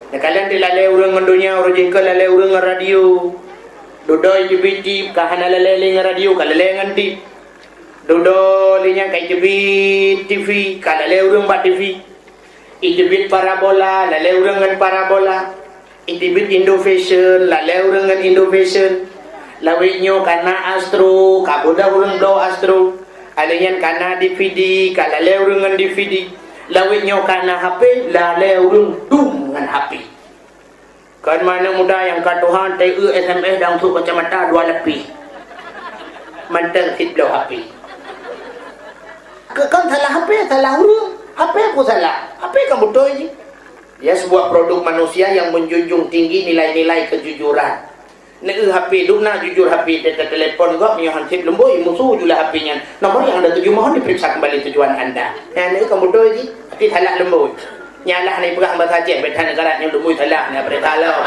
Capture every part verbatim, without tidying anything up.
Neukalon teulalé ureuëng ngon donya, uroe jih keu lalé ureuëng ngon radio. Dudoe jiteubiet tip, ka hana lalé lé ngon radio, ka lalé ngon tip. Dudoe lé nyan ka jiteubiet T V, ka lalé ureuëng bak T V. Jiteubiet parabola, lalé ureuëng ngon parabola. Jiteubiet Indo Fashion, lalé ureuëng ngon Indo Fashion. Lawét nyoe ka na Astro, ka beudôh ureuëng bloe Astro. Lheueh nyan ka na D V D, ka lalé ureuëng ngon D V D. Lawét nyoe ka na H P, lalé ureuëng dum ngon H P. Kon manök muda nyang ka tuha teu S M S dan sôk kacamata dua lapéh. Mantong cit bloe H P. Keu kon salah H P, salah ureuëng. H P peue salah? H P kan beutôi jih. Dia sebuah produk manusia yang menjunjung tinggi nilai-nilai kejujuran. Neu H P, dum na jujur H P, te-, te-, telepon gob, meunyoe han sép leumbôi, musoh ju lah H P nyan. Nomor yang anda tuju mohon diperiksa kembali tujuan anda. Nyan neu kan beutôi jih, tapi salah leumbôi. Nyan lah hana jipeugah basa Aceh, beda negara nyoe leumbôi salah, nyan berita lom.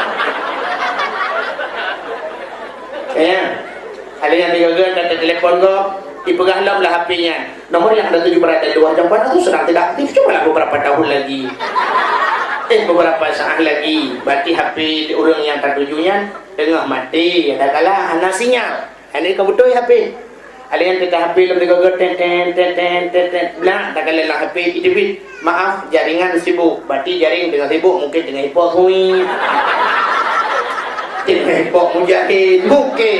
Ya. Ada yang tiga-tiga kata telepon gob, dipeugah lom lah H P nyan. Nomor yang anda tuju berada di luar jangkauan atau sedang tidak aktif, cobalah beberapa tahun lagi. Eh, beberapa saat lagi. Berarti H P ureuëng nyang tatuju nyan teungoh maté, ada kala hana sinyal. Hana ka beutôi H P. Ada nyang teuka H P lom digogo, ten, ten, ten, ten, ten, ten. Blah, tak kala lam H P jiteubiet. Maaf, jaringan sibuk. Berarti jaring teungoh sibuk, mungkin teungoh ipok sui. Teungoh ipok mujahid. Mungkin.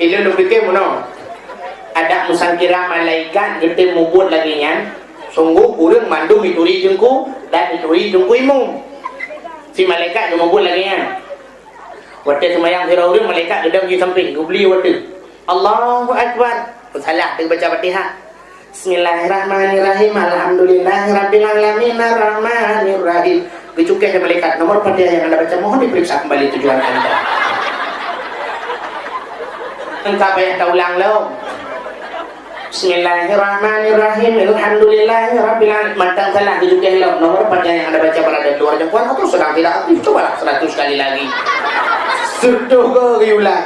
Ilôn lôn pike meunoe. Adak meusangkira malaikat geutem mubuet lagée nyan, sunggoh ureuëng mandum jituri teungku dan jituri teungku imum. Si malaikat geutem mubuet lagée nyan. Watée seumayang sidroe ureuëng, malaikat geudong di sampéng, geubli watée. Allahu Akbar. Salah teubaca Fatihah. Bismillahirrahmanirrahim. Alhamdulillahirabbil alamin, arrahmanirrahim. Geucukeh lé malaikat, nomor Fatihah yang Anda baca mohon diperiksa kembali tujuan Anda. Engka payah taulang lom. Bismillahirrahmanirrahim. Alhamdulillahirabbil alamin. Mantong salah geucukeh lom. Nomor Fatihah yang Anda baca berada di luar jangkauan atau sedang tidak aktif. Cobalah seratus kali lagi. Seutoh go geulang.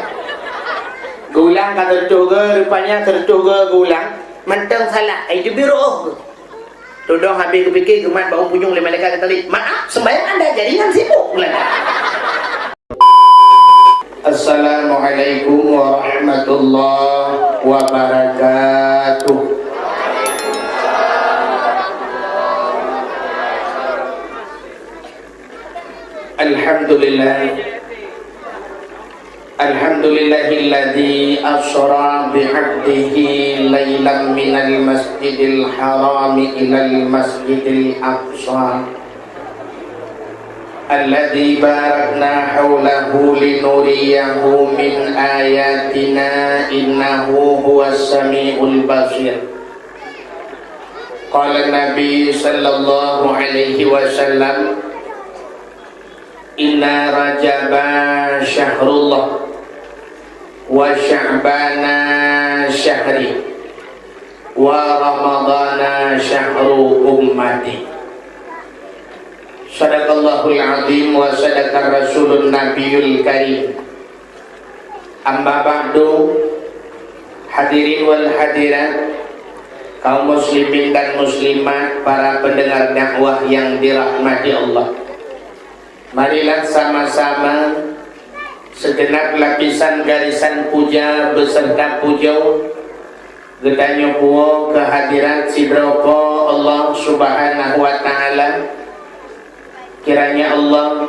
Geulang ka seutoh go, rupanya seutoh go geulang. Mantong salah, ai teubiet rôh. Tudong habéh geupike geumat bak u punyueng lé malaikat geutali, "Maaf, sembahyang anda jaringan sibuk," ulang. Assalamualaikum warahmatullahi wabarakatuh. Alhamdulillah. Alhamdulillahilladzi asra bi'abdihi lailan minal masjidil harami ilal masjidil aqsa, alladzi barakna haulahu linuriyahu min ayatina, innahu huwas samiul basir. Qala Nabi sallallahu alaihi wasallam, "Inna Rajaba syahrullah, wa Sya'bana syahri, wa Ramadana syahru ummati." Sadaqallahul azim wa sadaqa rasulun nabiyul karim. Amma ba'du, hadirin wal hadirat, kaum muslimin dan muslimat, para pendengar dakwah yang dirahmati Allah. Marilah sama-sama segenap lapisan garisan puja beserta puja geutanyoe puwoe keuhadirat sidroe Po Allah Subhanahu wa Ta'ala. Kiranya Allah,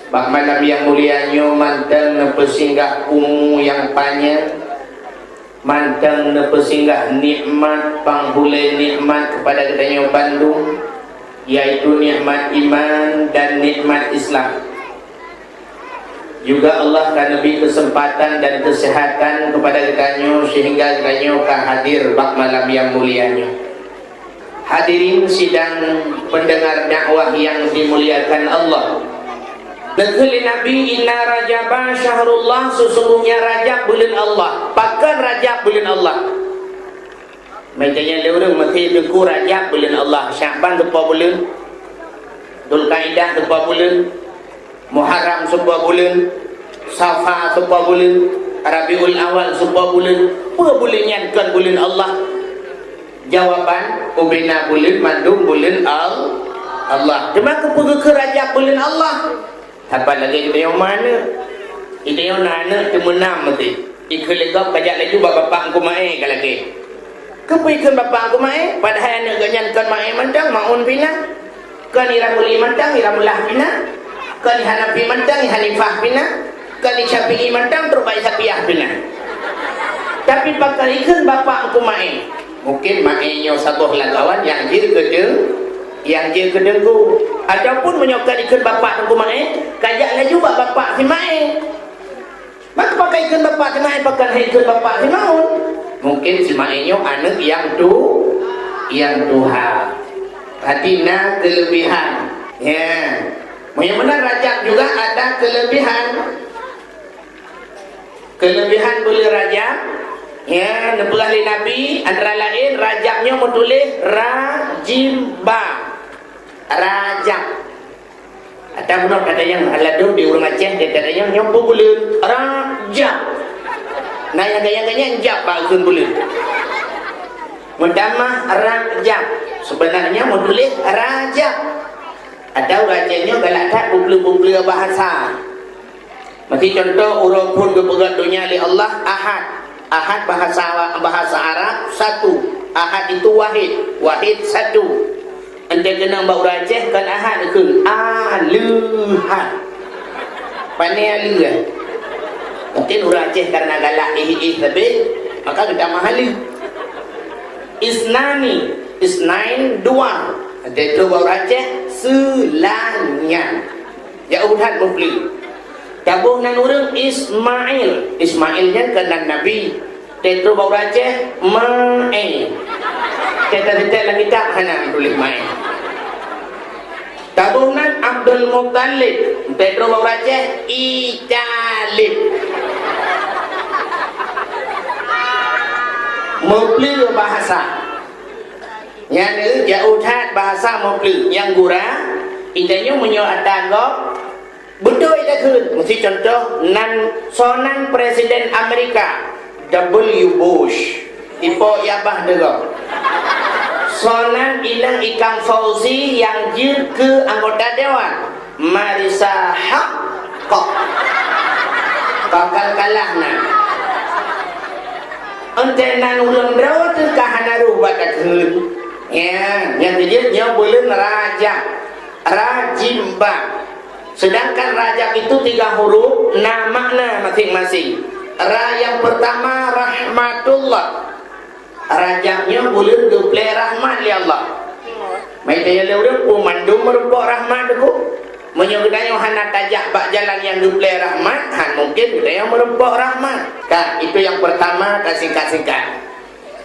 bak malam nyang mulia nyoe mantong neupeusinggah umu nyang panyang, mantong neupeusinggah nikmat panghulée nikmat keupada geutanyoe bandum, yaitu nikmat iman dan nikmat Islam. Juga Allah ka neubri keuseumpatan dan keuseuhatan keupada geutanyoe seuhingga geutanyoe ka hadir bak malam nyang mulia nyoe. Hadirin sidang pendengar dakwah yang dimuliakan Allah. Neukheun lé Nabi, "Inna Rajaba syahrullah," sesungguhnya Rajab buleuen Allah. Pakon Rajab buleuen Allah? Meunyoe lé ureuëng meusti teungku, Rajab buleuen Allah, Sya'ban seupôt buleuen, Dzulkaidah seupôt buleuen, Muharram seupôt buleuen, Safar seupôt buleuen, Rabiul Awal seupôt buleuen. Peue buleuen nyan kon buleuen Allah? Jawaban, ubena buleuen mandum buleuen Al-, Allah. Teuma keupeue geukheun Rajab buleuen Allah? Saban lagèe geutanyoe na aneuk. Geutanyoe na aneuk teumeunam meuti. Ikheun lé gob kajak laju bak bapak Teungku Maé ka lagèe. Keupeue ikheun bapak Teungku Maé? Padahai aneuk geuh nyan kon Maé mantong, Maun pih na. Kon i Ramli mantong, i Ramlah pih na. Kon i Hanafi mantong, i Hanifah pih na. Kon i Syafi'i mantong, trok bak i Syafi'ah pih na. Tapi pakon ikheun bapak Teungku Maé? Mungkin Maé nyoe saboh lagèe awak nyang jeuet keu teung-, nyang jeuet keu teungku. Ataupun meunyoe kon ikheun bapak Teungku Maé, kajak laju bak bapak si Maé. Maka pakon ikheun bapak si Maé, pakon han ikheun bapak si Maun? Mungkin si Maé nyoe aneuk nyang tu-, nyang tuha. Berarti na keulebihan. Ya. Meunyoe meunan Rajab juga ada keulebihan. Keulebihan buleuen Rajab, ya, neupeugah lé Nabi, antara laén Rajab nyoe meutuléh Rajimba. Rajab. Atau bunoe gata nyang ladôm di ureueng Aceh, gata nyang nyoe peue buleuen? Rajab. Nah, nyang gaya-gaya jab bak kheun buleuen. Meutamah Rajab. Sebenarnya meutuléh Rajab. Atau ureueng Aceh nyoe galak that bublu-bublu bahasa. Meusi contoh, uroe phon geupeugah donya lé Allah Ahad. Ahad bahasa, bahasa Arab satu. Ahad itu wahid. Wahid satu. Entah keunong bak ureueng Aceh kan Ahad kheun Aleuhad. Pane Aleuhad. Mungkin ureueng Aceh karena galak ih-ih sabe, maka geutamah Aleuh. Isnani, isnain dua. Entah itu bak ureueng Aceh seulanya. Ya udah mufli. Taboh nan ureueng Ismail. Ismail nyan kan nan Nabi. Teutôh bak ureueng Aceh, Mae. Teuka-teuka lam kitab hana tuléh Mae. Taboh nan Abdul Muttalib. Teutôh bak ureueng Aceh, Italib. Mufli bahasa. Nyan, eh, jauh that bahasa mufli. Nyang gura, itanyoe meunyoe ata gob, beutôi takheun, meusi contoh nan soe nan Presiden Amerika, W Bush. Ipo yabah deungoe. Soe nan inong Ikang Fauzi nyang jeuet keu anggota dewan, Marisa Haque. Bakal kalah na. Entah nan ureueng droe teuka hana roh bak takheun. Ya, nyang keujeuet nyoe buleuen Rajab. Rajimba. Sedangkan Rajab itu tiga huruf, na makna masing-masing. Ra yang pertama rahmatullah. Rajab nyoe buleuen geuplé rahmat lé Allah. Meunyoe lé ureueng peue mandum meurumpok rahmat teungku. Meunyoe geutanyoe hana tajak bak jalan nyang geuplé rahmat, han mungkin geutanyoe meurumpok rahmat. Ka, itu yang pertama, ka singkat-singkat.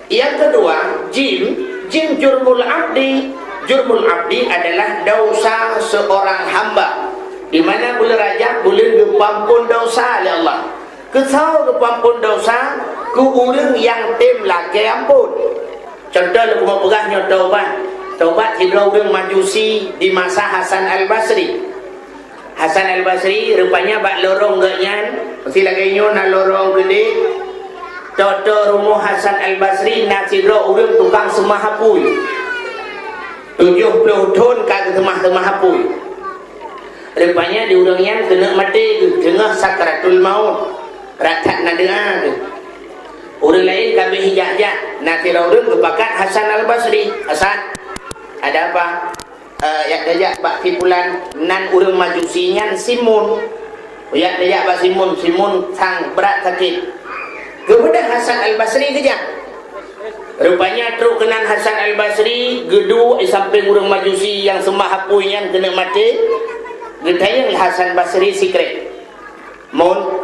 Yang kedua, jim, jim jurmul abdi. Jurmul abdi adalah dosa seorang hamba. Di mana buleuen Rajab buleuen geupeuampon dosa lé Allah. Keu soe geupeuampon dosa? Keu ureueng nyang tem lakée ampon. Contoh lôn peugah nyoe taubat. Taubat sidroe ureueng Majusi di masa Hasan Al-Basri. Hasan Al-Basri rupanya bak lorong geuh nyan, meusi lagée nyoe na lorong geude. Toe-toe rumoh Hasan Al-Basri na sidroe ureueng tukang seumah apui. Tujoh ploh thon ka geuseumah-seumah apui. Rupanya di ureueng nyan keuneuk maté geuh teungoh sakratul maut. Rata na doa geuh. Ureueng laén ka abéh jak-jak, na sidroe ureueng geupakat Hasan Al-Basri. "Hasan, ada apa?" Eh, jak tajak bak si pulan nan ureueng Majusi nyan Simun. Jak tajak bak Simun, Simun sang brat sakét. Geubeudôh Hasan Al-Basri geujak. Rupanya trok keunan Hasan Al-Basri geuduek di sampéng ureueng Majusi nyang seumah apui nyan keuneuk maté. Geutanyong lé Hasan Basri sikrék, "Mun,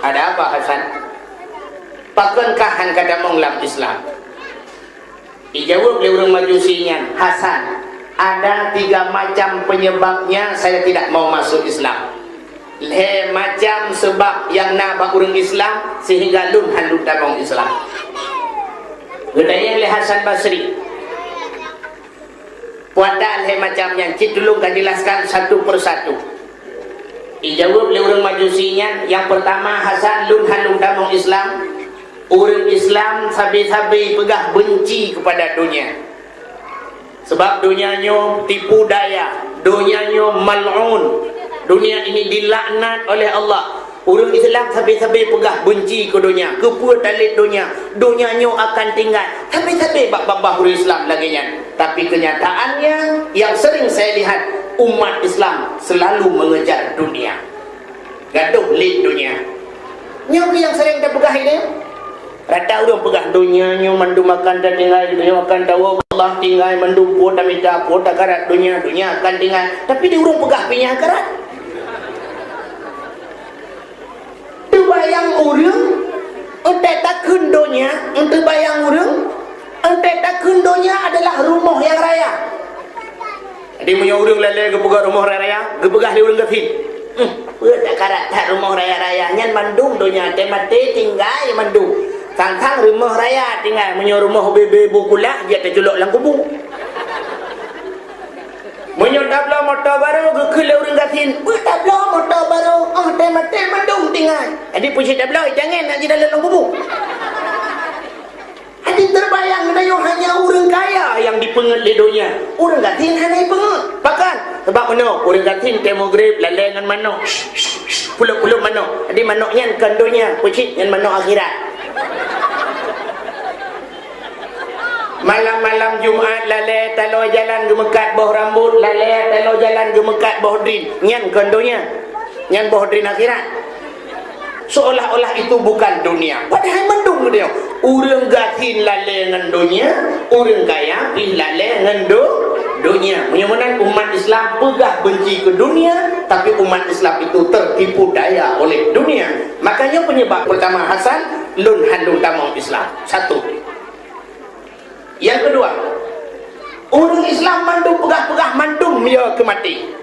ada apa Hasan? Pakon kah han ka tamong lam Islam?" Ijaweueb lé ureueng Majusi nyan, "Hasan, ada tiga macam penyebabnya saya tidak mau masuk Islam. Lhée macam seubab nyang na bak ureueng Islam sehingga lôn han lôn tamong Islam." Geutanyong lé Hasan Basri, "Peue ata lhée macam nyan, cit tulông ka jelaskan satu persatu." Ijaweueb lé ureueng Majusi nyan, "Nyang peurtama, Hasan, lôn han lôn tamong Islam. Ureueng Islam sabe-sabe peugah beunci keupada donya. Sabab donya nyoe tipu daya, donya nyoe mal'un. Dunia ini dilaknat oleh Allah. Ureuëng Islam sabe-sabe peugah benci keu donya. Keupeue talét donya? Donya nyoe akan tinggai. Sabe-sabe bak babah ureuëng Islam lagée nyan. Tapi kenyataannya, yang sering saya lihat, umat Islam selalu mengejar dunia. Gadoh lé donya. Nyoe nyang sering tapeugah ini. Rata ureuëng peugah, "Donya nyoe mandum akan tatinggai, donya akan tawoe, Allah tinggai, mandum po tamita, po takarat donya, donya akan tinggai." Tapi di ureuëng peugah pih nyan karat. Teubayang ureuëng, entée takheun donya, enteubayang ureuëng, entée takheun donya adalah rumoh nyang raya. Jadi meunyoe ureuëng lalée geupeugah rumoh raya-raya, geupeugah lé ureuëng gasien, "Huh, peue takarat that rumoh raya-raya, nyan mandum donya teumaté tinggai mandum. Sang-sang rumoh raya tinggai, meunyoe rumoh bebe bukulah jeuet teuculok lam kubu." Meunyoe tabloe moto barô geukheun lé ureuëng gasien, "Peue tabloe moto barô, oh teumaté mandum tinggai." Jadi peue cit tabloe, jangan nak jidalam lam kubu. Hana teubayang geutanyoe hanya ureuëng kaya nyang jipeungét lé donya. Ureuëng gasien hana jipeungét. Pakon? Sabab meunoe, ureuëng gasien tée meugreb lalée ngon manok. Pulop-pulop manok. Jadi manok nyan kon donya, peue cit nyan manok akhirat. Malam-malam Jumat lalée taloe jalan geumeukat boh rambot, lalée taloe jalan geumeukat boh drin. Nyan kon donya. Nyan boh drin akhirat. Seolah-olah itu bukan dunia. Padahai mandum geutanyoe. Ureuëng gasien lalée ngon donya, ureuëng kaya pih lalée ngon do-, donya. Meunyoe meunan umat Islam peugah benci keu dunia, tapi umat Islam itu tertipu daya oleh dunia. Makanya penyebab pertama Hasan, lôn hana lôn tamong Islam. Satu. Yang kedua, ureuëng Islam mandum peugah-peugah mandum ya keu maté.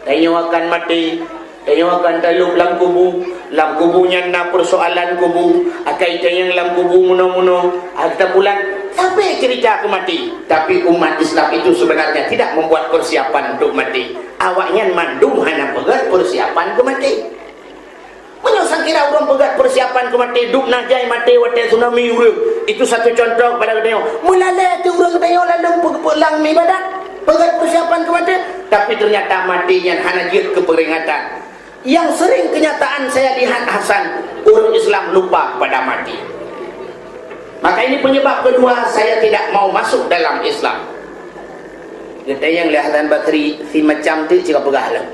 Tanyoe akan maté, tanyoe akan talop lam kubu. Lam kubu nyan na persoalan kubu, akai tanyong lam kubu munoe-munoe, harta bulan, sampai cerita keu maté. Tapi umat Islam itu sebenarnya tidak membuat persiapan untuk mati. Awaknyan mandum hana peugét persiapan keu maté. Meunyoe sangkira ureuëng peugét persiapan keu maté, dum na jai maté watée tsunami ureuëng, itu satu contoh kepada geutanyoe. Meulalée teuh ureuëng geutanyoe lalong peugeupeue lam ibadat, peugét persiapan keu maté, tapi ternyata maté nyan hana jeuet keu peringatan. Yang sering kenyataan saya lihat Hasan, ureuëng Islam lupa pada mati. Maka ini penyebab kedua saya tidak mau masuk dalam Islam. Geutanyong lé Hasan Basri, si macam tu cit ka peugah lom.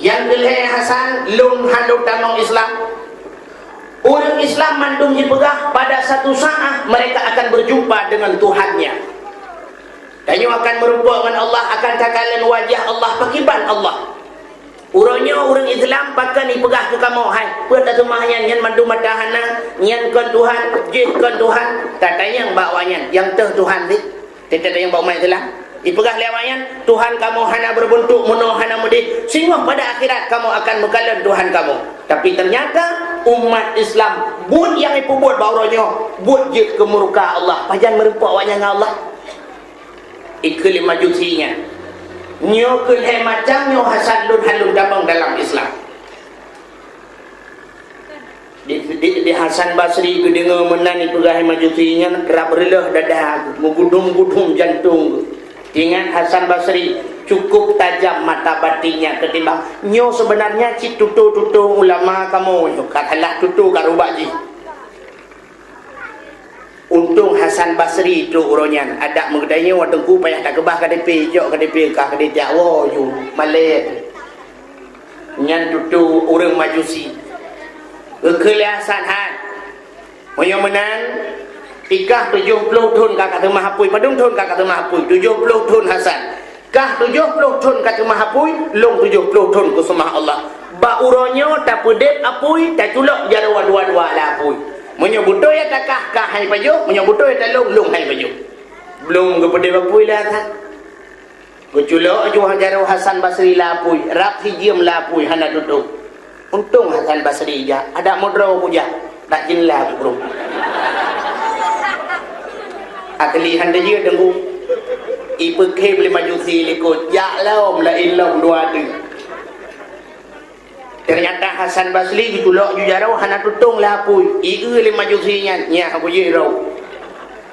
Nyang keu lhée Hasan, lôn hana lôn tamong Islam. Ureuëng Islam mandum jipeugah pada satu saat mereka akan berjumpa dengan Tuhannya. Tanyoe akan meurumpok ngon Allah, akan takalon wajah Allah, pakriban Allah. Uroe nyoe ureuëng Islam pakon jipeugah keu kamoe, "Hai, peue taseumah nyan, nyan mandum mata hana, nyan kon Tuhan, jih kon Tuhan." Tatanyong bak awaknyan, nyang toh Tuhan teuh? Teuka tanyong bak umat Islam. Jipeugah lé awaknyan, "Tuhan kamoe hana beureubeuntuk, meunoe hana meudeh, singoh pada akhirat kamoe akan meukalon Tuhan kamoe." Tapi ternyata umat Islam buet nyang jipeubuet bak uroe nyoe, buet jeuet keu murka Allah. Pajan meurumpok awaknyan ngon Allah? Ikheun lé Majusi nyan. Nyoe keuh lhée macam nyoe Hasan lôn hana lôn tamong dalam Islam. Di, di, di Hasan Basri geudeungoe meunan jipeugah Majusi nyan, rab reuloh dada geuh, meugudum-gudum jantong geuh. Ingat Hasan Basri, cukup tajam mata batinnya keutimbang nyoe, sebenarnya cit tutoe-tutoe ulama kamoe nyoe, ka salah tutoe ka rubak jih. Untông Hasan Basri trok uroe nyan, adak meugeutanyoe Teungku payah takeubah K T P, jok K T P kah keudeh jak woe ju malée. Nyan tutoe ureuëng Majusi. Geukheun lé Hasan, "Hai, meunyoe meunan, ikah tujoh ploh thon ka ka teumah apui, padum thon ka ka teumah apui?" "Tujoh ploh thon, Hasan." "Kah tujoh ploh thon ka teumah apui, lôn tujoh ploh thon kuseumah Allah. Bak uroe nyoe tapeudeb apui, taculok jaroe dua-dua lam apui. Meunyoe beutôi ata kah, kah hai pajoh, meunyoe beutôi ata lôn, lôn hai pajoh." Blom geupeudeb apui lé Hasan, geuculok ju jaroe Hasan Basri lam apui, rab sijeuem lam apui hana tutôp. Untông Hasan Basri jak, adak meudroe kujak, dak jeulaih keu ureuëng. Akli hana jeuet Teungku. Ipeukhém lé Majusi likot, jak lom, laén lom dua teuk. Teunyata Hasan Basri geuculok ju jaroe hana tutông lam apui. Ieu lé Majusi nyan, nyan aku jih droe.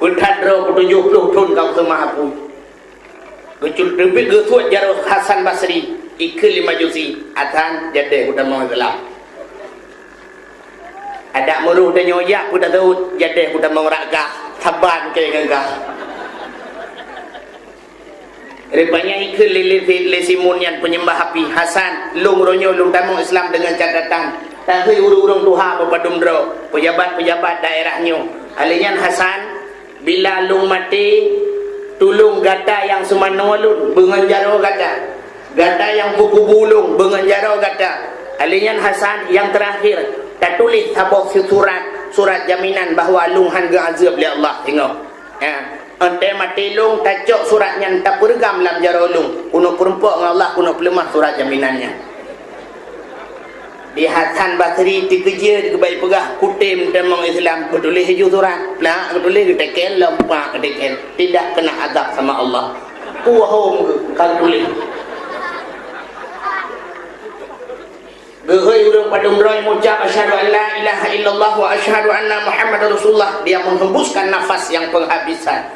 Beuthat droe peutujoh ploh thon ka seumah apui. Geucut teubit geusuet jaroe Hasan Basri, ikheun lé Majusi, "Hasan, jadeh kutamong Islam." Adak meurôh tanyoe jak peue taseuôt, "Jadeh kutamong raka, saban keu ngon ka." Rupanya ikheun lé, lé, lé Simun nyan peunyembah api, "Hasan, lôn uroe nyoe lôn tamong Islam deungon catatan, tahei ureuëng-ureuëng tuha beupadum droe, peujabat-peujabat daerah nyoe. Alèh nyan Hasan, bila lôn maté, tulông gata nyang seumanoe lôn beungon jaroe gata. Gata nyang peukubu lôn beungon jaroe gata. Alèh nyan Hasan, nyang teurakhir, tatuléh saboh surat, surat jaminan bahwa lôn hán geuazeueb lé Allah." Ingat. Ha, 'oh watèe maté lôn tacok surat nyan tapeureugam lam jaroe lôn, keuneuk peurumpok ngon Allah, keuneuk peuleumah surat jaminan nyan. Di Hasan Basri teukeujeuet geubai peugah, "Kutem tamong Islam." Geutuléh laju surat, plak, geutuléh, geuteken lom, pak, geuteken. Tidak kena azab sama Allah. Puhom geuh ka geutuléh. Geuhôi ureuëng padum droe meucab, "Asyhadu an la ilaha illallah wa asyhadu anna Muhammadar Rasulullah." Dia menghembuskan nafas yang penghabisan.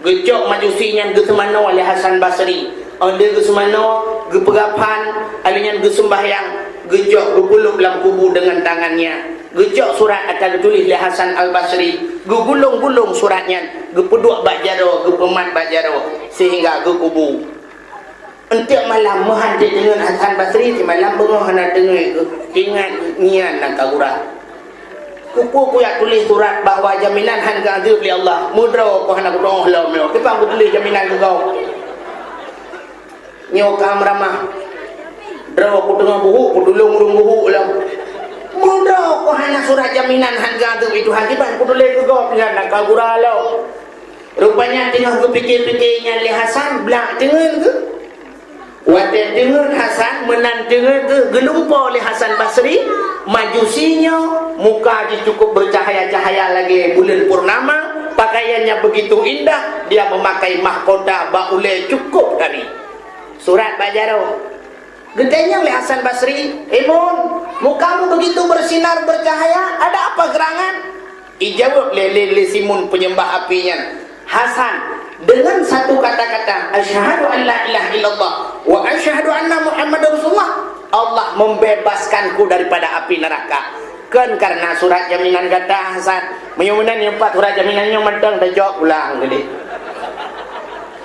Geucok Majusi nyan geuseumanoe lé Hasan Basri. 'Oh lheueh geuseumanoe, geupeugah phan, alheueh nyan geuseumbahyang, geucok geupeulop lam kubu deungon tangan nyan. Geucok surat ata geutuléh lé Hasan Al-Basri, geugulong-gulong surat nyan, geupeuduek bak jaroe, geupeumat bak jaroe, sehingga geukubu. Eunteuk malam meuhan teungeut Hasan Basri, simalam beungoh hana teungeut, ingat ngian lam kaburan. Keupeue kujak tuléh surat bahwa jaminan hán geuazeueb lé Allah? Meudroe ku hana kudeungoe lom nyoe. Kiban kutuléh jaminan keu gob? Nyoe ka meuramah. Droe kuteungoh buhuk, kutulông ureuëng buhuk lom. Meudroe ku hana surat jaminan hán geuazeueb lé Tuhan, kiban kutuléh keu gob nyan lam kaburan lom? Rupanya teungoh geupike-pike nyan lé Hasan, blak teungeut geuh. Watèe teungeut Hasan, meunan teungeut geuh, geulumpoe lé Hasan Basri, Majusi nyoe, muka jih cukup bercahaya-cahaya lagèe buleuen purnama, pakaiannya begitu indah, dia memakai mahkota bak ulèe cukup dari. Surat bak jaroe. Geutanyong lé Hasan Basri, "Simun, mukamu begitu bersinar bercahaya, ada apa gerangan?" Ijaweueb lé, lé, lé Simun peunyembah api nyan, "Hasan, dengan satu kata-kata, asyhadu an la ilaha illallah wa asyhadu anna Muhammadar Rasulullah, Allah membebaskanku daripada api neraka." Kon karena surat jaminan gata, Hasan. Meunyoe meunan nyang pat surat jaminan nyoe mantong tacok pulang tadi.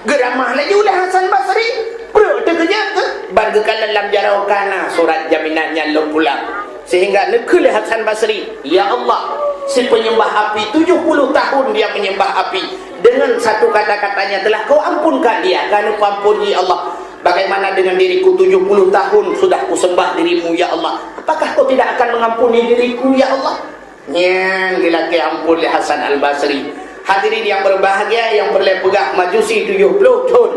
Geuramah laju lé Hasan Basri. Brok teukeujot geuh, ban geukalon lam jaroe ka na surat jaminan nyan lom pulang. Sehingga neukheun lé Hasan Basri, "Ya Allah, si penyembah api tujuh puluh tahun dia menyembah api. Dengan satu kata-katanya telah Kau ampunkan dia, ka neupeuampôn, ya Allah. Bagaimana dengan diriku, tujuh puluh tahun sudah kusembah dirimu, ya Allah. Apakah Kau tidak akan mengampuni diriku, ya Allah?" Nyan geulakèe ampôn lé Hasan Al-Basri. Hadirin yang berbahagia, nyang peureulèe peugah Majusi tujoh ploh thon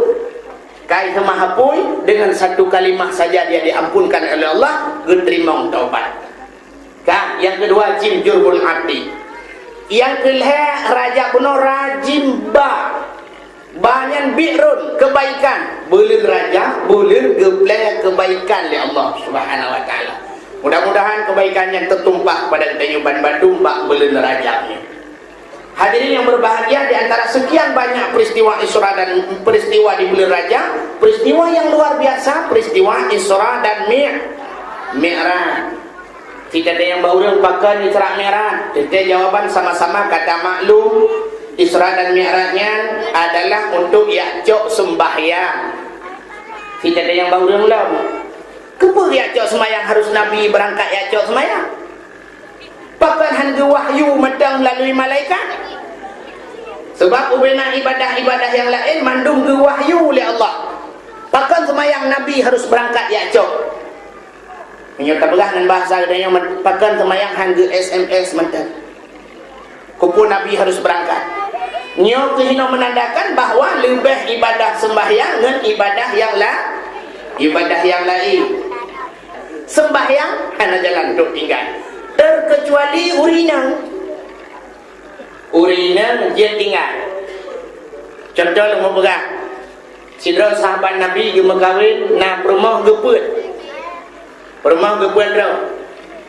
ka jiseumah apui, dengan satu kalimah saja dia diampunkan oleh Allah, geuteurimong taubat. Ka, nyang keudua jim Jurbul Atiq. Nyang keulhèe rajab bunoe rajim ba. Ba nyan bi'run, keubaikan. Buleuen rajab, buleuen geuplè keubaikan lé Allah Subhanahu wa Taala. Mudah-mudahan keubaikan nyan teutumpah kepada geutanyoe ban bandum bak buleuen rajab nyoe. Hadirin yang berbahagia, di antara sekian banyak peristiwa Isra dan peristiwa di bulan Rajab, peristiwa yang luar biasa, peristiwa Isra dan Mi-, Mi'raj. Cit teuntèe nyang ba ureueng pakon Isra Mi'raj? Teuntèe jawaban sama-sama ka tamaklum, Isra dan Mi'raj nyan adalah untuk jak cok seumbahyang. Cit teuntèe nyang ba ureueng lom. Keupeue jak cok seumbahyang harus Nabi beurangkat jak cok seumbahyang? Pakon hán geuwahyu mantong meulalu malaikat? Sabab ubena ibadah-ibadah nyang laén mandum geuwahyu lé Allah. Pakon seumayang Nabi harôh beurangkat jak cok? Meunyoe tapeugah ngon bahasa geutanyoe, pakon seumayang hán geu-S M S mantong? Keupeue Nabi harôh beurangkat? Nyoe keuh jinoe meunandakan bahwa leubeh ibadah seumbahyang ngon ibadah nyang la-, ibadah nyang laén. Seumbahyang hana jalan untuk tinggai, terkecuali ureueng inong. Ureueng inong jeuet tinggai. Contoh lôn peugah, sidroe sahabat Nabi geumeukawen na peurumoh geupeuet. Peurumoh geupeuet droe.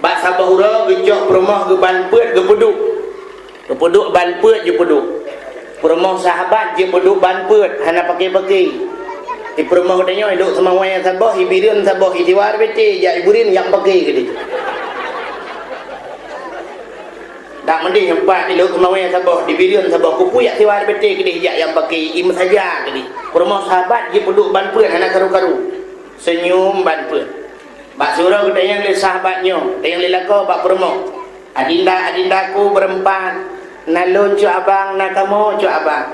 Bak saboh uroe geucok peurumoh geuh ban peuet geupeuduek. Geupeuduek ban peuet geupeuduek. Peurumoh sahabat jeuet peuduek ban peuet, hana paké-paké. Di peurumoh geutanyoe, iduek seumawé saboh, ibireuen saboh, isiwa ribèe, jak ibureuen nyang paké geude. Dak meudeh empat, iduek seumawé saboh, ibireuen saboh, kupu jak siwa ribèe geude, jak nyang paké, imeusaja geude. Peurumoh sahabat jeuet peuduek ban peuet, hana karu-karu. Seunyum ban peuet. Bak siuroe geutanyong lé sahabat nyoe, tanyong lé lakoe bak peurumoh, "Adinda, adindaku beureuempat, na lôn cut abang, na kamoe cut abang.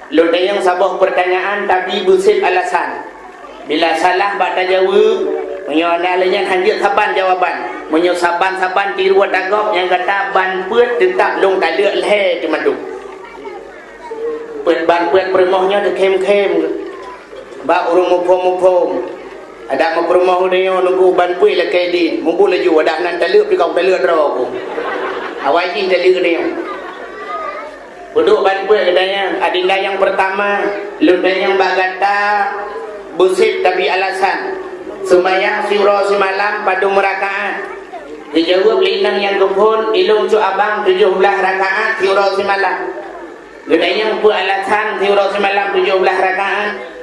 Lôn tanyong saboh peurtanyaan, tapi beusép alasan. Bila salah bak tajaweueb, meunyoe na lé nyan hanjeuet saban jawaban. Meunyoe saban-saban tiru ata gob, nyang gata ban peuet teutab lôn taleuek lhèe teumandum." Peuet ban peuet peurumoh nyoe teukhém-khém bak ureueng muphom-muphom. Adak meupeurumoh geutanyoe nunggu ban peuet lakèe deh, mubuet laju, adak nan taleuek pih ka taleuek droe ku. Awai jih taleuek geutanyoe. Peuduek ban peuet geutanyoe, adinda nyang peurtama, lôn tanyong bak gata, beusép tapi alasan. Seumayang siuroe simalam padum rakaat? Geujaweueb lé inong nyang geuphon, "Ilôn cut abang tujoh blaih rakaat siuroe simalam." Geutanyong peue alasan siuroe simalam tujoh blaih rakaat?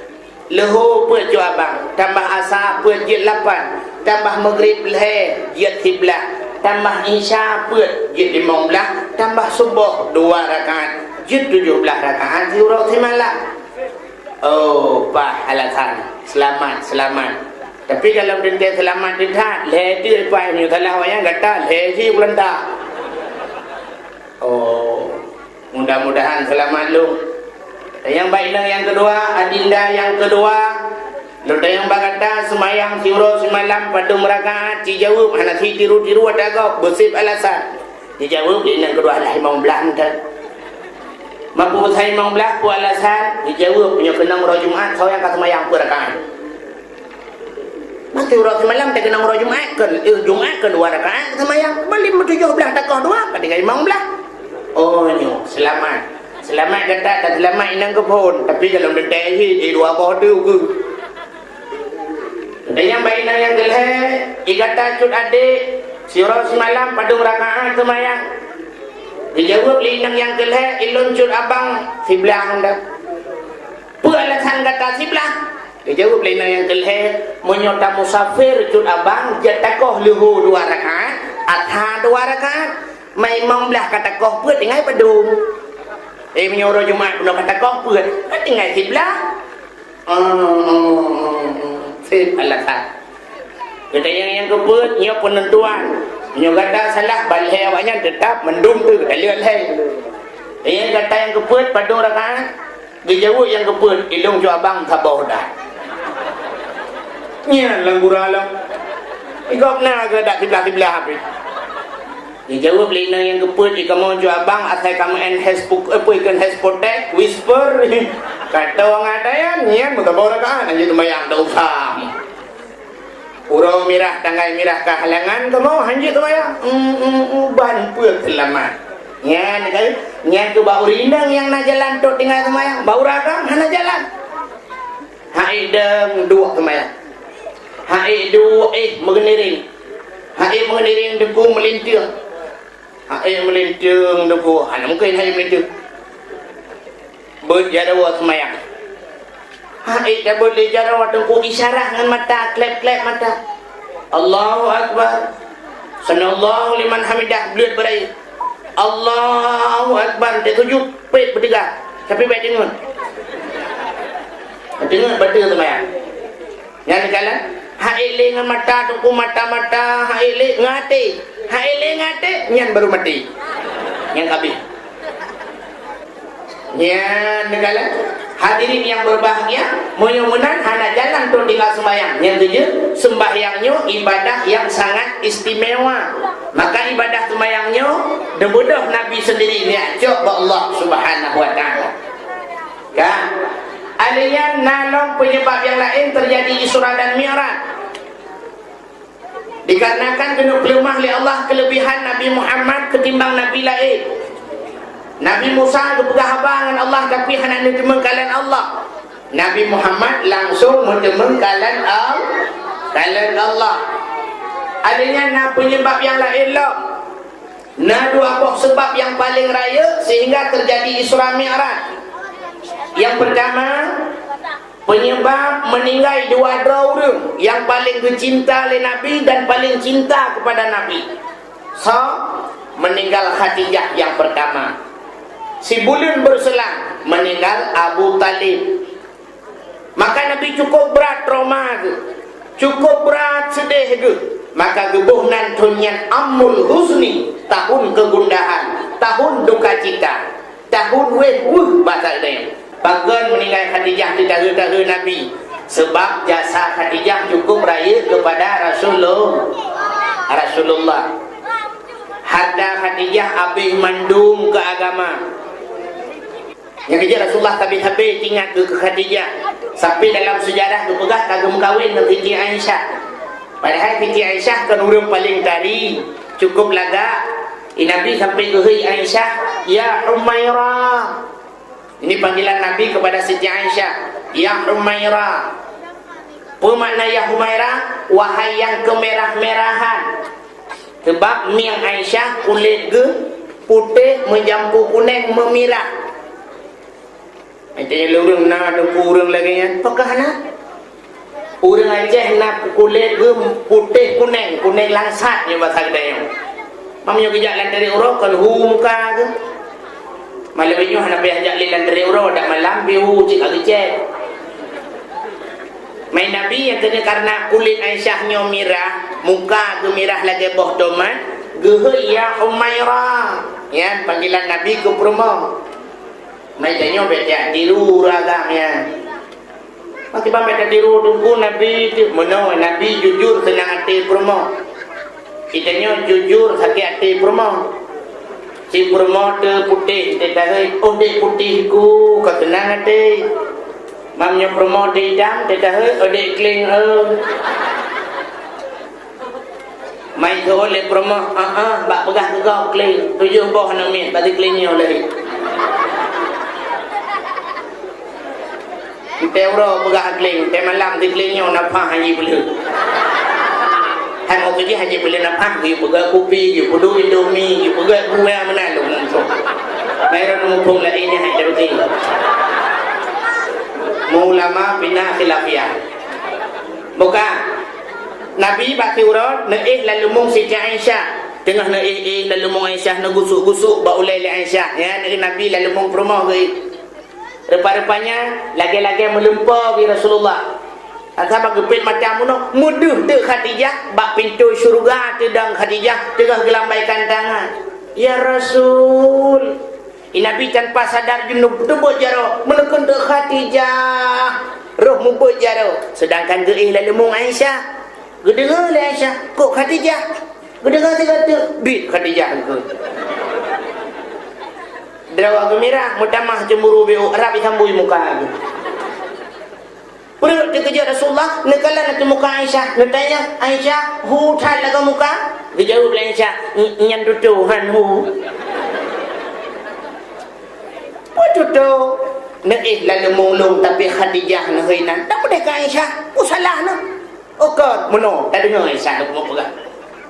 Leuhô peuet cut abang, tambah asa peuet jeuet lapan, tambah meugrib lhèe jeuet siblaih, tambah isya peuet jeuet limong blaih, tambah suboh dua rakaat jeuet tujoh blaih rakaat siuroe simalam. Oh, paih alasan. Seulamat, seulamat. Tapi kalau teuntèe seulamat teuh that, lhèe teuk paih, meunyoe salah awaknyan gata, lhèe jih peulanta. Oh, mudah-mudahan seulamat lôn. Tanyong bak inong nyang keudua, adinda nyang keudua, lôn tanyong bak gata, seumayang siuroe simalam padum rakaat? Jijaweueb, hana sit tiru-tiru ata gob, beusép alasan. Jijaweueb lé inong keudua, "Alah, limong blaih mantong." "Meupeue sa limong blaih, peue alasan?" Jijaweueb, "Meunyoe keunong uroe Jumat, soe nyang ka seumayang peuet rakaat?" "Masa uroe simalam teukeunong uroe Jumat, kon, eh, Jumat kon dua rakaat seumayang. Bali meutujoh blaih takoh dua, ka tinggai limong blaih." Oh, nyoe, seulamat. Seulamat gata, ka seulamat inong geuphon, tapi golom teuntèe jih, eh, dua boh teuk keuh. Tanyong bak inong nyang keulhèe, "I gata cut adék, siuroe simalam padum rakaat seumayang?" Jijaweueb lé inong nyang keulhèe, "Ilôn cut abang siblaih mantong." "Peue alasan gata siblaih?" Jijaweueb lé inong nyang keulhèe, "Meunyoe tamusafir cut abang, jeuet takoh leuhô dua rakaat, asha dua rakaat, ma limong blaih ka takoh peuet, tinggai padum. Eh, meunyoe uroe Jumat bunoe ka takoh peuet, ka tinggai siblaih." Oh, oh, oh, oh. Sép alasan. Geutanyong nyang keupeuet, nyoe peunentuan. Nyoe gata salah, ban lhèe awaknyan teutap mandum teuk, ka lheueh lhèe. Tanyong gata nyang keupeuet, padum rakaat? Geujaweueb nyang keupeuet, "Ilôn cut abang saboh dah." Nyan lam gura lom. Di gobnyan keuh dak kiblah-kiblah habéh. Jijaweueb lé inong nyang keupeuet, "I kamoe cut abang, asai kamoe en hespo-, eh, peue, ikheun hespotek, whisper." Ka teuh ngat nyan, nyan meusaboh rakaat, lanjut seumayang, dak usah. Uroe mirah, tanggai mirah ka halangan kamoe, hanjeuet seumayang. Hmm, hmm, hmm, ban peuet seulamat. Nyan kan, nyan keuh bak ureueng inong nyang na jalan trok tinggai seumayang, bak ureueng agam hana jalan. Hai deueng duek seumayang. Hai duek, eh, meugeuniring. Hai meugeuniring, Teungku meulinteung. Hai meulinteung, Teungku. Hana mungken hai meulinteung. Beuet jaroe seumayang. Hai tabeuet lé jaroe, Teungku isyarah ngon mata, klep-klep mata. Allahu Akbar. Sami'allahu liman hamidah, bleuet beurayeuk. Allahu Akbar, teusujut, pet beuteuga. Tapi bèk deungon. Deungon bateue seumayang. Nyan dikala, hai lé ngon mata, Teungku, mata-mata, hai lé ngon até. Hai lé ngon até, nyan baru maté. Nyan ka abéh. Nyan dikala, hadirin yang berbahagia, meunyoe meunan hana jalan trok tinggai seumayang, nyan keujeuet seumayang nyoe ibadah yang sangat istimewa. Maka ibadah seumayang nyoe neubeudôh Nabi seundiri, neujak cok bak Allah Subhanahu wa Taala. Kan? Alèh nyan na lom peunyeubab nyang laén teujadi Isra dan Mi'raj. Dikarenakan keuneuk peuleumah lé Allah keuleubihan Nabi Muhammad keutimbang nabi laén. Nabi Musa geupeugah haba ngon Allah, tapi hana neuteumeung kalon Allah. Nabi Muhammad langsong meuteumeung kalon Al-, kalon Allah. Alèh nyan na peunyeubab nyang laén lom. Na dua boh seubab nyang paleng rayeuk sehingga teujadi Isra Mi'raj. Nyang peurtama, peunyeubab meuninggai dua droe ureuëng nyang paleng geucinta lé Nabi dan paleng cinta keupada Nabi. Soe? Meuninggal Khadijah nyang peurtama. Sibuleuen beureuselang meuninggal Abu Thalib. Maka Nabi cukup brat trauma geuh, cukup brat seudeh geuh. Maka geuboh nan thon nyan Amul Huzni, tahun kegundahan, tahun duka cita, tahun wéh weuh basa geutanyoe. Pakon meuninggai Khadijah teuh tahe-tahe Nabi? Sebab jasa Khadijah cukup rayeuk keupada Rasulullah. Rasulullah. Harta Khadijah abéh mandum keu agama. Nyang keujeuet Rasulullah sabe-sabe ingat keu Khadijah. Sampai dalam sejarah geupeugah ka geumeukawen ngon Siti Aisyah. Padahai Siti Aisyah kan ureuëng paleng tari, cukup lagak. Nabi sampai geuhôi Aisyah, "Ya Humaira." Ini panggilan Nabi kepada Siti Aisyah, "Ya Humaira." Peue makna "Ya Humaira"? Wahai nyang keumeurah-meurahan. Sebab mieng Aisyah kulét geuh putéh meujampu kuneng meumirah. Meunyoe lé ureuëng na teungku ureuëng lagée nyan, peugah na. Ureuëng Aceh na kulét geuh putéh kuneng, kuneng langsat nyoe basa geutanyoe. Meunyoe geujak lam trek uroe kon hu muka geuh. Malam nyoe hana payah jak lé lam trek uroe, dak malam pih hu cit ka geucet. Mai Nabi nyang keuneuk karena kulét Aisyah nyoe mirah, muka geumirah lagée boh tomat, geuhôi, "Ya Humaira." Nyan panggilan Nabi keu peurumoh. Mai tanyoe bèk tiru ureueng agam nyan. Pakriban bèk tatiru teungku Nabi teuh, meunoe Nabi jujur seunang até peurumoh. Geutanyoe jujur sakét até peurumoh. Si peurumoh teuh putéh, teuh tahôi, "Oh, dek putéh ku, ka seunang até." Meunyoe peurumoh teuh itam, teuh tahôi, "Oh, dek kleng, oh." Mai teuôt lé peurumoh, "Ah, ah, bak peugah keu gob kleng, tujoh boh aneuk miet, bak si kleng nyoe lé." Teuh uroe peugah kleng, teuh malam si kleng nyoe nafah hana jipeuleueh. Hai mau keujih hana jipeuleueh nafah, geuyue peugah kupi, geuyue peuduek indomie, geuyue peugah buah meunan lom langsung. Mai droeneuh muphom laén nyan hai teuruti. Meu ulama pina khilafiyah. Buka. Nabi bak siuroe neuéh lam leumong Siti Aisyah. Teungoh neuéh-éh lam leumong Aisyah, neugusuk-gusuk bak ulèe lé Aisyah. Ya, Nabi lam leumong peurumoh geuéh. Rupa-rupanya lagèe-lagèe meulumpoe bak Rasulullah. Asai bak geupet mata meunoe, meudeuh teuk Khadijah bak pintoe syeuruga teudong Khadijah teungoh geulambaikan tangan. "Ya Rasul." Nabi tanpa sadar jinoe teubiet jaroe, meuneukeun teuk Khadijah. Roh mubiet jaroe, seudangkan geuéh lam leumong Aisyah. Geudeungoe lé Aisyah, "Kok Khadijah?" Geudeungoe sigoe teuk, "Biet Khadijah keuh." Droe geumirah, meutamah cemburu beu, rab isambui muka geuh. Peureuk teukeujot Rasulullah, neukalon ateueh muka Aisyah, neutanyong, "Aisyah, hu that lagoe muka?" Geujaweueb lé Aisyah, "Nyan tutoe han hu." "Peue tutoe?" "Neuéh lam leumong lôn, tapi Khadijah neuhôi nan." "Dak peudeh keu Aisyah, peue salah neuh?" "Oh kon, meunoe, tadeungoe Aisyah lôn peugah."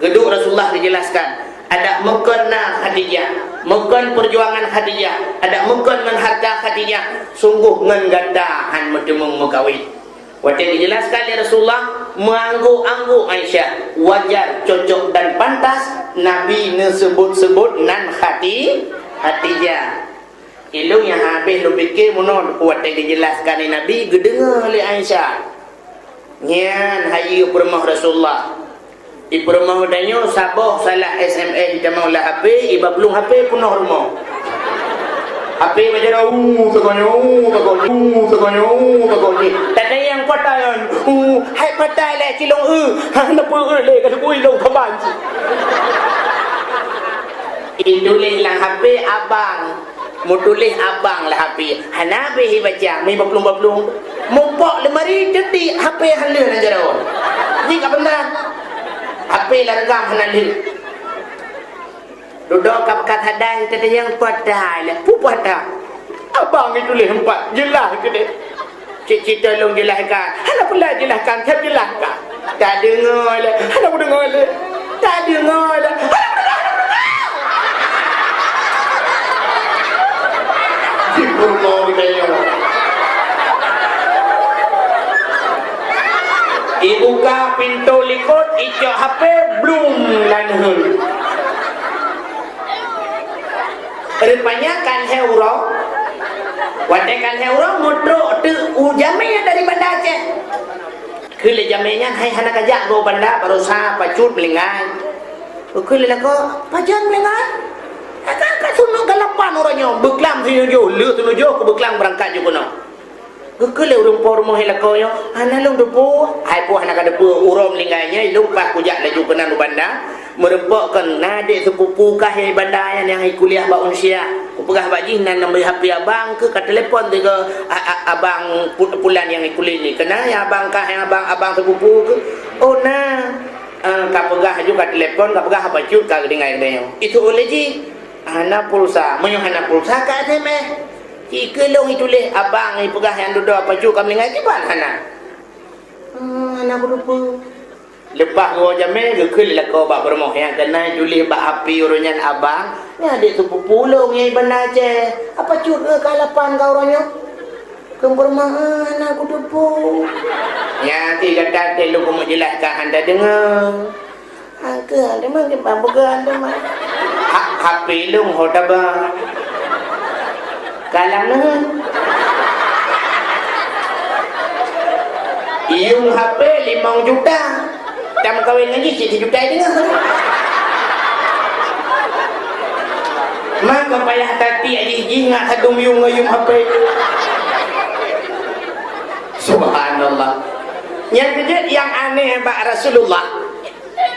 Geuduek Rasulullah geujelaskan, adak meukon na Khadijah, meukon peujuangan Khadijah, adak meukon ngon hareuta Khadijah, sunggoh ngon gata han meuteumeung meukawen. Watèe geujelaskan lé Rasulullah, meuangguk-angguk Aisyah, wajar, cocok dan pantas Nabi neuseubut-seubut nan Khati-, Khadijah. Ilôn nyang habéh lôn pike meunoe watèe geujelaskan lé Nabi geudeungoe lé Aisyah. Nyan hayeue peurumoh Rasulullah. Di peurumoh geutanyoe saboh salah S M S jitamong lam H P, iba plueng H P peunoh rumoh. H P baca dah, "Uh, sagoe nyoe, uh, sagoe nyoe, uh, sagoe nyoe, uh, sagoe nyoe." Tatanyong patai nyan, "Uh, hai patai lé cilong eu, hana peue lé ka teupui lôn kaban." Ituléh lam H P abang. Meutuléh abang lam H P, hana habéh ibaca, meubaplong-baplong. Mupok lemari teuti, H P hana lheueh lam jaroe. Nyan ka peunah. H P lam reukam hana lheueh. Dudoe ka pakat hadai, tatanyong patai lé. Peue patai? Abang ituléh empat, jeulaih keudeh. Cit-cit tolong jelaskan. Hana peureulèe jelaskan, saya jelaskan. Tadeungoe lé, hana peudeungoe lé. Tadeungoe lé, hana peudeungoe, hana peudeungoe. Jipeurumoh geutanyoe. Ibuka pintoe likot, icok H P, blum, lanheun. Rupanya ka lhèe uroe. Watèe ka lhèe uroe, meutrok teuk u jamèe dari Banda Aceh. Kheun lé jamèe nyan, "Hai, hana kajak goe Banda, baroesa pacut meuninggai." Kheun lé lakoe, "Pajan meuninggai?" "Ka, ka, ka sunat galapan uroe nyoe, beuklam sinujôh, le sinujôh keu beuklam beurangkat ju keunoe." Geukheun lé ureueng po rumoh lakoe nyoe, "Hana lôn teupeue, hai po hana kateupeue, uroe meuninggai nyoe lôn paih kujak laju keunan u Banda, meureumpok keu na adék seupupu kah nyang i Banda nyan nyang i kuliah bak Unsyah. Kupeugah bak jih na nambah H P abang keuh, ka telepon sigoe a-, a-, abang pu-, pulan nyang i kuliah nyoe. Keunan nyang abang kah nyang abang, abang seupupu keuh?" "Oh na." Eh, kapeugah laju ka telepon, kapeugah haba cut ka geutinggai geutanyoe. Itu ulèe jih, "Hana pulsa." Meunyoe hana pulsa ka S M S. Ci keu lôn ituléh abang ipeugah nyang dudoe pacut ka meuninggai kiban hana. Hmm, hana kuteupeu. Leupah geuwoe jamèe geukheun lé lakoe bak peurumoh nyang keunan ituléh bak H P uroe nyan abang, nyan adék seupupu lôn nyang i Banda Aceh. Apa cut keu kalapan ka uroe nyoe? Keu peurumoh, hana kuteupeu. Nyan ti gata teuh lôn keumeuk jeulaih ka hana deungö. Angkeu, teuma kiban peugah teuma. Ha, H P lôn ho taba. Kalam neuh. Yuem H P limong juta. Tameukawen ngon jih cit sijuta deungö. Maka payah tatiek jih, jih ngat sadum yuem ngon yuem H P. Subhanallah. Nyang keujeuet nyang aneh bak Rasulullah.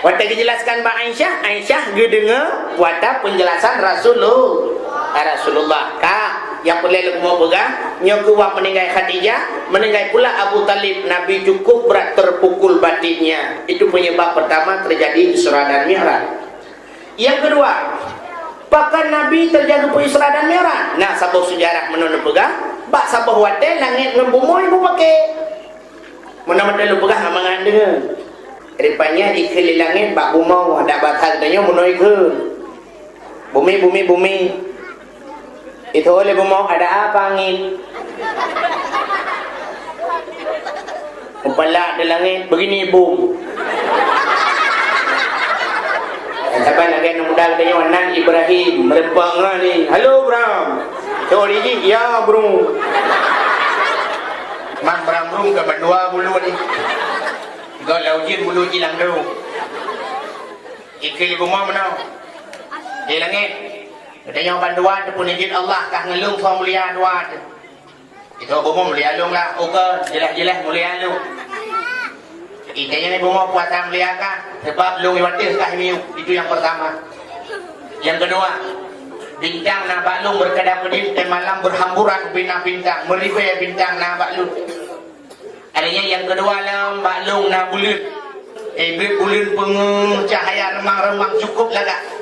Watèe geujelaskan bak Aisyah, Aisyah geudeungö kuasa peunjelasan Rasulullah. Rasulullah ka, nyang peureulèe lôn peugah, nyoe keuh wak meuninggai Khadijah, meuninggai pula Abu Thalib, Nabi cukup brat terpukul batinnya. Itu penyebab pertama terjadi Isra dan Mi'raj. Nyang keudua, pakon Nabi teujaga peu Isra dan Mi'raj? Na saboh seujarah meunan neupeugah, bak saboh watèe langèt ngon bumoe beupaké. Meunan meunan lôn peugah amangat deungö. Rupanya ikheun lé langèt bak bumoe, adak basa geutanyoe meunoe ikheun. Bumi, bumi, bumi. Itu oleh bumoe ada apa angin? Mupalak di langit, begini bum. Saban lagèe aneuk muda geutanyoe, nan Ibrahim, meureumpok ngon ni. "Halo, Bram." Cok di jih, "Ya, Brum." Mang Bram Brum ka bandua bulu ni. Gol lau jin bulu jilang tu. Ikheun lé bumoe meunoe. Di langit. Geutanyoe bandua teupeuneujeuet Allah ka ngeulong soe mulia dua teuh. Itu bumoe mulia lôn lah, ukeue jeulaih-jeulaih mulia lôn. Itanya ni bumoe puasa mulia kah, sebab lôn iwateh kah miyueb, itu yang pertama. Yang kedua, bintang na bak lôn berkedap-kedip, dan malam berhamburan bina bintang, meribèe bintang na bak lôn. Adanya yang kedua lom bak lôn na buleuen. Eh, buleuen peungeuh cahaya remang-remang cukup lagak.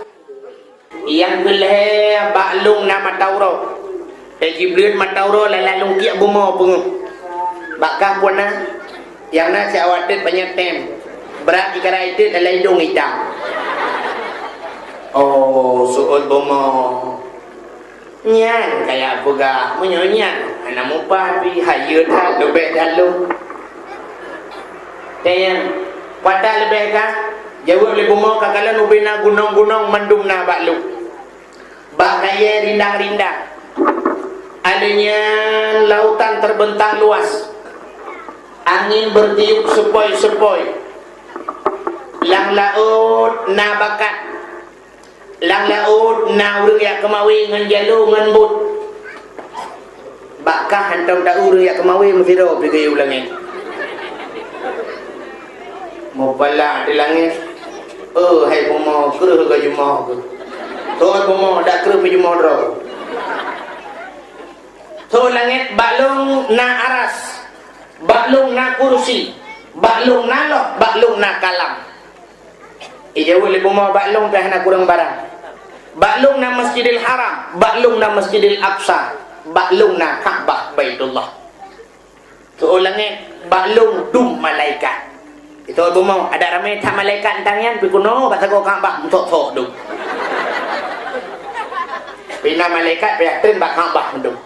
Nyang keulhèe bak lôn na mata uroe. Eh, Jibril mata uroe lalai lôn kiek bumoe peungeuh. Bak kah peue na? Nyang na si awak teuk panyöt tem. Brat ikara itet dalam idong itam. Oh, seuôt bumoe. Nyan kaya peugah, meunyoe nyan hana mupat pih, hayeue that, leubeh that lôn. Tanyong, pat leubeh kah? Jaweueb lé bumoe, ka kalon ubé na gunong-gunong mandum na bak lôn. Bak kayèe rindang-rindang. Adanya lautan terbentang luas. Angin bertiup sepoi-sepoi. Lam laôt na bakat. Lam laôt na ureueng jak keumawé ngon jalo ngon bot. Bak kah hantom taeu ureueng jak keumawé meusidroe pih geuyue u langét. Mupala di langét, "Oh, hai bumoe, kreueh geujumoh keuh." Thon bumoe, dak kreueh pih jumoh droe. Thon langét, bak lôn na aras, bak lôn na kursi, bak lôn na loh, bak lôn na kalam. Ijaweueb lé bumoe, bak lôn pih hana kureueng barang. Bak lôn na Masjidil Haram, bak lôn na Masjidil Aqsa, bak lôn na Ka'bah Baitullah. Thon langét, bak lôn dum malaikat. Itu bumoe, adak ramé that malaikat nyan pih keunoe bak sagoe Ka'bah meusok-sok dum. Pih na malaikat pih ateueh bak Ka'bah dum.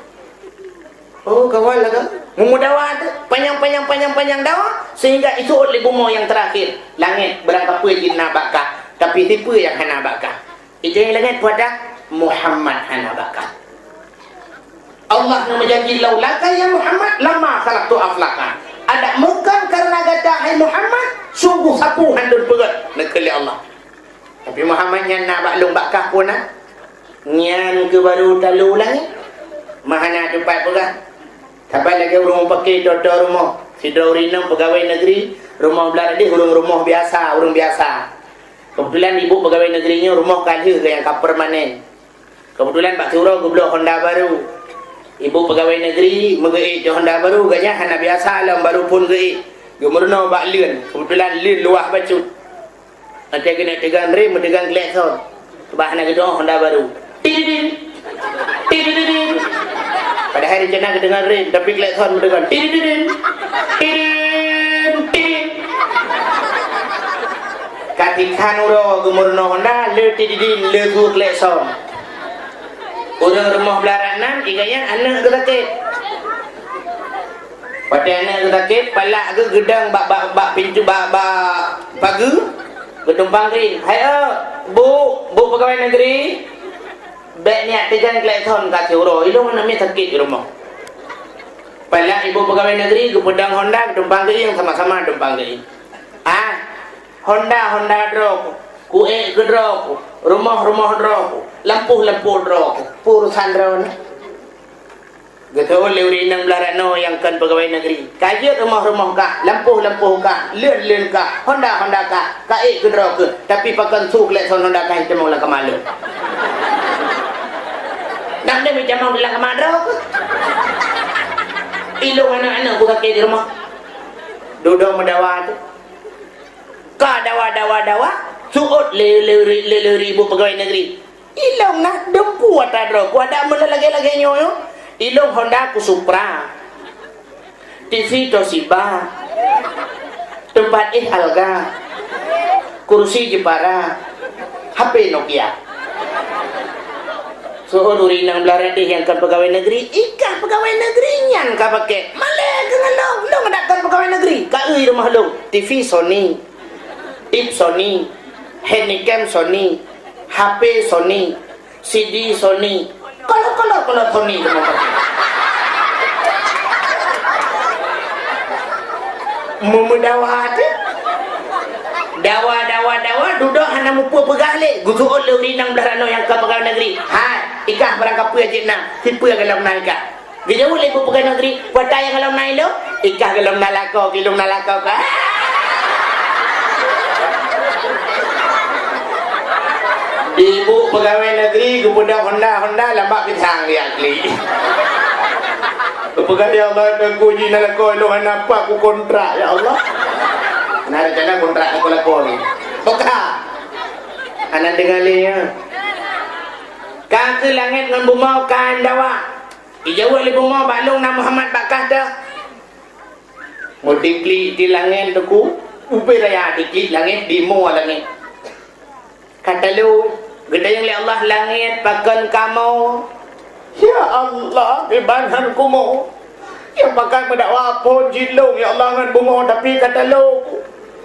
Oh, kawan lah kan? Meumeudawa tu, panyang-panyang, panyang-panyang dawa. Sehingga iseuôt lé bumoe nyang teurakhir, langét beurangkapeue jih na bak kah, tapi sipeue nyang hana bak kah? Ijai langét peue dah, Muhammad hana bak kah. Allah neumeujanji, "Laulaka ya Muhammad lama khalaqtu aflaka." Adak meukon kareuna gata hai Muhammad, sungguh sapeue han lôn peugét, neukheun lé Allah. Tapi Muhammad nyan na bak lôn bak kah peue na? Nyan keuh baru talu langét. Meuhana teumpat peugah. Saban lagée ureuëng mupake toe-toe rumoh. Sidroe ureuëng inong peugawée negeri, rumoh blah deh ureuëng rumoh biasa, ureuëng biasa. Keubeutulan ibu peugawée negeri nyoe rumoh ka lheueh nyang ka permanen. Keubeutulan bak siuroe geubloe honda baru. Ibu peugawée negeri meugeuék di honda baru, gobnyan hana biasa lom baru phon geuék. Geumeurunoe bak leuen, keubeutulan leuen luwah bacut. Watée keuneuk teugang rem, meuteugang klekson. Bah na geudong honda baru. Tididin. Tididin. Padahai rencana geuteugang rem, tapi klekson meuteugang. Tididin. Tidin. Tidin. Katika nuro geumeurunoe honda, le tididin, le su klekson. Ureuëng rumoh blah nan, iga nyan aneuëk geusakét. Watée aneuëk geusakét, palak geuh geudong bak, bak, bak pintu, bak, bak pageue, geutumpang keuieng. "Hai, eh, Bu, Bu peugawée negeri, bék niyak teujan klekson ka siuroe, ilong aneuëk miet sakét di rumoh." Palak ibu peugawée negeri geupeudong honda, geutumpang keuieng, sama-sama tumpang keuieng. Ah, honda, honda droe ku, kuék keu droe ku, rumoh, rumoh droe ku, lampôh, lampôh droe ku, peue urosan droeneuh. Geuseuôt lé ureuëng inong blah ranoe nyang kon peugawée negeri. Ka jeuet rumoh-rumoh kah, lampôh-lampôh kah, leuen-leuen kah, honda-honda kah, ka ék keudroe keuh, tapi pakon su klekson honda kah jitamong lam kama lôn. Nang deuh jitamong lam kama droe keuh. Ilong aneuk-aneuk ku sakét di rumoh. Dudoe meudawa tu. Ka dawa, dawa, dawa, seuôt lé, lé, lé, lé, lé ibu peugawée negeri. Ilong na dumpeue ata droe ku, adak meunan lagée-lagée nyoe, nyoe. Ilong honda ku Supra. T V Toshiba. Teumpat éh Alga. Kursi Jepara. H P Nokia. Seuôt ureuëng inong blah ranoe nyang kon peugawée negeri, ikah peugawée negeri nyan ka pakai. Malée keuh ngon lôn, lôn adak kon peugawée negeri. Ka eu rumoh lôn, T V Sony. Ip Sony, handycam Sony, H P Sony, C D Sony, kolor-kolor, kolor Sony teuma pakai. Meumeudawa teuh. Dawa, dawa, dawa, dudoe hana mupeue peugah lé. Geuseuôt lé ureuëng inong blah ranoe nyang ka peugawée negeri. Hai, ikah barangkapeue jeuet na, sipeue golom na ikah. Geujaweueb lé ibu peugawée negeri, "Peue ata nyang golom na ilong?" "Ikah golom na lakoe, ilong na lakoe kah." Ibu peugawée negeri geupeudong honda-honda lam bak pisang di Agli. Geupeugah, "Ya Allah, teungku jih na lakoe ilong hana pat ku kontrak, ya Allah." Na rencana kontrak lakoe-lakoe ni. Toka. Hana deungoe lé nyan. Ka keu langét ngon bumoe ka dawa. Ijaweueb lé bumoe, "Bak lôn na Muhammad bak kah teuh." Meutiklik di langét teungku, ubé raya tiklik langét, di mua langét. Ka talo, geutanyong lé Allah, "Langét, pakon kamoe?" "Ya Allah, kiban han kumoe. Nyang pakat meudakwa phon jih lôn, ya Allah, ngon bumoe, tapi ka talo."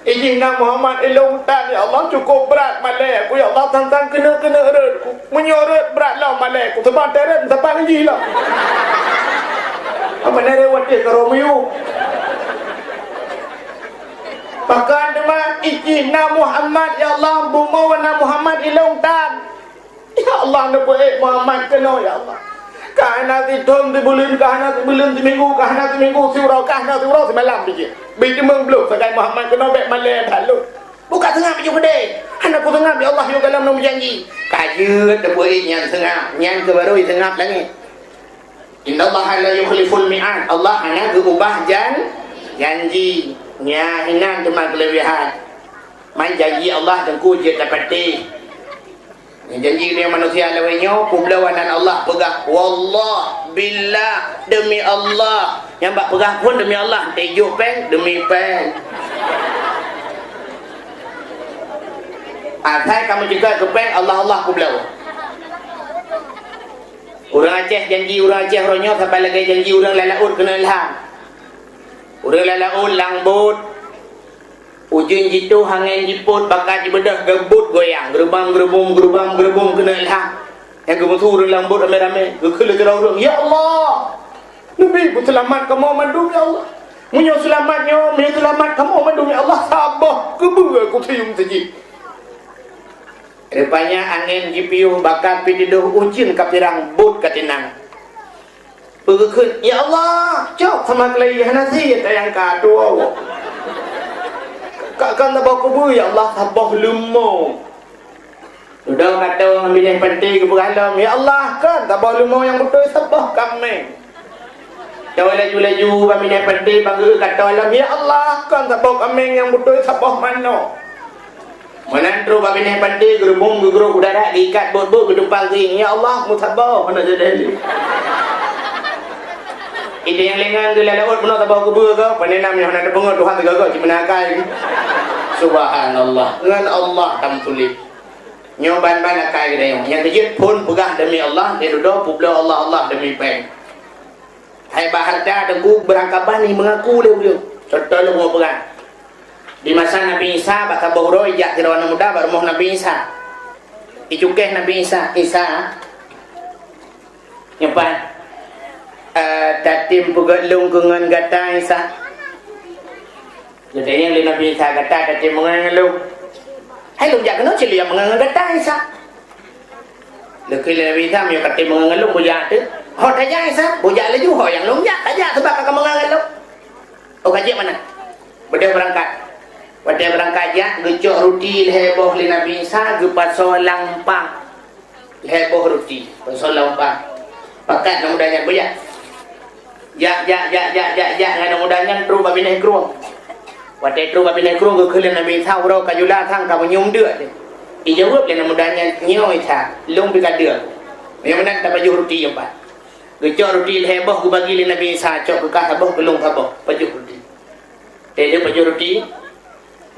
Ijih na Muhammad ilong tan, ya Allah, cukup brat malée ku, ya Allah, sang-sang keuneuk-keuneuk rot ku. Meunyoe rot brat lom malée ku, saban teuret, saban jih lom. Apa nare watée ka Romeo? Pakon teuma ijih na Muhammad, ya Allah, bumoe na Muhammad ilong tan. Ya Allah, neupeuék Muhammad keunoe, ya Allah. Ka hana sithon sibuleuen, ka hana sibuleuen siminggu, ka hana siminggu siuroe, ka hana siuroe simalam pih jeuet. Bit teumeung bloh sagai Muhammad keunoe bék malée that lôn. Buka seungab ju keudeh. Hana kuseungab, ya Allah, yoh gohlom neumeujanji. Ka jeuet teupeuék nyan seungab, nyan keuh barô jiseungab langét. Innallaha la yukhliful mi'ad. Allah hana geuubah jan-, janji. Nyan hinan teuma keuleubehan. Man janji Allah teungku jeuet tapatéh. Janji ureuëng manusia lawét nyoe, peubloe nan Allah peugah, "Wallah, billah, demi Allah." Nyang bak peugah phon demi Allah, teuh jok péng, demi péng. Asai kamoe juga keu péng, Allah, Allah peubloe. Ureuëng Aceh janji ureuëng Aceh uroe nyoe saban lagée janji ureuëng lam laôt keuneuk ilham. Ureuëng lam laôt lam bot, Ujeuen jitôh, angén jipôt, bakat jibeudôh, geubuet goyang, geurubam-geurubum, geurubam-geurubum keuneuk lhah. Nyang geumeusu ureuëng lam buet ramé-ramé, geukheun lé sidroe ureuëng, "Ya Allah! Neubi peuseulamat kamoe mandum, ya Allah! Meunyoe seulamat nyoe, meunyoe seulamat kamoe mandum, ya Allah, saboh keubeue kusium teujih." Rupanya angén jipiôh, bakat pih tidôh, ujeuen ka pirang, buet ka tinang. Peugeukeut, "Ya Allah, cok sama keulai hana sie tayang ka tuwoe." Ka, ka saboh keubeue, "Ya Allah, saboh leumo." Dudoe ka tô ngon binéh panté geupeugah lom, "Ya Allah, kon saboh leumo nyang beutôi, saboh kaméng." Tô laju-laju bak binéh panté, bak geuh ka tô lom, "Ya Allah, kon saboh kaméng nyang beutôi, saboh manok." Meunan trok bak binéh panté, geurubum geugrôp u darat, geuikat bot-bot, geutumpang keuieng, "Ya Allah, meusaboh hana jadi." Idéh nyang lé nyan geulaleuôt bunoe saboh keubeue goe, pane nam nyang hana teupeungeut Tuhan teuga goe cit meunan akai. Subhanallah, ngon Allah tameutuléh. Nyoe ban-ban akai geutanyoe. Nyang keujeuet phon peugah demi Allah, lé dudoe peubloe Allah, Allah demi péng. Hai bak hareuta teungku beurangkaban ni meungaku lé ureuëng. Contoh lôn peugah. Di masa Nabi Isa bak saboh uroe ijak sidroe aneuëk muda bak rumoh Nabi Isa. Icukéh Nabi Isa, "Isa, nyoe pat, eh, tatem peugét lôn keu ngon gata, Isa?" Geutanyong lé Nabi Isa, "Gata tatem meungon ngon lôn?" "Hai lôn jak keunoe cit lôn jak meungon ngon gata, Isa." Geukheun lé Nabi Isa, "Meunyoe katem meungon ngon lôn, bujak teuh." "Ho tajak, Isa, bujak laju, ho nyang lôn jak, kajak sabab ka kameungon ngon lôn." "Oh, kajak meunan?" Beudôh beurangkat. Watée beurangkat jak, geucok ruti lhée boh lé Nabi Isa, geupasoe lam umpang. Lhée boh ruti, pasoe lam umpang. Pakat aneuëk muda nyan, "Bujak." Jak, jak, jak, jak, jak, jak ngon aneuëk muda nyan trok bak binéh krueng. Watée trok bak binéh krueng geukheun lé Nabi Isa, "Uroe ka jula sang ka meunyium deuk teuh." Ijaweueb lé aneuëk muda nyan, "Nyoe Isa, lôn pih ka deuk. Meunyoe meunan tapajoh ruti nyoe pat." Geucok ruti lhée boh geubagi lé Nabi Isa, "Cok keu kah saboh, keu lôn saboh, pajoh ruti." Teuh pajoh ruti,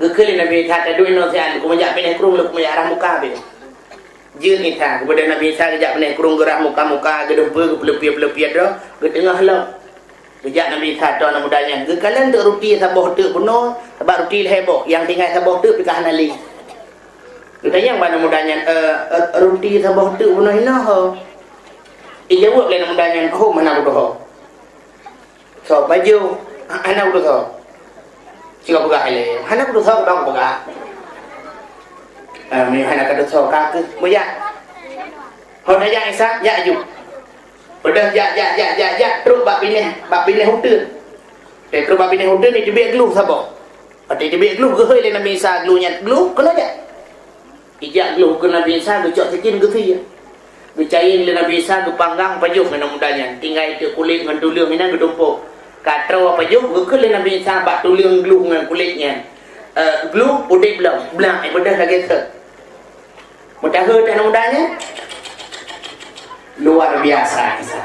geukheun lé Nabi Isa, "Taduek inoe siat, lôn keumeujak binéh krueng, lôn keumeujak rhah muka beh." Jeuet Isa, geubeudôh Nabi Isa geujak binéh krueng, geurhah muka-muka, geudumpeue, geupeuleupiet-peuleupiet droe, geuteungoh lom. Geujak Nabi Isa ateueh aneuëk muda nyan, geukalon teuk ruti saboh teuk bunoe, sabab ruti lhée boh, nyang tinggai saboh teuk pih ka hana lé. Geutanyong bak aneuëk muda nyan, "Eh, eh, ruti saboh teuk bunoe hinoe ho?" Ijaweueb lé aneuëk muda nyan, "Hom hana kutuho." "Soe pajoh?" "Ha-, hana kutusoe." Cit ka peugah ilée, "Hana kutusoe, bang peugah." "Eh, meunyoe hana kutusoe, ka keuh bujak." "Ho tajak Isa, jak aju." Beudôh jak, jak, jak, jak, jak, trok bak binéh, bak binéh uteuen. Teuh trok bak binéh uteuen, iteubiet glôh saboh. Watée iteubiet glôh, geuhôi lé Nabi Isa glôh nyan, "Glôh, keunoe jak." Ijak glôh keu Nabi Isa, geucok sikin geusie. Geucayeng lé Nabi Isa, geupanggang, pajoh ngon aneuëk muda nyan. Tinggai teuk kulét ngon tuleueng inan geutumpôk. Ka troe pajoh, geukheun lé Nabi Isa bak tuleueng glôh ngon kulét nyan, "Eh, glôh udeb lom, blang, eh, beudôh lagée sot." Meutahe teuh aneuëk muda nyan, luar biasa Isa.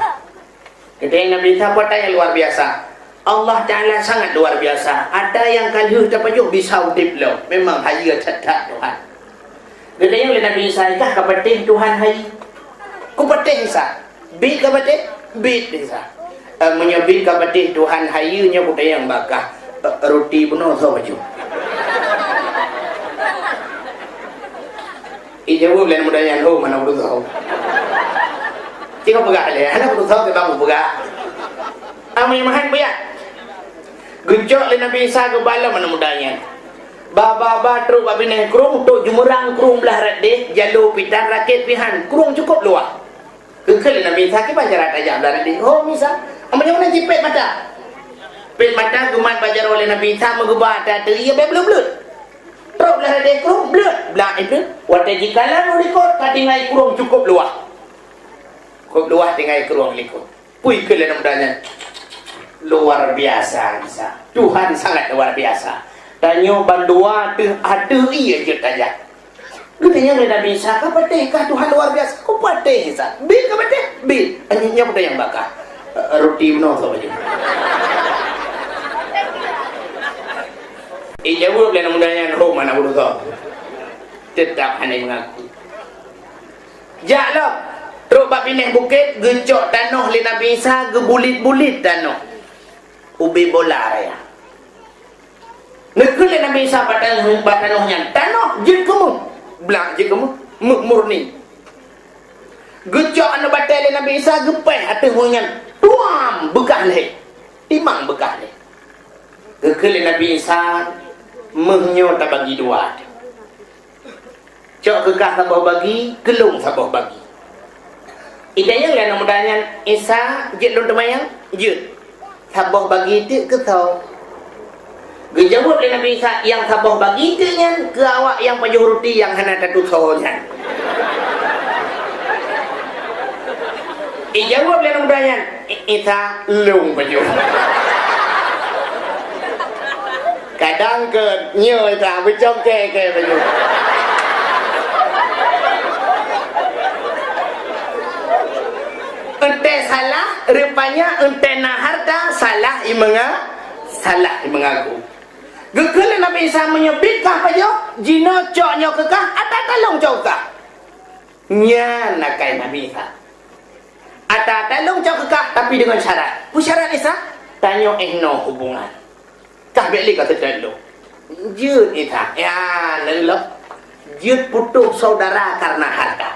Geutanyong Nabi Isa, "Peue ata nyang luar biasa?" "Allah Ta'ala sangat luar biasa. Ata nyang ka lheueh tapajoh bisa udeb lom. Memang hayeue that-that Tuhan." Geutanyong lé Nabi Isa, "Kah ka patéh Tuhan hayeue?" "Kupatéh Isa." "Biet ka patéh?" "Biet Isa." "Eh, meunyoe biet ka patéh Tuhan hayeue, nyoe kutanyong bak kah, eh, ruti bunoe soe pajoh?" Ijaweueb lé aneuëk muda nyan, "Hom hana kutusoe." Cit ka peugah ilée, "Hana kutusoe, keu bang peugah." "Ah, meunyoe meuhan bujak." Geucok lé Nabi Isa geuba lom aneuëk muda nyan. Ba, ba, ba trok bak binéh krueng, trok jimeurang krueng blah rot deh, jalô pih tan, rakét pih han, krueng cukôp luwah. Geukheun lé Nabi Isa, "Kiban cara tajak blah rot deh?" "Hom Isa." "Ah, meunyoe meunan cit pét mata." Pét mata geumat bak jaroe lé Nabi Isa, meugeuba ata ateueh ie, bék bleuet-bleuet. Trok blah rot deh krueng, bleuet, blang ié bleuet. Watée jikalon u likot, ka tinggai krueng cukôp luwah. Cukôp luwah tinggai krueng likot. Peue geukheun lé aneuëk muda nyan, "Luar biasa Isa. Tuhan sangat luar biasa. Tanyoe bandua teuh ateueh ie jeuet tajak." Geutanyong lé Nabi Isa, "Ka patéh kah Tuhan luar biasa?" "Kupatéh Isa." "Biet ka patéh?" "Biet." "Nyoe, nyoe peue nyang bak kah, eh, ruti bunoe soe pajoh?" Ijaweueb lé aneuëk muda nyan, "Hom hana kutusoe." Teutap hana meungaku. Jak lom, trok bak binéh bukét, geucok tanoh lé Nabi Isa, geubulet-bulet tanoh. Ubé bola raya. Neukheun lé Nabi Isa bak tanoh, bak tanoh nyan, tanoh jeuet keu méuh, blah jeuet keu méuh, méuh murni. Geucok aneuëk batée lé Nabi Isa, geupéh ateueh méuh nyan, tuam, beukah lhée, timang beukah lhée. Geukheun lé Nabi Isa, méuh nyoe tabagi dua. Cok keu kah saboh bagi, keu lôn saboh bagi. Itanyong lé aneuëk muda nyan, "Isa, jeuet lôn teumayang?" "Jeuet." "Saboh bagi teuk keu soe?" Geujaweueb lé Nabi Isa, "Nyang saboh bagi teuk nyan keu awak nyang pajoh ruti nyang hana tatusoe nyan." Ijaweueb lé aneuëk muda nyan, "I-, Isa, lôn pajoh." Kadang keu nyoe Isa beucongke-ke baju. Eunteuk salah, rupanya eunteuk na hareuta, salah imeunga-, salah imeungaku. Geukheun lé Nabi Isa, "Meunyoe biet kah pajoh, jinoe cok nyoe keu kah, ata-ata lôn cok keu kah." Nyan akai Nabi Isa. Ata-ata lôn cok keu kah, tapi deungon syarat. Peue syarat Isa? Tanyoe éh noe hubungan. Kah bék lé ka seutôt lôn. Jeuet Isa. Ya, lôn lom. Jeuet putôh saudara karena harta.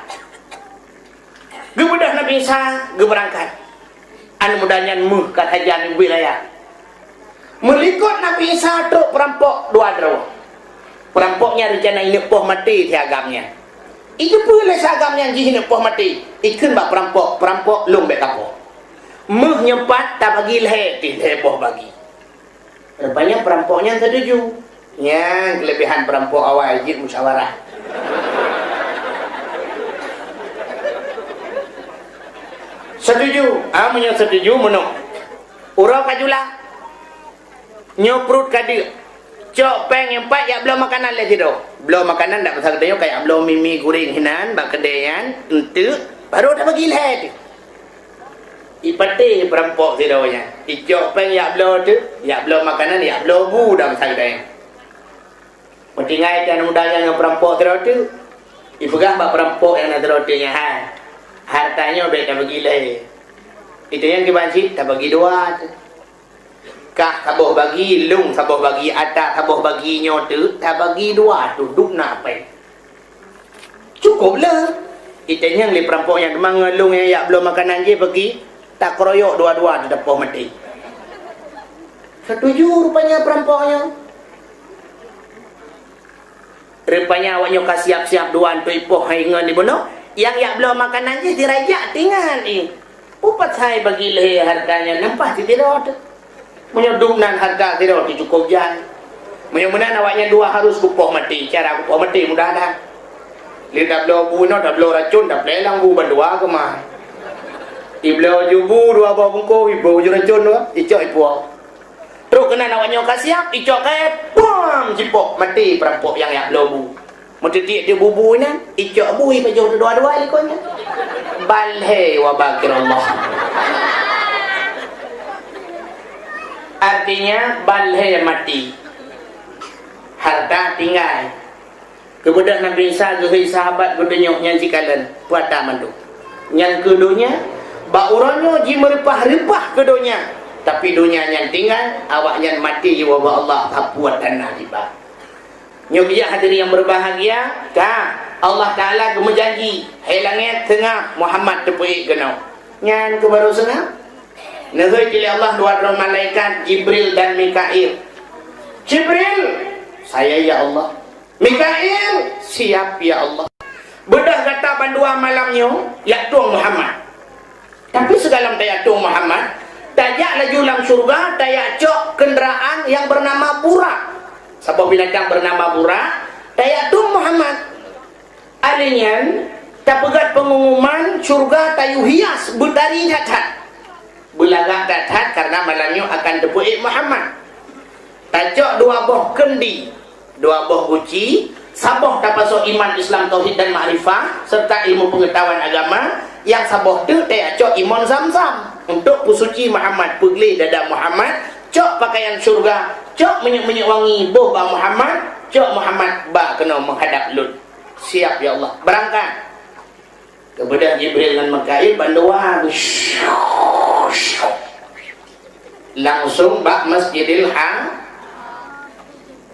Geubeudôh Nabi Isa, geubeurangkat. Aneuëk muda nyan méuh ka sajan u wilayah. Meulikot Nabi Isa trok peurampok dua droe. Peurampok nyan reuncana ineuk poh maté si agam nyan. Ijeupeue lé si agam nyan jih ineuk poh maté, ikheun bak peurampok, "Peurampok, lôn bék kapoh. Méuh nyoe pat tabagi lhée pih lhée boh bagi." Rupanya peurampok nyan seutuju. Nyan keulebihan peurampok awai jeuet musyawarah. Seutuju. Ah, meunyoe seutuju, meunoe. Uroe ka jula. Nyoe pruet ka deuk. Cok péng nyang pat jak bloe makanan lé sidroe. Bloe makanan dak pasai geutanyoe ka jak bloe mi-mi guréng hinan bak keudè nyan, enteuk, barô tabagi lhée teuk. Ipatéh peurampok sidroe nyan. Icok péng jak bloe teuk, jak bloe makanan, jak bloe bu dak pasai geutanyoe. Meutinggai tan muda nyan ngon peurampok sidroe teuk. Ipeugah bak peurampok nyang na sidroe teuk nyan, "Hai, hareuta nyoe bék tabagi lhée. Itanyong kiban cit tabagi dua teuk." Kah saboh bagi, lôn saboh bagi, ata saboh bagi nyoe teuk, tabagi dua teuk, dum na péng. Cukôp le. Itanyong lé peurampok nyan, "Teuma ngon lôn nyang jak bloe makanan jih bagi, takeroyok dua-dua teuh tapoh maté." Seutuju rupanya peurampok nyan. Rupanya awak nyoe ka siap-siap dua untuk ipoh hai ngon ibunoe. Nyang jak bloe makanan jih dirajak tinggai. Peue pasai bagi lhée hareuta nyan, nampak sidroe teuk. Meunyoe dum nan hareuta sidroe teuk cukôp jai. Meunyoe meunan awak nyan dua harus kupoh maté. Cara kupoh maté mudah that. Lé tabloe bu inoe, tabloe racôn, taplé lam bu bandua keumah. Ibloe ju bu dua boh bungkôh, iboh ju racôn dua, icok ipuwoe. Trok keunan awak nyoe ka siap, icok kayée, pam! Jipoh, maté peurampok nyang jak bloe bu. Meuteubiet di bu-bu nyan, icok bu ipajoh dua-dua likot nyan. Ban lhée waba keu Allah. Artinya, ban lhée maté. Hareuta tinggai. Geubeudôh Nabi Isa geuhôi sahabat geutunyok nyan sikalon, peue ata mandum. Nyan keuh donya, bak uroe nyoe jimeureumpah-reumpah keu donya, tapi donya nyan tinggai, awaknyan maté jiwoe bak Allah, sapeue tanda tiba. Nyoe bijak hadirin yang berbahagia, ka Allah Taala geumeujanji, hai langét seungab Muhammad teupeuék keunoe. Nyan keuh barô seungab. Neuhôi lé Allah dua droe malaikat, Jibril dan Mikail. Jibril, "Saya, ya Allah." Mikail, "Siap, ya Allah." Beudôh gata bandua malam nyoe, jak tueng Muhammad. Tapi sigohlom tajak tueng Muhammad, tajak laju lam syeuruga, tajak cok keundaraan nyang beunama Burak. Saboh binatang beunama Burak, tajak tueng Muhammad. Ari nyan, tapeugét peungumuman syeuruga tayue hias beutari that-that. Beulagak that-that kareuna malam nyoe akan teupeuék Muhammad. Tacok dua boh keundi, dua boh guci, saboh tapasoe iman Islam, tauhid dan makrifah, serta ilmu pengetahuan agama, nyang saboh teuk tajak cok imon Zam-Zam untuk peusuci Muhammad, peugleh dada Muhammad, cok pakaian syeuruga, cok minyeuk-minyeuk wangi boh bak Muhammad, cok Muhammad ba keunoe meuhadab lôn. Siap, ya Allah. Beurangkat. Geubeudôh Jibril ngon Mikail bandua langsung bak Masjidil Haram.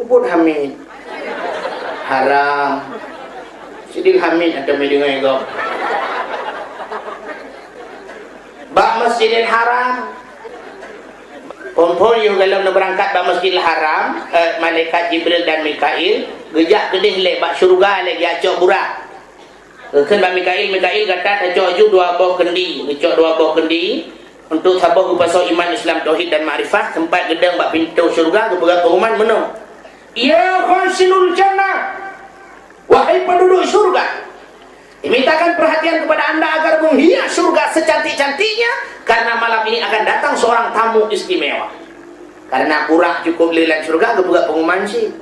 Buet Hamid. Haram. Sidin Hamid atau meunyoe deungoe gob. Bak Masjidil Haram. Phôn-phôn yoh gohlom neubeurangkat bak Masjidil Haram, eh, malaikat Jibril dan Mikail geujak keudeh lé bak syeuruga lé geujak cok burak. Geukheun bak Mikail, "Mikail, gata tacok ju dua boh keundi." Geucok dua boh keundi untuk saboh geupasoe iman, Islam, tauhid dan makrifah, sempat geudong bak pintoe syeuruga geupeugah pengumuman meunoe, "Ya khazinul jannah, wahai penduduk syurga, dimintakan perhatian kepada anda agar menghias syurga secantik-cantiknya, karena malam ini akan datang seorang tamu istimewa." Karena burak cukup le lam syurga, geupeugah pengumuman cit,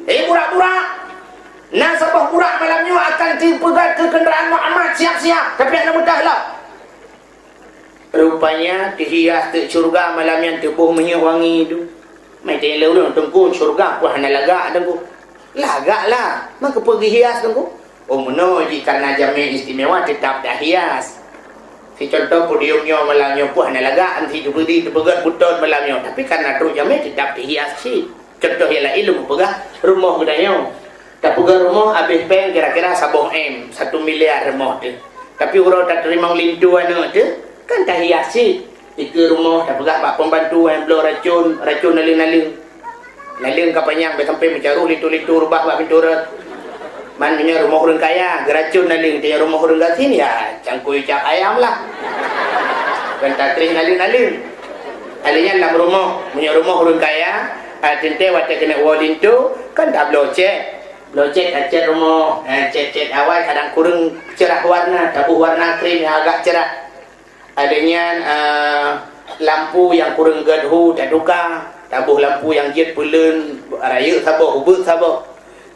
"Eh, burak-burak! Na saboh burak malam nyoe akan teupeugah keu keundaraan Muhammad, siap-siap, tapi hana meudah lom." Rupanya teuhias teuk syeuruga malam nyan teuboh minyeuk wangi tu. Meuteuleu ureuëng teungku syeuruga peue hana lagak teungku. Lagak lah, meukeupeu geuhias teungku. Oh meunoe jih karena jamé istimewa teutap tahias. Sicontoh podium nyoe malam nyoe peue hana lagak, meusi teupeudi teupeugét beuton malam nyoe, tapi karena trok jamé teutap teuhias cit. Contoh nyang laén lôn peugah rumoh geutanyoe. Tapeugah rumoh habéh péng kira-kira saboh M, satu miliar rumoh teuh. Tapi uroe tateurimong linto aneuk teuh, kan tahias cit. Dikeue rumoh tapeugah bak pembantu nyang bloe racun, racun naleueng-naleueng. Naleueng ka panyang bèk sampai meucaroh linto-linto reubah bak pintoe rot. Man meunyoe rumoh ureuëng kaya, geuracun naleueng, teuh rumoh ureuëng gasien, ya cangkôi cap ayam lah. Kan tatreh naleueng-naleueng. Alèh nyan lam rumoh, meunyoe rumoh ureuëng kaya, ah, teuntèe watèe keuneuk woe linto, kan tabloe cèt. Bloe cèt, ah, cèt rumoh, eh, cèt-cèt awai kadang kureueng cerah warna, taboh warna krem nyang agak cerah. Alèh nyan, eh, lampu nyang kureueng gèt hu tatuka, taboh lampu nyang jeuet peuleuen, rayeuk saboh, ubeut saboh.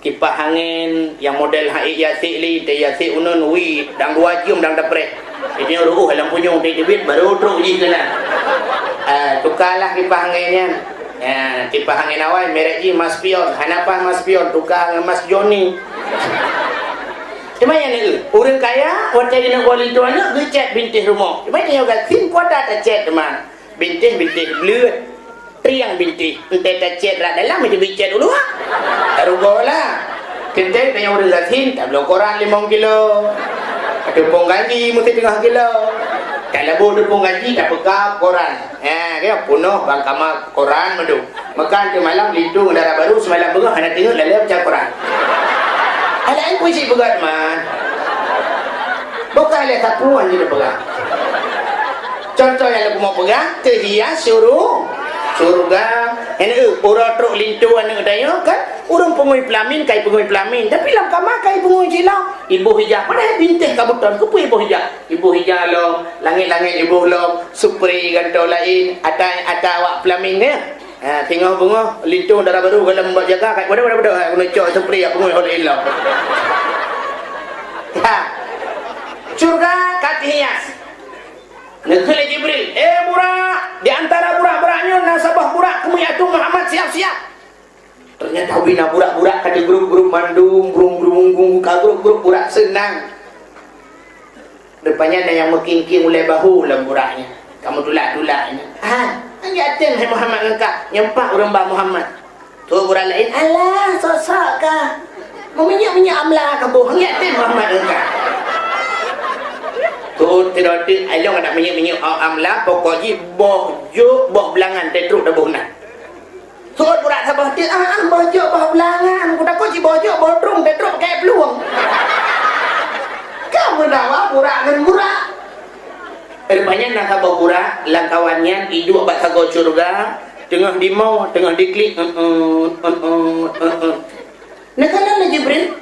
Kipah angén nyang model han ék jiasek lé, teujiasek uneun, wi, dang dua jeuem dang tapreh. Jadi nyoe reuôh lam punyueng teubiet, barô trok jih keunan. Ah, tukalah kipah angén nyan. Ah, kipah angén awai merek jih Maspion. Hana paih Maspion, tuka ngon Mas Joni. Teuma nyan ureuëng kaya, watèe jineuk woe linto aneuk, geucèt bintéh rumoh. Teuma nyoe gasien kuat that tacèt teuma. Bintéh-bintéh bleuet. Triang bintéh, entée tacét rak dalam, itu bicét u luwa. Tarugoe lah. Teuntée tanyoe ureuëng gasien, tabloe koran limong kilo. Teupông gaji meusti teungoh kilo. Talabu teupông gaji, tapeukab koran. Ha, keu peunoh bang kama koran meudu. Meukan teumalam linto ngon dara barô, seumalam beungoh hana teungeut lalée peucah koran. Hana laén pun cit peugah teuma. Bukan lé sapeue nyang jipeugah. Contoh nyang lôn peugah, teuhias syuru-, syeuruga. Nyan, eh, uroe trok linto aneuk tanyoe kan, ureuëng peungui peulamin, kai peungui peulamin. Tapi lam kama kai peungui cit lom. Iboh ija, padahai bintéh ka beuton, keupeue iboh ija? Iboh ija lom, langét-langét iboh lom, supri gantoe laén, ata, ata awak peulamin nyan. Ha, singoh beungoh, linto dara barô gohlom bak jaga, kai wadah, wadah, wadah, ha, keuneuk cok supri, ha, peungui hol ilong. Ha. Syeuruga ka teuhias. Neukheun lé Jibril, "Eh, burak! Di antara burak-burak nyoe na saboh burak keumeung ateueh Muhammad, siap-siap!" Ternyata ubé na burak-burak ka teugrôp-grôp mandum, brung-brung-brung, ka grôp-grôp burak seunang. Rupanya na nyang meuking-king ulée bahu lam burak nyan. Ka meutulak-tulak nyan. "Ah, hana ateueng hai Muhammad ngon kah, nyoe pat ureuëng ba Muhammad." Tuh burak laén, "Alah, sok-sok kah. Meuminyéuk-minyéuk amla kaboh, hana ateueng Muhammad ngon kah." Tuh, teudoe teuk, ilong adak minyéuk-minyéuk amla, pokok jih boh jôk, boh beulangan, teutrok taboh na. Sot burak saboh teuk, ah, ah, boh jôk, boh beulangan. Kutakot cit boh jôk, boh trueng, teutrok pakai plueng. Ka meudawa burak ngon burak. Rupanya na saboh burak, lam kawan nyan iduek bak sagoe syeuruga, teungoh dimoe, teungoh diklik, eun-eun, eun-eun, eun-eun. Neukalon lé Jibril,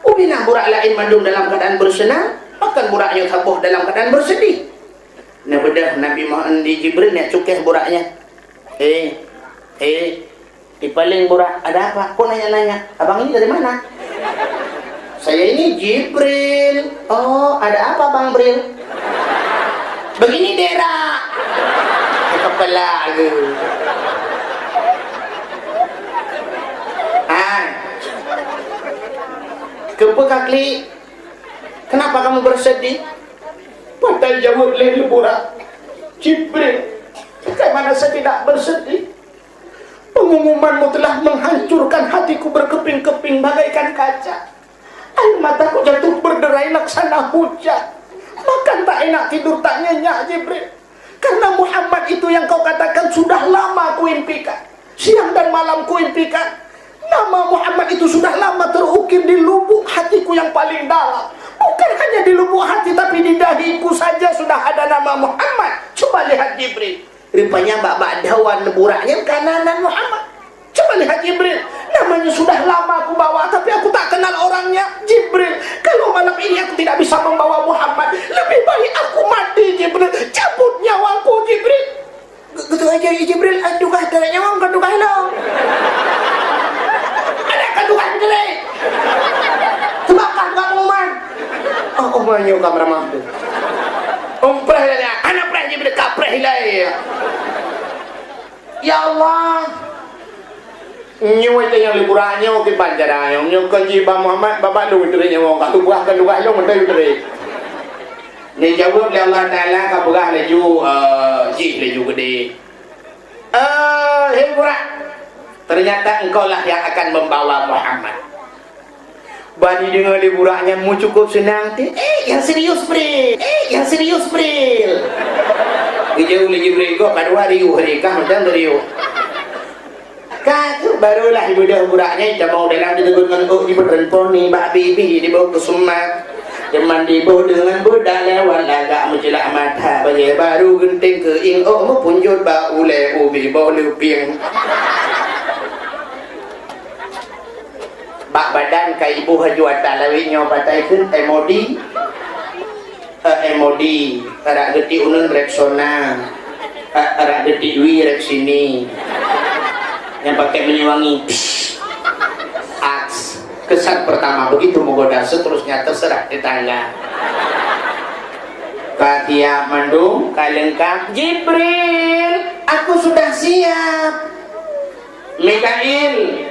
ubé na burak laén mandum dalam keuadaan beuseunang, pakon burak nyoe saboh dalam keuadaan beuseudeh. Neubeudôh Nabi Muhammad di Jibril nyang cukéh burak nyan. Eh, eh, di paléng burak, "Ada apa?" Kok nanya-nanya? "Abang ini dari mana?" "Saya ini Jibril." "Oh, ada apa, Bang Bril?" "Begini, Dek, rak." Kepala lu. Hai. Keupeue ka klik? Kenapa kamu bersedih? Padahai jaweueb lé burak, "Jibril, bagaimana saya tidak bersedih? Pengumumanmu telah menghancurkan hatiku berkeping-keping bagaikan kaca. Air mataku jatuh berderai laksana hujan. Makan tak enak, tidur tak nyenyak, Jibril. Karena Muhammad itu yang kau katakan sudah lama kuimpikan. Siang dan malam kuimpikan. Nama Muhammad itu sudah lama terukir di lubuk hatiku yang paling dalam. Bukan hanya di lubuk hati, tapi di dahiku saja sudah ada nama Muhammad. Coba lihat, Jibril. Rupanya bak-bak dawan burak nyan ka na nan Muhammad. Coba lihat, Jibril. Namanya sudah lama aku bawa, tapi aku tak kenal orangnya. Jibril, kalau malam ini aku tidak bisa membawa Muhammad, lebih baik aku mati, Jibril. Cabut nyawaku, Jibril. Ge-, gitu aja, Jibril. Ah, tugaih tarék nyawa, bukan tugaih lôn. Ada kan tugaih tarék? Sebab kah bukan pengumuman. Oh, oh, manyo ka meramah tu. Umpreh lah, anak preh, Jibril, ka preh ilai. Ya Allah. Nyoe teuh nyang lé burak nyoe kiban cara nyoe. Nyoe kon jiba Muhammad, babah lôn teuh nyoe. Ka tugaih, ka tugaih lôn, meuteui teuh. Dijaweueb lé Allah Taala, ka peugah laju, eh, jih laju keudeh. Eh, hei burak, ternyata engkau lah yang akan membawa Muhammad. Ban jideungoe lé burak nyan meucukup seunang, "Eh, nyang serius, Bril! Eh, nyang serius, Bril!" Geujaweueb lé Jibril, "Gob ka dua riuh hari kah macam serius." Ka tu, barulah jibeudôh burak nyan, jitamong dalam, jiteugon ngon ôk, jipeutreun poni bak bibie, jiboh keu seumah. Teuma jiboh deungon beudak lewat lagak meucilak mata, bajée baru geunteng keuieng, ôk meupunjot bak ulée, ubé boh leupieng. Bak badan ka iboh laju ata lawét nyoe, patai kheun M O D. Eh, M O D, arak geuti uneun Rexona. Eh, arak geuti wie Rexini. Nyang pakai minyeuk wangi. Psst. Aks. Kesan pertama begitu menggoda, seterusnya terserah tetangga. Ka siap mandum, ka leungkap. Jibril, aku sudah siap. Mikail,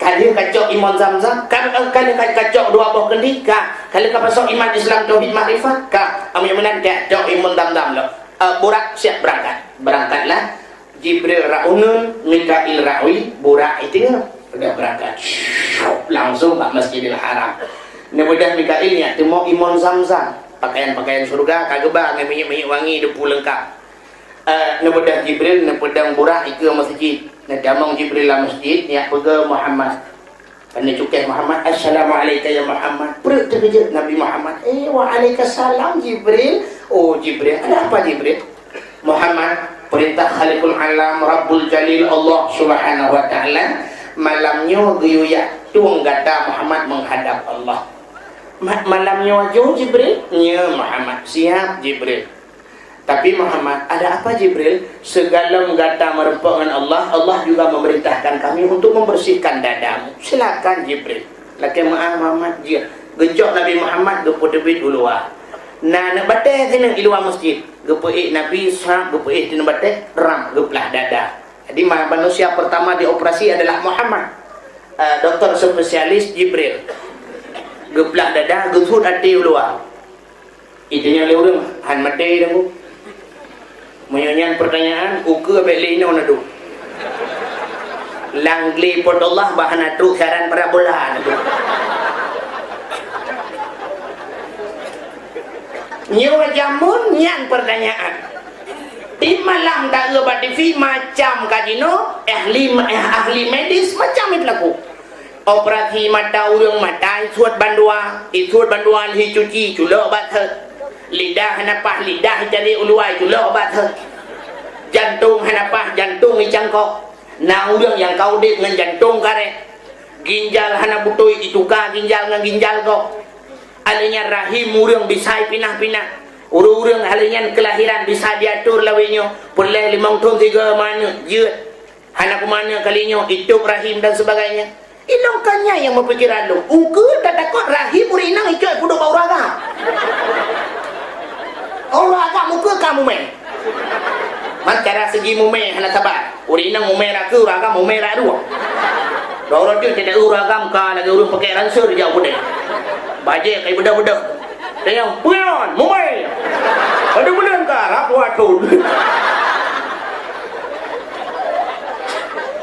ka lheueh kacok imon Zamzam, ka, eh, ka lheueh ka-, kacok dua boh kendi, ka, ka lheueh kapasok iman Islam tauhid makrifat, ka, amun meunan kacok imon Zamzam lom. Eh, Burak siap berangkat. Berangkatlah Jibril rot uneun, Mikail rot wie, Burak iteungoh. Udah berangkat. Langsung bak Masjidil Haram. Neubeudôh Mikail nyak teumo imon Zamzam. Pakaian-pakaian syurga ka geuba ngon minyeuk-minyeuk wangi, depu leungkap. Eh, neubeudôh Jibril, neupeudong Burak ikeue masjid. Neutamong Jibril lam masjid, nyak peugah Muhammad. Kan neucukéh Muhammad, "Assalamu'alaika ya Muhammad." Peureuk teukeujot Nabi Muhammad. "Eh, wa'alaikasalam Jibril." "Oh, Jibril, ada apa Jibril?" "Muhammad, perintah Khaliqul Alam, Rabbul Jalil, Allah Subhanahu wa Ta'ala, malam nyoe geuyue jak tueng gata Muhammad menghadap Allah." "Ma-, malam nyoe aju Jibril?" "Nyo Muhammad." "Siap Jibril." "Tapi Muhammad, ada apa Jibril?" "Segalom gata meureumpok ngon Allah, Allah juga memerintahkan kami untuk membersihkan dadamu. Silakan Jibril." "Lakée meu'ah Muhammad, jeuet." Geucok Nabi Muhammad, geupeuteubiet u luwa. Na aneuk batée sineuk i luwa masjid. Geupeuék Nabi, srap, geupeuék sineuk batée, ram, geuplah dada. Jadi ma-, manusia pertama dioperasi adalah Muhammad. Eh, doktor spesialis Jibril. Geuplah dada, geusuet até u luwa. Iteunyoe lé ureuëng, han maté dah, Bu. Meunyoe nyan pertanyaan, ukeue bék lé inoe neuduek. Lam glé Po teuh Allah bah hana trok siaran parabola neuduek. Nyoe jameun nyan pertanyaan. Di malam taeu bak T V macam ka jinoe, ahli, ahli medis macam ipeulaku. Operasi mata ureuëng, mata isuet bandua, isuet bandua lheueh cuci, culok bak thot. Lidah hana paih, lidah icalek u luwa, iculok bak thot. Jantong hana paih, jantong icangkok. Na ureuëng nyang ka udeb ngon jantong karet. Ginjal hana beutôi, ituka ginjal ngon ginjal gob. Alheuh nyan rahim ureuëng bisa ipinah-pinah. Ureuëng-ureuëng alheuh nyan keulahiran bisa diatur lawét nyoe, peureulée limong thon sigoe meuaneuk, jeuet. Hana kuman nyoe kali nyoe, itôb rahim dan sebagainya. Ilong ka nyan nyang meupikiran lôn. Ukeue tatakot rahim ureuëng inong icok ipeuduek bak ureuëng agam. Ureuëng agam ukeue ka mumé. Man cara segi mumé hana saban. Ureuëng inong mumé rot keue, ureuëng agam mumé rot duek. Dua uroe jeuet teudeue ureuëng agam ka lagée ureuëng pakèk ranseur jak u keudè. Bajée ka ibeudôh-beudôh. Tanyong, "Peue nyan, mumé?" Padum buleuen ka, rab dua thon.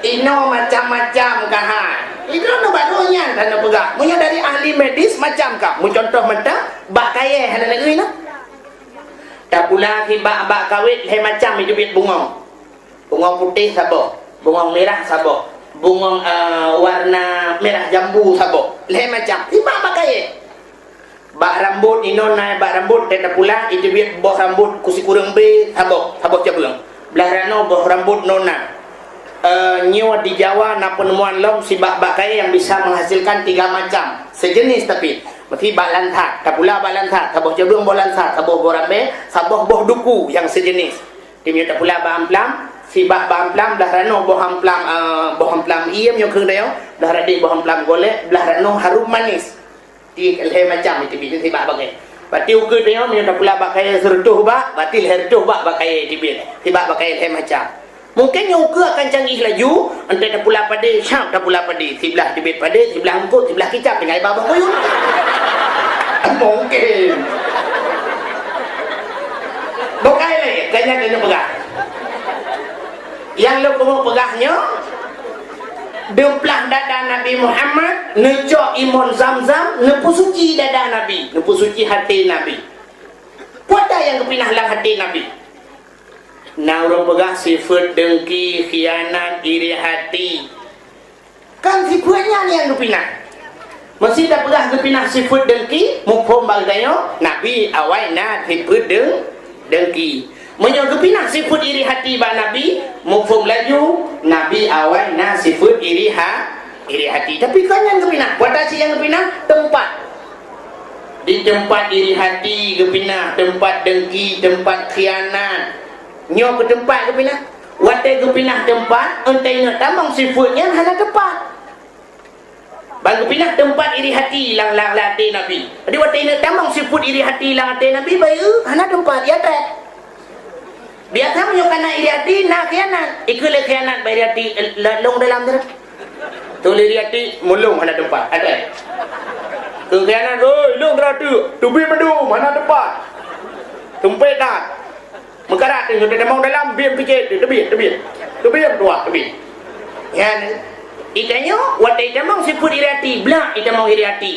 Inoe macam-macam ka hai. Idroeneuh baru nyan hana peugah. Meunyoe dari ahli medis macam ka. Meucuntoh mantong, bak kayèe hana lagèe nyoe. Tapula sibak bak kawét lhèe macam jiteubiet bungong. Bungong putéh saboh, bungong mirah saboh, bungong, eh, warna mirah jambu saboh. Lhèe macam. Sibak bak kayèe. Bak rambot inoe na bak rambot teuh tapula, jiteubiet boh rambot ku sikureueng bée saboh, saboh cabeueng. Blah ranoe boh rambot noe na. Eh, nyoe di Jawa na peuneumuan lom sibak bak kayèe nyang bisa menghasilkan tiga macam, sejenis tapi. Meusi bak lansat, tapula bak lansat, saboh cabeueng boh lansat, saboh boh rambée, saboh boh duku nyang sejenis. Di meunyoe tapula bak amplam, sibak bak amplam, blah ranoe boh amplam, eh, boh amplam ie meunyoe keu tanyoe, blah radeh boh amplam golek, blah ranoe harum manis. Di lhèe macam jiteubiet sibak bak kayèe. Berarti ukeue tanyoe meunyoe tapula bak kayèe sireutoh bak, berarti lhèe reutoh bak bak kayèe jiteubiet. Sibak bak kayèe lhèe macam. Mungkin nyoe ukeue akan canggih laju, 'oh tapula padé, syab tapula padé. Siblah jiteubiet padé, siblah eungkôt, siblah kicap tinggai bak boh kuyueng. Mungkin. Bukai lé, kayèe tanyoe peugah. Nyang lôn keumeung peugah nyoe, diplah dada Nabi Muhammad, neucok imon Zamzam, neupeusuci dada Nabi, neupeusuci até Nabi. Peue nyang geupinah lam até Nabi? Na ureueng peugah sifeuet dengki, khianat, iri hati. Kan sifeuet nyan nyang geupinah. Meusi tapeugah geupinah sifeuet dengki, muphom bak geutanyoe, Nabi awai na sifeuet deng-, dengki. Meunyoe geupinah sifeuet iri hati bak Nabi, muphom laju, Nabi awai na sifeuet iri ha-, iri hati. Tapi kon nyan geupinah, peue cit nyang geupinah? Teumpat. Di teumpat iri hati geupinah, teumpat dengki, teumpat khianat. Nyoe keu teumpat geupinah. Watèe geupinah teumpat, 'oh inong tamong sifeuet nyan hana teumpat. Ban geupinah teumpat iri hati lam, lam, lam até Nabi. Jadi watèe inong tamong sifeuet iri hati lam até Nabi, bayeue hana teumpat, ya trép. Biasa meunyoe kana iri hati, na khianat. Ikeu lé khianat bak iri hati, eh, la-, lôn dalam tu. Tuléh iri hati, mulông hana teumpat. Ada. Keu khianat, oi, lôn teurateuek. Teubiet mandum, hana teumpat. Tumpet that. Meukarat tu, sudah tamong dalam, biem picet tu. Teubiet, teubiet. Teubiet, tuah, teubiet. Nyan, itanyoe, watèe itamong sifeuet iri hati, blak itamong iri hati.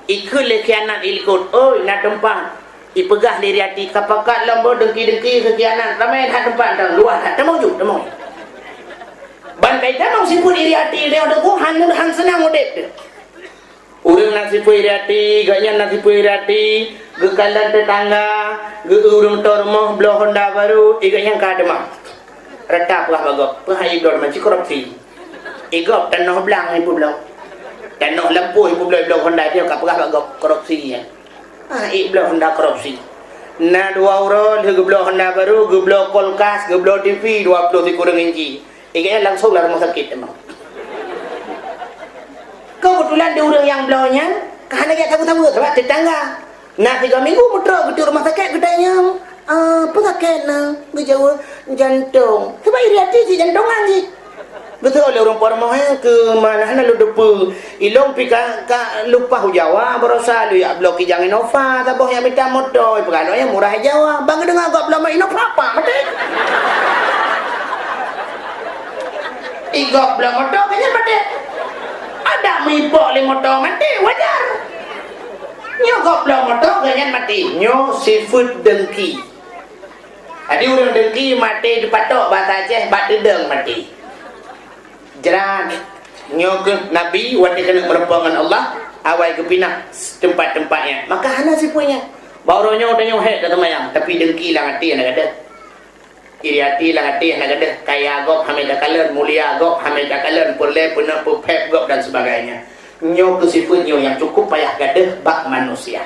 Ikheun lé khianat ilikot, oi, na teumpat. Ipeugah lé iri até, ka pakat lom boh dengki-dengki keu khianat, ramé that teumpat, luwah that, tamong ju, tamong. Ban kai tamong sifeuet iri até, lé teungku han, han seunang udép teuh. Ureueng na sifeuet iri até, gobnyan na sifeuet iri até, geukalon teutangga, geu ureueng tô rumoh bloe honda baru, gobnyan ka deungoe. Rata peugah bak gob, peue hai iblon meuci korupsi. Igob tanoh blang ipeubloe. Tanoh lampôh ipeubloe, iblon honda nyoe ka peugah bak gob korupsi nyan. Ah, iblon honda korupsi. Na dua uroe lheueh geubloe honda baru, geubloe kulkas, geubloe T V dua ploh sikureueng inci. Igob nyan langsong lam rumoh sakét teuma. Keubeutulan di ureueng nyang bloe nyan, ka hana jak saweue-saweue, sabab teutangga. Na sigoe minggu meutrok geutrok rumoh sakét geutanyong, "Ah, peue sakét na?" Geujaweueb, "Jantong." Sabab iri até jih jantongan jih. Geuseuôt lé ureueng po rumoh, "Eh, keu ma na hana lôn teupeue. Ilôn pih ka, ka lumpah u Jawa, baroesa lôn jak bloe kijang Innova, saboh jak mita moto, ipeugah lôn nyang murah di Jawa." Ban geudeungoe gob bloe Innova, apa maté? Igob bloe moto, gobnyan maté. Adak meupok lé moto maté, wajar. Nyoe gob bloe moto, gobnyan maté. Nyoe sifeuet dengki. Jadi ureueng dengki maté dipatok, bahasa Aceh, bak teudong maté. Jrat. Nyoe keuh Nabi watèe keuneuk meureumpok ngon Allah, awai geupinah teumpat-teumpat nyan. Maka hana sifeuet nyan. Bak uroe nyoe tanyoe hék taseumayang, tapi dengki lam até hana gadôh. Iri até lam até hana gadôh, kaya gob hana takalon, mulia gob hana takalon, peureulèe peuneuk peuphét gob dan sebagainya. Nyoe keuh sifeuet nyoe nyang cukup payah gadôh bak manusia.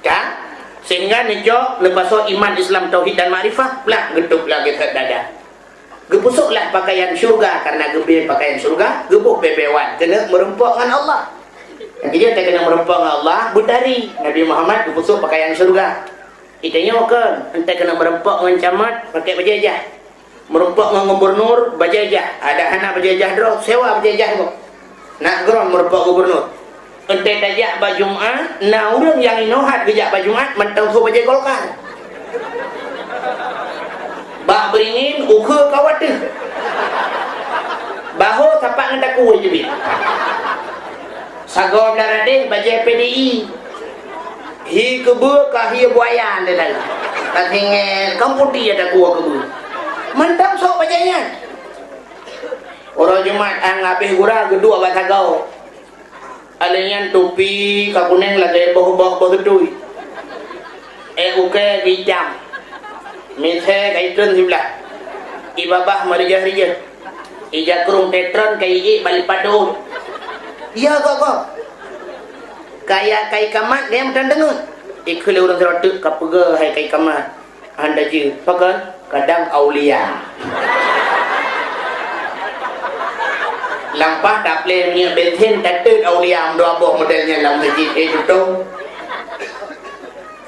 Ka? Sehingga neujok, neupasoe iman, Islam, tauhid dan makrifah, blah geutôb lagèe that dada. Geupeusôk lah pakaian syeuruga kareuna geubri pakaian syeuruga, geuboh bèe-bèe wan keuneuk meureumpok ngon Allah. Nyang keujeuet keuneuk meureumpok ngon Allah, beutari. Nabi Muhammad geupeusôk pakaian syeuruga. Geutanyoe kon, enteuk keuneuk meureumpok ngon camat, pakèk bajèe jah. Meureumpok ngon gubernur, bajèe jah. Adak hana bajèe jah droe, sewa bajèe jah gob. Nak keuron meureumpok gubernur. Enteuk tajak bak Jumat, na ureueng nyang inoe that geujak bak Jumat, mantong sôk bajèe Golkar. Bak Beringin, ukeue ka watèe. Bahu sapat ngon takue jeuet. Sagoe blah radeh bajée P D I. Hi keubeue ka hi buaya ndai. Ka singét, ka putih ya takue keubeue. Mantong sok bajée nyan. Uroe Jumat 'an habéh gura geuduek bak sagoe. Alèh nyan tupi ka kunéng lagèe boh-boh boh teutui. Ék ukèe geuitam. Misé ka itreun siblah. Ié babah meurijah-rijah. Ié jakrong teutron ka ié bak lipat deuh. Iya gob-gob. Kaya kai kamat gaya meutan deungon. Ikheun lé ureueng sidroe teuk ka peugah hai kai kamat. Hana jeuet, pakon? Kadang aulia. Lampah taplé minyeuk bensin, tateut aulia meudua boh model nyan lam masjid, eh, tutong.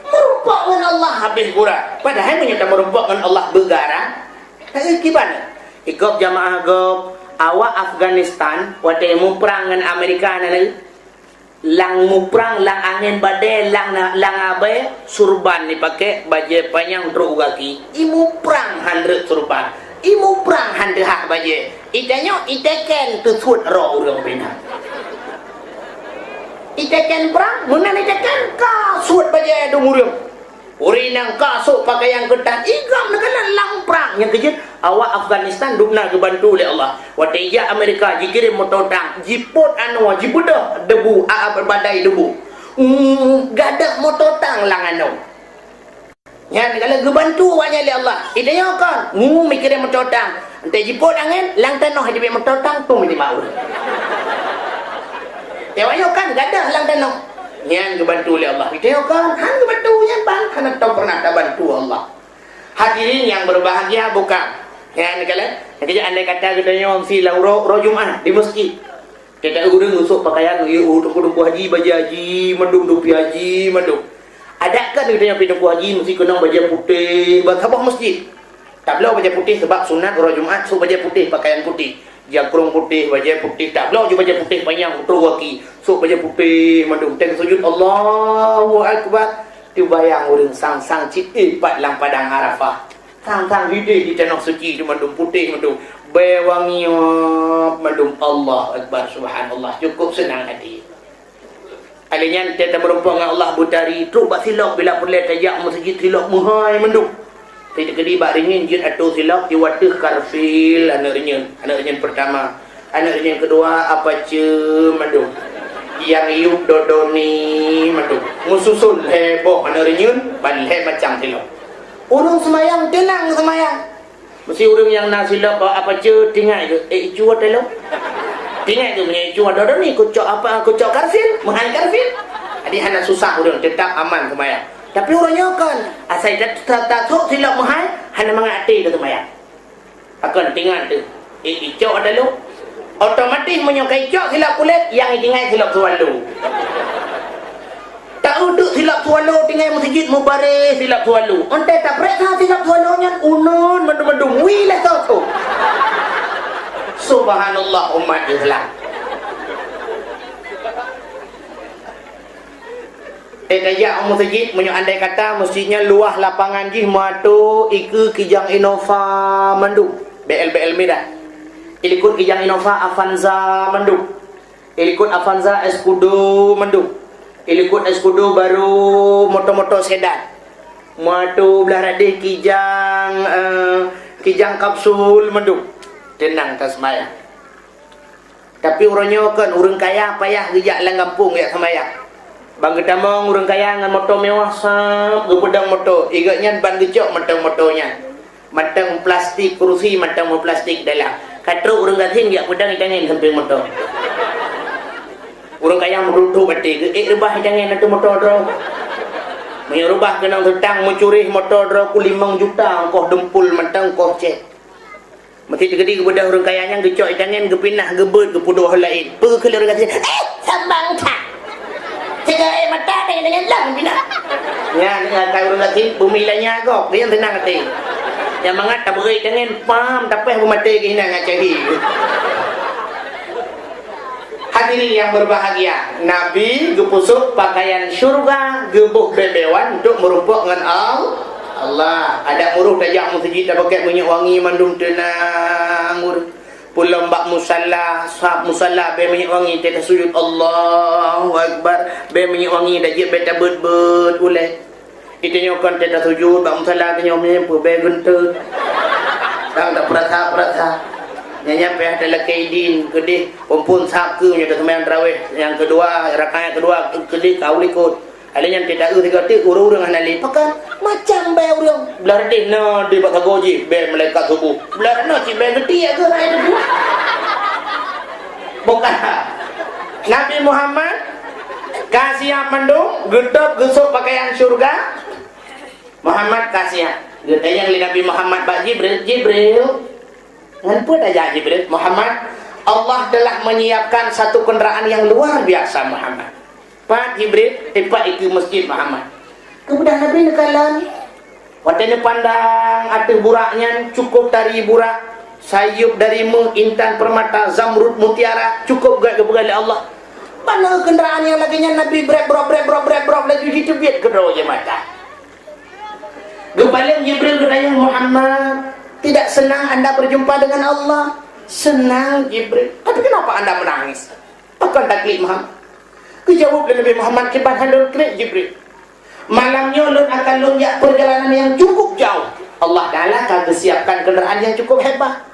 Meurumpok ngon Allah habéh gura. Padahai meunyoe tameurumpok ngon Allah beugara, eh, kiban. Ikop jamaah gob, awak Afghanistan, watèe muprang ngon Amerika na lagèe. Lam muprang, lam angén badai, lam, lam abée, surban jipakè, bajée panyang trok u gaki. Ié muprang han rhot surban. Ié muprang han teuhah bajée. Itanyoe iteken teusuet roh ureueng pih na. Iteken prang, meunan iteken ka suet bajée dum ureueng. Ureueng nyang ka sôk peukayan keutan, igam neukalon lam prang. Nyang keujeuet, awak Afghanistan dum na geubantu lé Allah. Watèe jak Amerika, jikirém moto tang, jipôt anoe, jibeudôh debu, a, a, badai debu. Hmm, gadôh moto tang lam anoe. Nyan neukalon geubantu awak nyan lé Allah. Itanyoe kon, mu mikirém moto tang. Enteuk jipôt angén, lam tanoh jibeuet moto tang, pun jimaweuh. Awak nyoe kan gadôh lam tanoh. Nyan geubantu lé Allah. Geutanyoe kan, han geubantu nyan ban, hana tau pernah tabantu Allah. Hadirin yang berbahagia bukan? Nyan kalon, keujak andai kata geutanyoe meusi lam uroe, uroe Jumat di masjid. Teuka ureueng usôk pakaian, yue, oh, teungku-teungku haji, bajée haji, mandum, topi haji, mandum. Adat kan geutanyoe pi teungku haji meusi keunong bajée putéh, ban saboh masjid. Tabloe bajée putéh sabab sunat uroe Jumat, sôk bajée putéh, pakaian putéh, jakrong putéh, bajée putéh, tabloe ju bajée putéh panyang, trok u gaki, sôk bajée putéh mandum, teng sujud, Allahu Akbar. Teubayang ureueng sang-sang cit, eh, pat lam padang Arafah. Sang-sang hideh di tanoh suci, mandum putéh mandum, bée wangi, mandum, Allahu Akbar, subhanallah, cukup seunang hati. Alèh nyan, teuka tameurumpok ngon Allah beutari, trok bak silop, bila peureulèe tajak meuseujid, silop meuhai mandum. Teukeudi bak reunyeun jeuet atô silop, iwateuh karfil aneuk reunyeun, aneuk reunyeun peurtama, aneuk reunyeun keudua apace mandum, nyang yup dodoni mandum, meususon lhèe boh aneuk reunyeun, ban lhèe macam silop. Ureueng seumayang teunang seumayang. Meusi ureueng nyang na silop bak apace, tingai geuh, "Eh, icu ata lôn." Tingai geuh meunyoe icu ata lôn ni, kucok apa, kucok karfil, meuhai karfil. Jadi hana susah ureueng, teutap aman seumayang. Tapi ureueng nyoe kon, asai ta-, ta-, tasôk silop meuhai, hana mangat até keu seumayang. Pakon tingai teuh, "Eh, icok ata lôn." Otomatis meunyoe ka icok silop kulét, nyang itingai silop swallow. Taudeuek silop swallow tinggai meuseujid, mubareh silop swallow. Ontée taprek that silop swallow nyan uneun mandum-mandum, wih lé soe-soe. Subhanallah, umat Islam. Eh, tajak u meuseujid, meunyoe andai kata meuseujid nyan luwah lapangan jih meuatô ikeue kijang Innova mandum, B L B L mirah. Ilikot kijang Innova Avanza mandum. Ilikot Avanza Escudo mandum. Ilikot Escudo baru moto-moto sedan. Meuatô blah radeh kijang, eh, kijang kapsul mandum. Teunang taseumayang. Tapi uroe nyoe kon ureueng kaya payah geujak lam gampông jak seumayang. Ban geutamong ureueng kaya ngon moto mewah sab, geupeudong moto. Igeuh nyan ban geucok mantong moto nyan. Mantong plastik kurusi, mantong meuplastik dalam. Ka trok ureueng gasien jak peudong itangen sampéng moto. Ureueng kaya meurutoh batée geuh, ék reubah itangen ateueh moto droe. Meunyoe reubah keunong teutang meucureh moto droe ku limong juta, ongkoh dumpul mantong, ongkoh cét. Meusi teukeudi geubeudôh ureueng kaya nyan geucok itangen geupinah geubeuet geupeuduek laén. Peue kheun lé ureueng gasien? Eh, sambang that! Sigoe mata tangen-tangen lom pinah. Nyan, nyan ka ureueng gasien beumiléh nyan gob, dia seunang até. Nyang mangat tabeuet tangen pam tapéh beumaté keuh inan ngon cahé. Hadirin yang berbahagia, Nabi geupeusuet pakaian syeuruga, geuboh beubewan untuk meurumpok ngon Al-, Allah. Adak meuruh tajak meuseujid tapakèk minyeuk wangi mandum teunang ureueng. Pulom bak musalla, sab musalla bèe minyeuk wangi teuka sujud, Allahu Akbar. Bèe minyeuk wangi dak jeuet bèe tabeuet-beuet ulèe. Ita nyoe kon teuka sujud bak musalla, tanyoe meupeubèe geunteut. Dang tapeurasa-peurasa. Nyan nyang payah talakèe idin keudeh, phôn-phôn sab keu nyoe taseumayang tarawih nyang keudua, rakaat nyang keudua keudeh ka u likot. Alèh nyan teuka eu sigoe teuk ureueng-ureueng hana lé. Pakon? Macam bèe ureueng. Blah deh na di bak sagoe jih bèe malaikat suboh. Blah na cit bèe geutiek keu hai teupeu. Bukan. Nabi Muhammad ka siap mandum, geutôb geusôk pakaian syurga. Muhammad ka siap. Geutanyong lé Nabi Muhammad bak Jibril, "Jibril, ngon peue tajak Jibril?" "Muhammad, Allah telah menyiapkan satu kendaraan yang luar biasa, Muhammad." "Pat Jibril?" "Teumpat ikeue masjid, Muhammad." Keumudian Nabi neukalon. Watèe neupandang ateueh burak nyan, cukup tari burak, sayeup dari meu, intan permata, zamrud, mutiara, cukup gèt geupeugah lé Allah. Bak na kendaraan nyang lagèe nyan Nabi brèt brok, brèt brok, brèt brok, laju jiteubiet keudroe jih mata. Geupaleng Jibril geutanyong, "Muhammad, tidak senang anda berjumpa dengan Allah?" "Senang, Jibril." "Tapi kenapa anda menangis?" "Pakon taklik, Muhammad?" Geujaweueb lé Nabi Muhammad, "Kiban han lôn kriet, Jibril. Malam nyoe lôn akan lôn jak peurjalanan nyang cukup jauh. Allah Taala ka geusiapkan kendaraan nyang cukup hebat.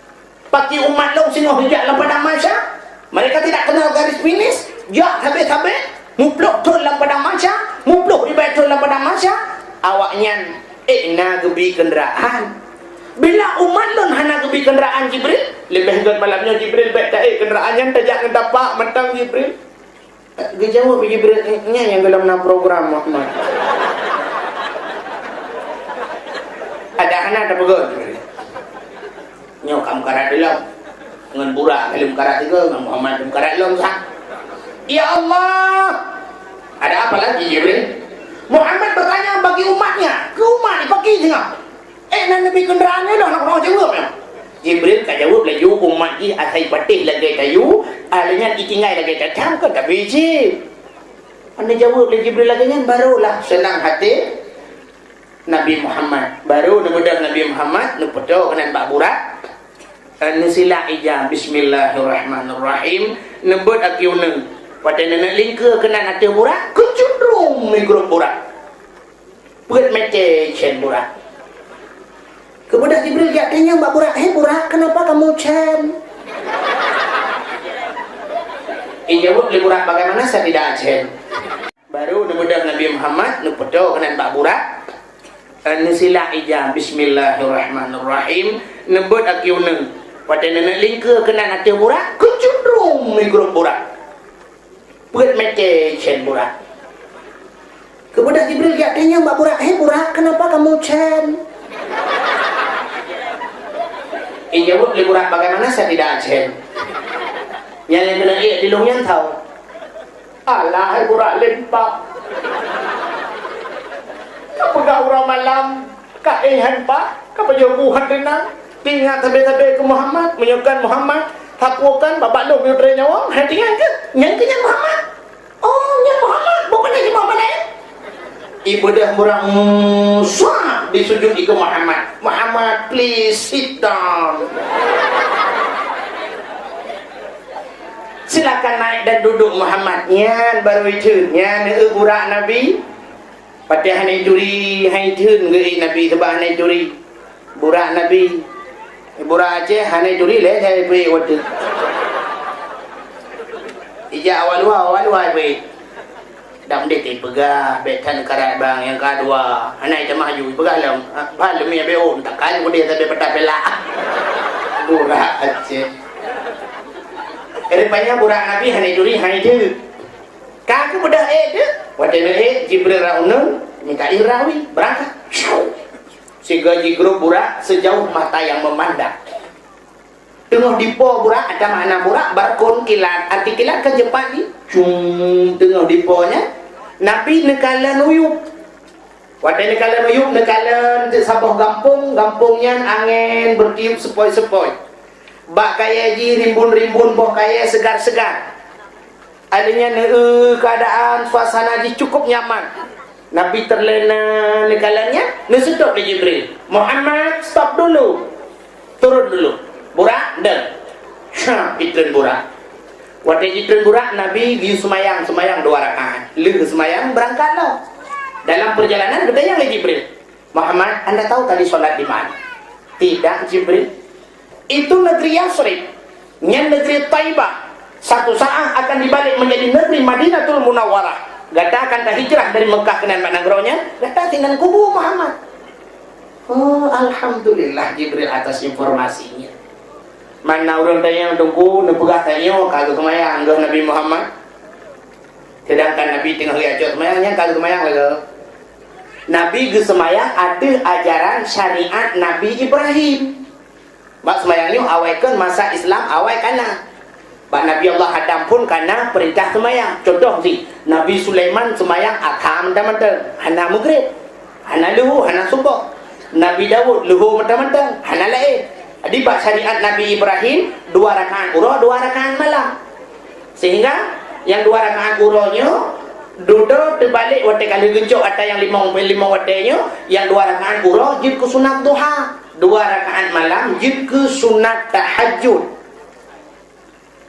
Paki umat lôn singoh jijak lam padang mahsyar, mereka tidak kenal garis finish, jak sabé-sabé, muplôh thôn lam padang mahsyar, muplôh ribèe thôn lam padang mahsyar, awaknyan ék na geubi keundaraan. Bila umat lôn hana geubi keundaraan, Jibril, leubeh gèt malam nyoe, Jibril, bèk taék keundaraan nyan tajak ngon tapak mantong, Jibril." Geujaweueb Jibril, "Nyan nyang gohlom na program, Muhammad." Ada hana tapeugah Jibril. "Nyoe ka meukarat lom. Ngon burak ka lheueh meukarat sigoe, ngon Muhammad lheueh meukarat lom sah." "Ya Allah, ada apa lagi, Jibril?" "Muhammad bertanya bagi umatnya, keu umat jih paki singoh. Ék na neubi keundaraan nyoe lôn hana jaweueb nyoe." Jibril ka jaweueb laju, "Umat jih asai patéh lagèe tayue, alèh nyan itinggai lagèe cacang, kon tabi cit." Hana jaweueb lé Jibril lagèe nyan, barulah seunang até Nabi Muhammad. Baru neubeudôh Nabi Muhammad, neupeutoe keunan bak burak, eh, neusilak ija, "Bismillahirrahmanirrahim." Neubeuet aki uneung. Watèe neuneuk lingkeue keunan ateueh burak, keucundrung migrôp burak. Peuet mètè cèn burak. Keumudian Jibril geutanyong bak burak, "Hei burak, kenapa kamu cèn?" Geujaweueb lé burak, "Bagaimana saya tidak cèn?" Baru neubeudôh Nabi Muhammad, neupeutoe keunan bak burak, eh, neusilak ija, "Bismillahirrahmanirrahim." Neubeuet aki uneung. Watèe neuneuk lingkeue keunan ateueh burak, keucundrung migrôp burak. Peuet mètè cèn burak. Keumudian Jibril geutanyong bak burak, "Hei burak, kenapa kamu cèn?" Geujaweueb lé burak, "Bagaimana saya tidak cèn?" Nyang lheueh keuneuk ék di lôn nyan tho. "Alah, hai burak lempap. Ka peugah uroe malam, ka éh han pat, ka pajoh bu han teunang. Peuingat sabé-sabé keu Muhammad, meunyoe kon Muhammad, sapeue kon babah lôn meunyoe trép nyawöng, hai tinggai keuh. Nyan keuh nyan Muhammad. Oh, nyan Muhammad, bukan lagi Muhammad laén." Ibeudôh burak, musak disujud ikeue Muhammad. "Muhammad, please sit down." "Silakan naik dan duduk, Muhammad." Nyan baru itheun. Nyan, eh, burak Nabi. Patéh hana ituri, han itheun geuék Nabi, sabab hana ituri. Burak Nabi. Burak Aceh hana ituri lé, hai peuék watèe. Ijak awak luwa, awak luwa peuék. Dak meudeh teupeugah, bèk that karat bang nyang ka dua. Hana itamah aju, peugah lom. Ha, ban leumie bèk ôn, takkan keudeh sabe patah pelak. Burak Aceh. Rupanya burak Nabi hana ituri, hana itheun. Ka keubeudôh ék teuh, watèe neuék, Jibril rot uneun, Mikail rot wie, beurangkat. Sigoe jigrôp burak sejauh mata yang memandang. Teungoh dipo burak, ada makna burak, barkon kilat. Arti kilat kan cepat jih. Cung, teungoh dipo nyan, Nabi neukalon uyueb. Watèe neukalon uyueb, neukalon teuk saboh gampông, gampông nyan angén beutiup seupôi-seupôi. Bak kayèe jih rimbun-rimbun boh kayèe seugar-seugar. Alèh nyan, eu, keuadaan suasana jih cukup nyaman. Nabi teurlena neukalon nyan, neuseutôt lé Jibril, "Muhammad, stop dulu. Turun dulu. Burak, dong." Syah, jitreun burak. Watée jitreun burak, Nabi geuyue seumayang, seumayang dua rakaat. Lheueh seumayang, beurangkat lom. Dalam peurjalanan, geutanyong lé Jibril, "Muhammad, anda tahu tadi sholat di mana?" "Tidak, Jibril." "Itu negeri Yasrib. Nyan negeri Taibah. Satu saat akan dibalik menjadi negeri Madinatul Munawwarah. Gata akan tahijrah dari Mekah keunan bak nanggroe nyan, gata sinan kubu Muhammad." "Oh, alhamdulillah, Jibril, atas informasinya." Mana ureuëng tanyong, Teungku, neupeugah tanyoe ka geuseumayang goh Nabi Muhammad? Sedangkan Nabi teungoh geuyacok seumayang, nyan ka geuseumayang lagée. Nabi geuseumayang ateueh ajaran syariat Nabi Ibrahim. Bak seumayang nyoe awai kon masa Islam awai kana. Bak Nabi Allah Adam phon kana peurintah seumayang. Contoh si Nabi Sulaiman seumayang adha mantong-mantong, hana meugreb, hana leuhô, hana suboh. Nabi Daud leuhô mantong-mantong, hana laén. Jadi bak syariat Nabi Ibrahim dua rakaat uroe, dua rakaat malam. Sehingga nyang dua rakaat uroe nyoe dudoe teubalek watée ka lheueh geucok atra nyang limong, limong watée nyoe, nyang dua rakaat uroe jeuet keu sunat duha, dua rakaat malam jeuet keu sunat tahajud.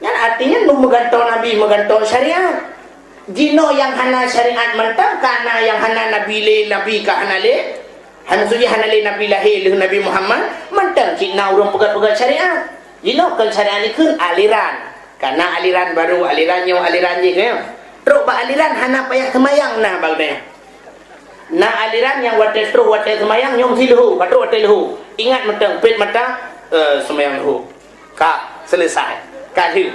Nyan artinya nu meugantoe Nabi, meugantoe syariat. Jinoe nyang hana syariat mantong, ka na nyang hana Nabi lé, Nabi ka hana lé. Hana suci hana lé Nabi lahé lheueh Nabi Muhammad, mantong cit na ureuëng peugét-peugét syariat. Jinoe kon syariat ikheun aliran. Ka na aliran baru, aliran nyoe, aliran jih, ya. Trok bak aliran hana payah seumayang na bak geutanyoe. Na aliran nyang watée troh watée seumayang nyoe meusi leuhô, ka troh watée leuhô. Ingat mantong, pet mata, eh, seumayang leuhô. Ka, selesai. Ka lheueh.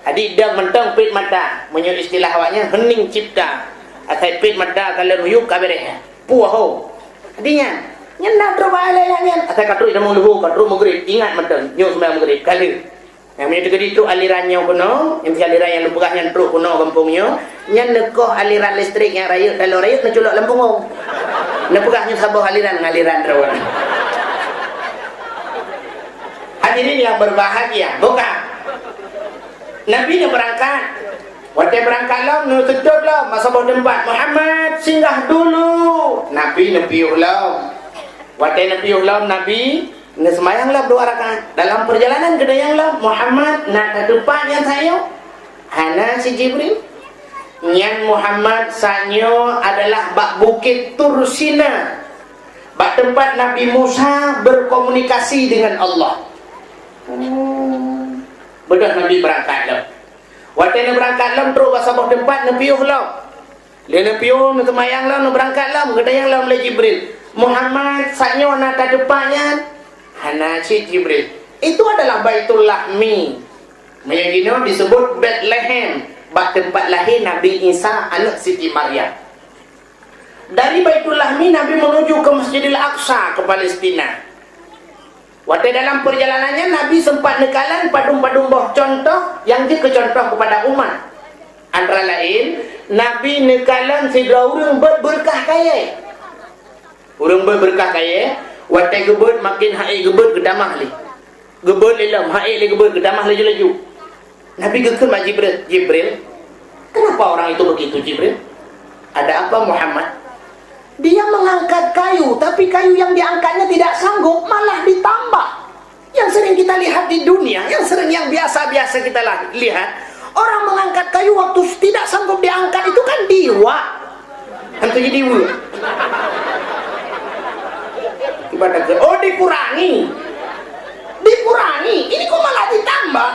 Jadi dong mantong pet mata. Meunyoe istilah awaknyan, hening cipta. Asai pet mata ka lheueh miyueb ka beréh. Puih ho. Jadi nyan, nyan na troh bak aliran nyan. Asai ka troh itamong leuhô, ka troh meugreb. Ingat mantong, nyoe seumayang meugreb. Ka lheueh. Nyang meunyoe teukeudi trok aliran nyoe keunoe, nyang si aliran nyang lôn peugah nyan trok keunoe gampông nyoe, nyan neukoh aliran listrik nyang rayeuk, taloe rayeuk neuculok lam punggong. Neupeugah nyoe saboh aliran ngon aliran droe. Hadirin yang berbahagia, buka. Nabi neubeurangkat. Watée beurangkat lom, neuseutôt lom, bak saboh teumpat, "Muhammad, singgah dulu." Nabi neupiôh lom. Watée neupiôh lom, Nabi Neuseumayang lom dua rakaat. Dalam peurjalanan geutanyong lom, "Muhammad, na tateupat nyan sayoe?" "Hana," cit Jibril. "Nyan Muhammad, saat nyoe adalah bak Bukét Tur Sina, bak teumpat Nabi Musa berkomunikasi dengan Allah." Oh. Beudôh Nabi beurangkat lom. Watée neubeurangkat lom trok bak saboh teumpat neupiôh lom. Lé neupiôh, neuseumayang lom, neubeurangkat lom, geutanyong lom lé Jibril, "Muhammad, saat nyoe na tateupat nyan?" "Hana," cit Jibril. "Itu adalah Baitul Lahmi." Meunyoe jinoe disebut Betlehem, bak teumpat lahé Nabi Isa, aneuëk Siti Maryam. Dari Baitul Lahmi, Nabi menuju ke Masjidil Aqsa, ke Palestina. Watée dalam peurjalanannya, Nabi sempat neukalon padum-padum boh contoh nyang jeuet keu contoh keupada umat. Antara laén, Nabi neukalon sidroe ureuëng beuet beureukat kayée. Ureuëng beuet beureukat kayée, watée geubeuet, maken ha'é geubeuet geutamah lé. Geubeuet lé lom, ha'é lé geubeuet geutamah laju-laju. Nabi geukheun bak Jibril, "Jibril, kenapa orang itu begitu, Jibril?" "Ada apa, Muhammad?" "Dia mengangkat kayu, tapi kayu yang diangkatnya tidak sanggup, malah ditambah." Yang sering kita lihat di dunia, yang sering, yang biasa-biasa kita lah, lihat, orang mengangkat kayu waktu tidak sanggup diangkat itu kan diwa. Hantu jadi wa. Ibarat kata, "Oh, dikurangi." Dikurangi. Ini kok malah ditambah?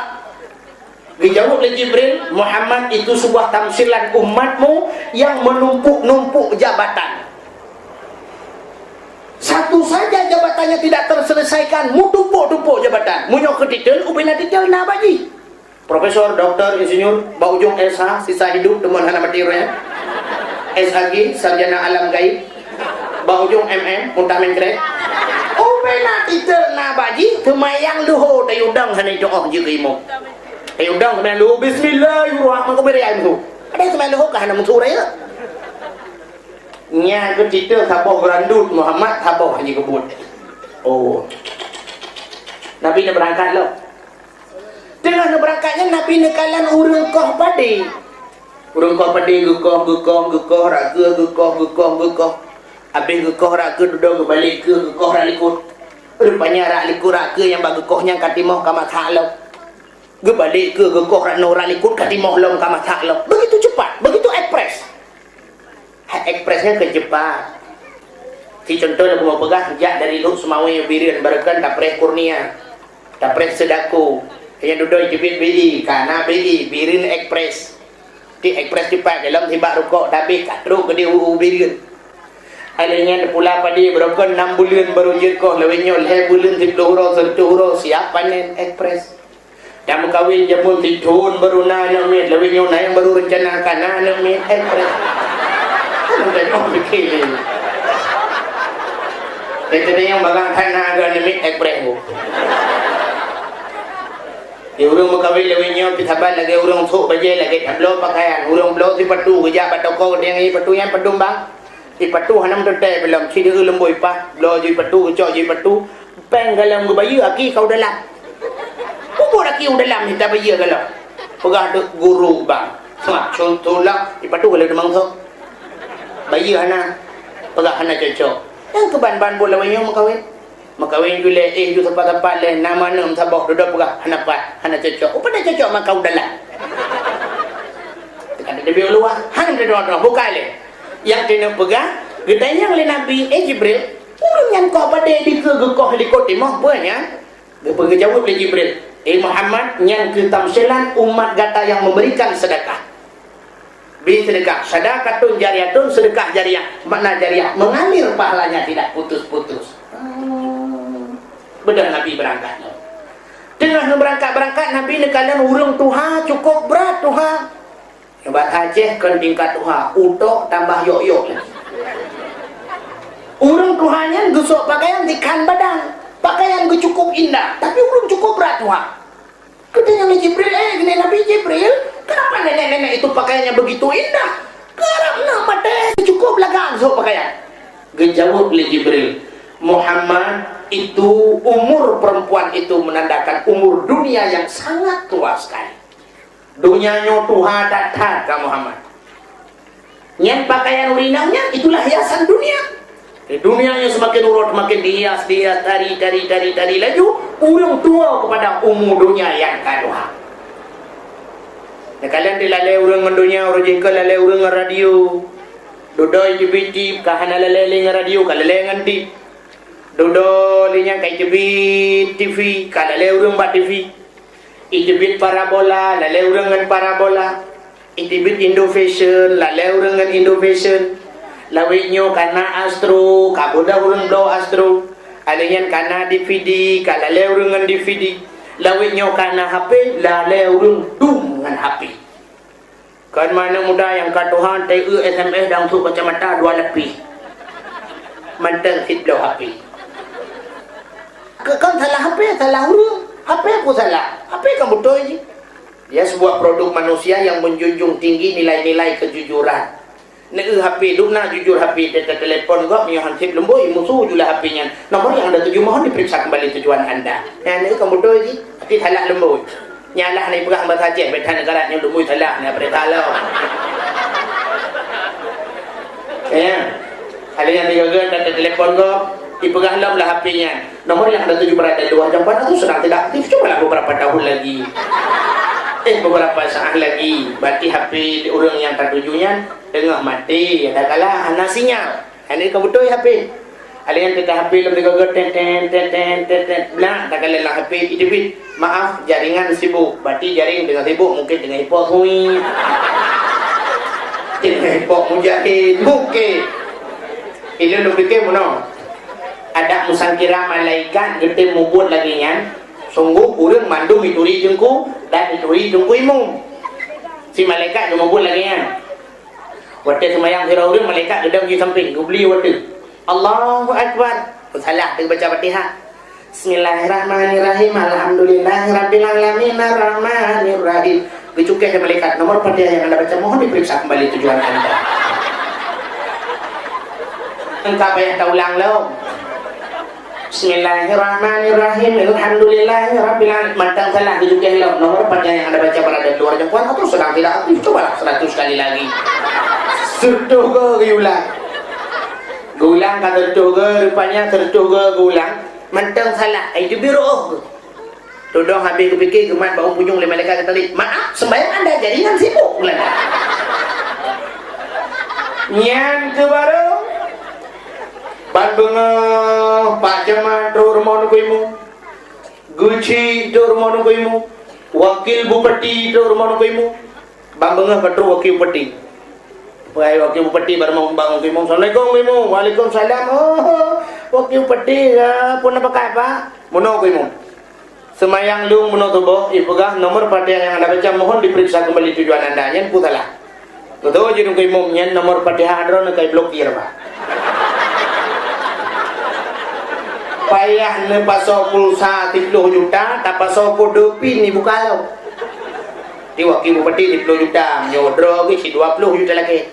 Dijawab oleh Jibril, "Muhammad, itu sebuah tamsilan umatmu yang menumpuk-numpuk jabatan. Satu saja jabatannya tidak terselesaikan, meutumpuk-tumpuk jabatan. Meunyoe keu titel, ubena titel na bak jih. Profesor, doktor, insinyur, bak ujong S H, sisa hidup, teuma hana mati rohnya. S H G, sarjana alam gaib. Bak ujong M M, muntah mengkrek." Ubena titel na bak jih, teuma nyang leuhô tayue dong hana jeuet jih keu imum. Tayue dong teuma leuhô, "Bismillahirrahmanirrahim." Ada teuma leuhô ka hana meusu raya. Nya keu titel saboh geurandut Muhammad, saboh jikeubut. Oh. Nabi neubeurangkat lom. Teungoh neubeurangkat nyan Nabi neukalon ureuëng koh padé. Ureuëng koh padé geukoh, geukoh, geukoh, rot keue geukoh, geukoh, geukoh. Abéh geukoh rot keue dudoe geubalek keue geukoh rot likot. Rupanya rot likot rot keue nyang bak geukoh nyan ka timoh ka masak lom. Geubalek keu geukoh rot nyoe, rot likot ka timoh lom, ka masak lom. Begitu cepat, begitu ekspres. Hai, ekspres nyan keu cepat. Si contoh lôn peugah, jak dari Lhokseumawe u Bireuen, barokon tapreh Kurnia, tapreh Seudako. Nyang dudoe teubiet B I, ka na B I, Bireuen Ekspres. Di Ekspres cepat, dalam sibak rukok, tabeh ka trok keudeh u Bireuen. Hai lheueh nyan pula padi, barokon nam buleuen baru jeuet koh, lawét nyoe lhèe buleuen, siplôh uroe, seureutôh uroe, siap panen, Ekspres. Dan meukawen jameun sithon baru na aneuk miet, lawét nyoe na nyang baru reuncana ka na aneuk miet, Ekspres. Kan udah nyoe pikir ni. Teuntèe nyang barang that na aneuk miet, Ekspres bu. Di ureueng meukawen lawét nyoe pih saban lagèe ureueng sôk bajèe, lagèe tabloe pakaian. Ureueng bloe sipatu, geujak bak toko, geudeungoe sipatu nyan padum bang. Sipatu hana meuteuntèe, bak lom sideueu leumbôi paih, bloe jih sipatu, geucok jih sipatu. Péng galom geubayeue, aki ka u dalam. Peubuet aki u dalam, mita bayeue galom. Peugah teuk guru bang. Seumat, cuntoh lah, sipatu galom teumangkok. Bayeue hana, peugah hana cocok. Nyang keuban-ban buet lawét nyoe meukawen. Meukawen ju lé, éh ju sapat-sapat lé, na meuaneuk meusaboh, dudoe peugah hana paih, hana cocok. Oh, padahai cocok maka u dalam. Teuka teubiet u luwa, hana teudoa-doa, buka lé. Nyang keuneuk peugah, geutanyong lé Nabi, "Eh Jibril, ureueng nyan koh padé dikeue geukoh likot timoh peue nyan?" Geupeugah jaweueb lé Jibril, "Eh Muhammad, nyan keu tamsilan umat gata nyang memberikan sedekah." Bri sedekah, sadaqatun jariyatun, sedekah jariah. Makna jariah, mengalir pahalanya tidak putus-putus. Beudôh Nabi beurangkat nyoe. Teungoh neubeurangkat-beurangkat, Nabi neukalon ureueng tuha cukôp brat tuha. Nibak Aceh kon tingkat tuha, utok tambah yok-yok lagi. Ureueng tuha nyan geusok pakaian dikhan badan. Pakaian geucukôp indah, tapi ureueng cukôp brat tuha. Geutanyong lé Jibril, "Eh, Nabi Jibril, kenapa nenek-nenek itu pakaiannya begitu indah? Karab na maté, cukup lagak sok pakaian." Geujaweueb lé Jibril, "Muhammad, itu umur perempuan itu menandakan umur dunia yang sangat tua sekali." Donya nyoe tuha that-that ka Muhammad. Nyan pakaian ureueng inong nyan, itulah hiasan dunia. Di dunia nyoe semakin uroe, semakin dihias, dihias, tari, tari, tari, tari. Laju, ureueng tuwoe keupada umu dunia nyang ka tuha. Neukalon teulalé ureueng ngon donya, uroe jih ka lalé ureueng ngon radio. Dudoe teubiet tip, ka hana lalé lé ngon radio, ka lalé ngon tip. Dudoe lé nyan ka teubiet T V, ka lalé ureueng bak T V. Iteubiet parabola, lalé ureueng ngon parabola. Iteubiet Indo Fashion, lalé ureueng ngon Indo Fashion. Lawét nyoe ka na Astro, ka beudôh ureueng bloe Astro. Alèh nyan ka na D V D, ka lalé ureueng ngon D V D. Lawét nyoe ka na H P, lalé ureueng dum ngon H P. Kon manök muda nyang ka tuha, teu S M S dan sôk kacamata dua lapis. Mantong cit bloe H P. Ke-, kon salah H P, salah ureueng. H P peue salah? H P kan beutôi jih. Dia sebuah produk manusia yang menjunjung tinggi nilai-nilai kejujuran. Neu H P, dum na jujur H P, te-, te-, telepon gob, meunyoe han sép leumbôi, musoh ju lah H P nyan. Nomor yang anda tuju mohon diperiksa kembali tujuan anda. Nyan neu kan beutôi jih, tapi salah leumbôi. Nyalah na ipeugah bahasa Aceh, beda negara nyoe leumbôi salah, na berita lom. Ya. Ada yang tiga-tiga, ada telepon gob, ipeugah lom lah H P nyan. Nomor yang anda tuju berada di luar jangkauan atau sedang tidak aktif, cobalah beberapa tahun lagi. Eh, beberapa saat lagi, berarti H P ureueng nyang tatuju nyan teungoh maté, adakala hana sinyal. Hana ka beutôi H P. Alèh nyan teuka H P lom digogo, ten, ten, ten, ten, ten, ten. Blah, takalon lam H P, iteubiet, "Maaf, jaringan sibuk." Berarti jaring teungoh sibuk, mungkin teungoh ipok hui. Teungoh ipok mujahid, mungkin. Ilôn lôn pike meunoe. Adak meusangkira malaikat geutem mubuet lagèe nyan, sungguh ureueng mandum ituri teungku dan ituri teungku imum. Si malaikat geumubuet lagèe nyan. Watèe seumayang sidroe ureueng, malaikat geudong di sampéng, geubri watèe. Allahu Akbar. Salah teubaca Fatihah. Bismillahirrahmanirrahim. Alhamdulillahirabbil alamin. Arrahmanirrahim. Geucukèh lé malaikat, "Nomor Fatihah yang Anda baca mohon diperiksa kembali tujuan Anda." Engka payah taulang lom. Bismillahirrahmanirrahim. Alhamdulillahirabbil alamin. Mantong salah, geucukèh lom. Nomor Fatihah yang Anda baca berada di luar jangkauan atau sedang tidak aktif. Cobalah seratus kali lagi. Seureutôh go geuulang. Geuulang ka seureutôh go, rupanya seureutôh go geuulang. Mantong salah. Ai teubiet rôh. Tudong habéh geupike geumat bak u punyueng lé malaikat geutadi, "Maaf, sembahyang anda jadi ngon sibuk." Nyan keuh barô ban beungoh Pak Camat trok rumoh Teungku Imum, Geuchik trok rumoh Teungku Imum, Wakil Bupati trok rumoh Teungku Imum. Ban beungoh ka trok Wakil Bupati. Peuhai Wakil Bupati bak rumoh Teungku Imum, "Assalamualaikum Teungku Imum." "Waalaikumsalam." "Oh, Wakil Bupati, ya, peue na pakai, Pak?" "Meunoe Teungku Imum. Seumayang lôn meunoe suboh, ipeugah nomor Fatihah nyang anda baca mohon diperiksa kembali tujuan anda, nyan peue salah." Beutôi jih Teungku Imum, nyan nomor Fatihah droeneuh ka iblokir, Pak. Payah neupasoe pulsa siploh juta, tapasoe kode pin ibuka lom. Di Wakil Bupati siploh juta, meunyoe droe geuh cit dua ploh juta lagèe.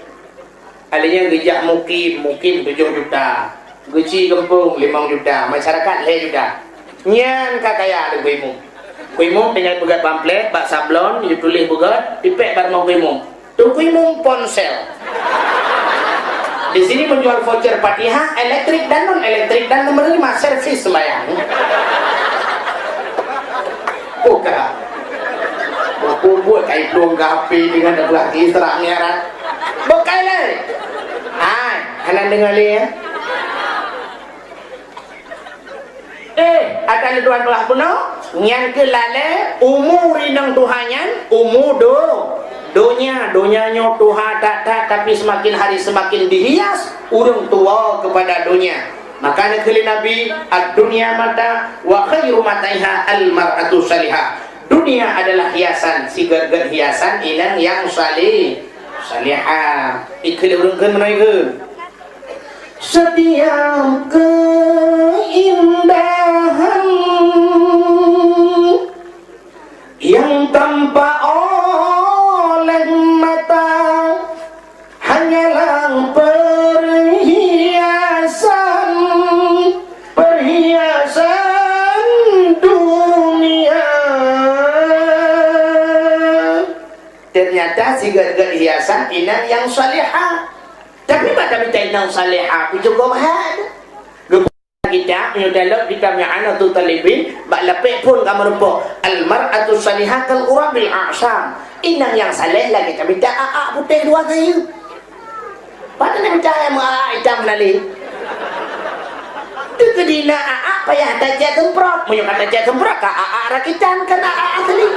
Alèh nyan geujak Mukim, Mukim tujoh juta. Geuchik Gampông limong juta, masyarakat lhèe juta. Nyan ka kaya Teungku Imum. Teungku Imum tinggai peugèt pamflet, bak sablon, yue tuléh beugèt, ipèk bak rumoh Teungku Imum. Teungku Imum ponsel. Di sini menjual voucher Fatihah, elektrik dan non elektrik dan nomor lima, servis sembahyang. Buka. Buku buat kai plueng ka api dengan adalah Isra Mi'raj. Bukai lé. Hai, hana deungoe lé, ya. Eh, ata lé tuan telah bunoe, nyan keuh lalè umu rinong tuha nyan, umu do-, donya. Donya nyoe tuha that-that, tapi semakin hari semakin dihias ureueng tuwoe keupada donya. Maka neukheun lé Nabi, "Ad-dunya mata wa khairu mataiha al-mar'atu salihah." Dunia adalah hiasan, sigét-gét hiasan inong nyang saleh-, salihah. Ikheun lé ureueng kheun meunoe kheun. Setiap keindahan yang tampak oleh mata hanyalah perhiasan, perhiasan dunia. Ternyata sigét-gét hiasan inong nyang salihah. Tapi mata mita inong salihah pih cukup hai. Kitab, meunyoe talop kitab I'anatut Thalibin, bak lapék phon ka meurumpok, "Al-mar'atu salihah kal ghurabil a'sam." Inong nyang saleh lagèe tamita a'ak putéh dua sayeup. Pat na mita nyang meu-a'ak itam hana lé? Teukeudi na a'ak payah tacèt seumprot. Meunyoe ka tacèt seumprot, ka a'ak rakitan, kon a'ak asli.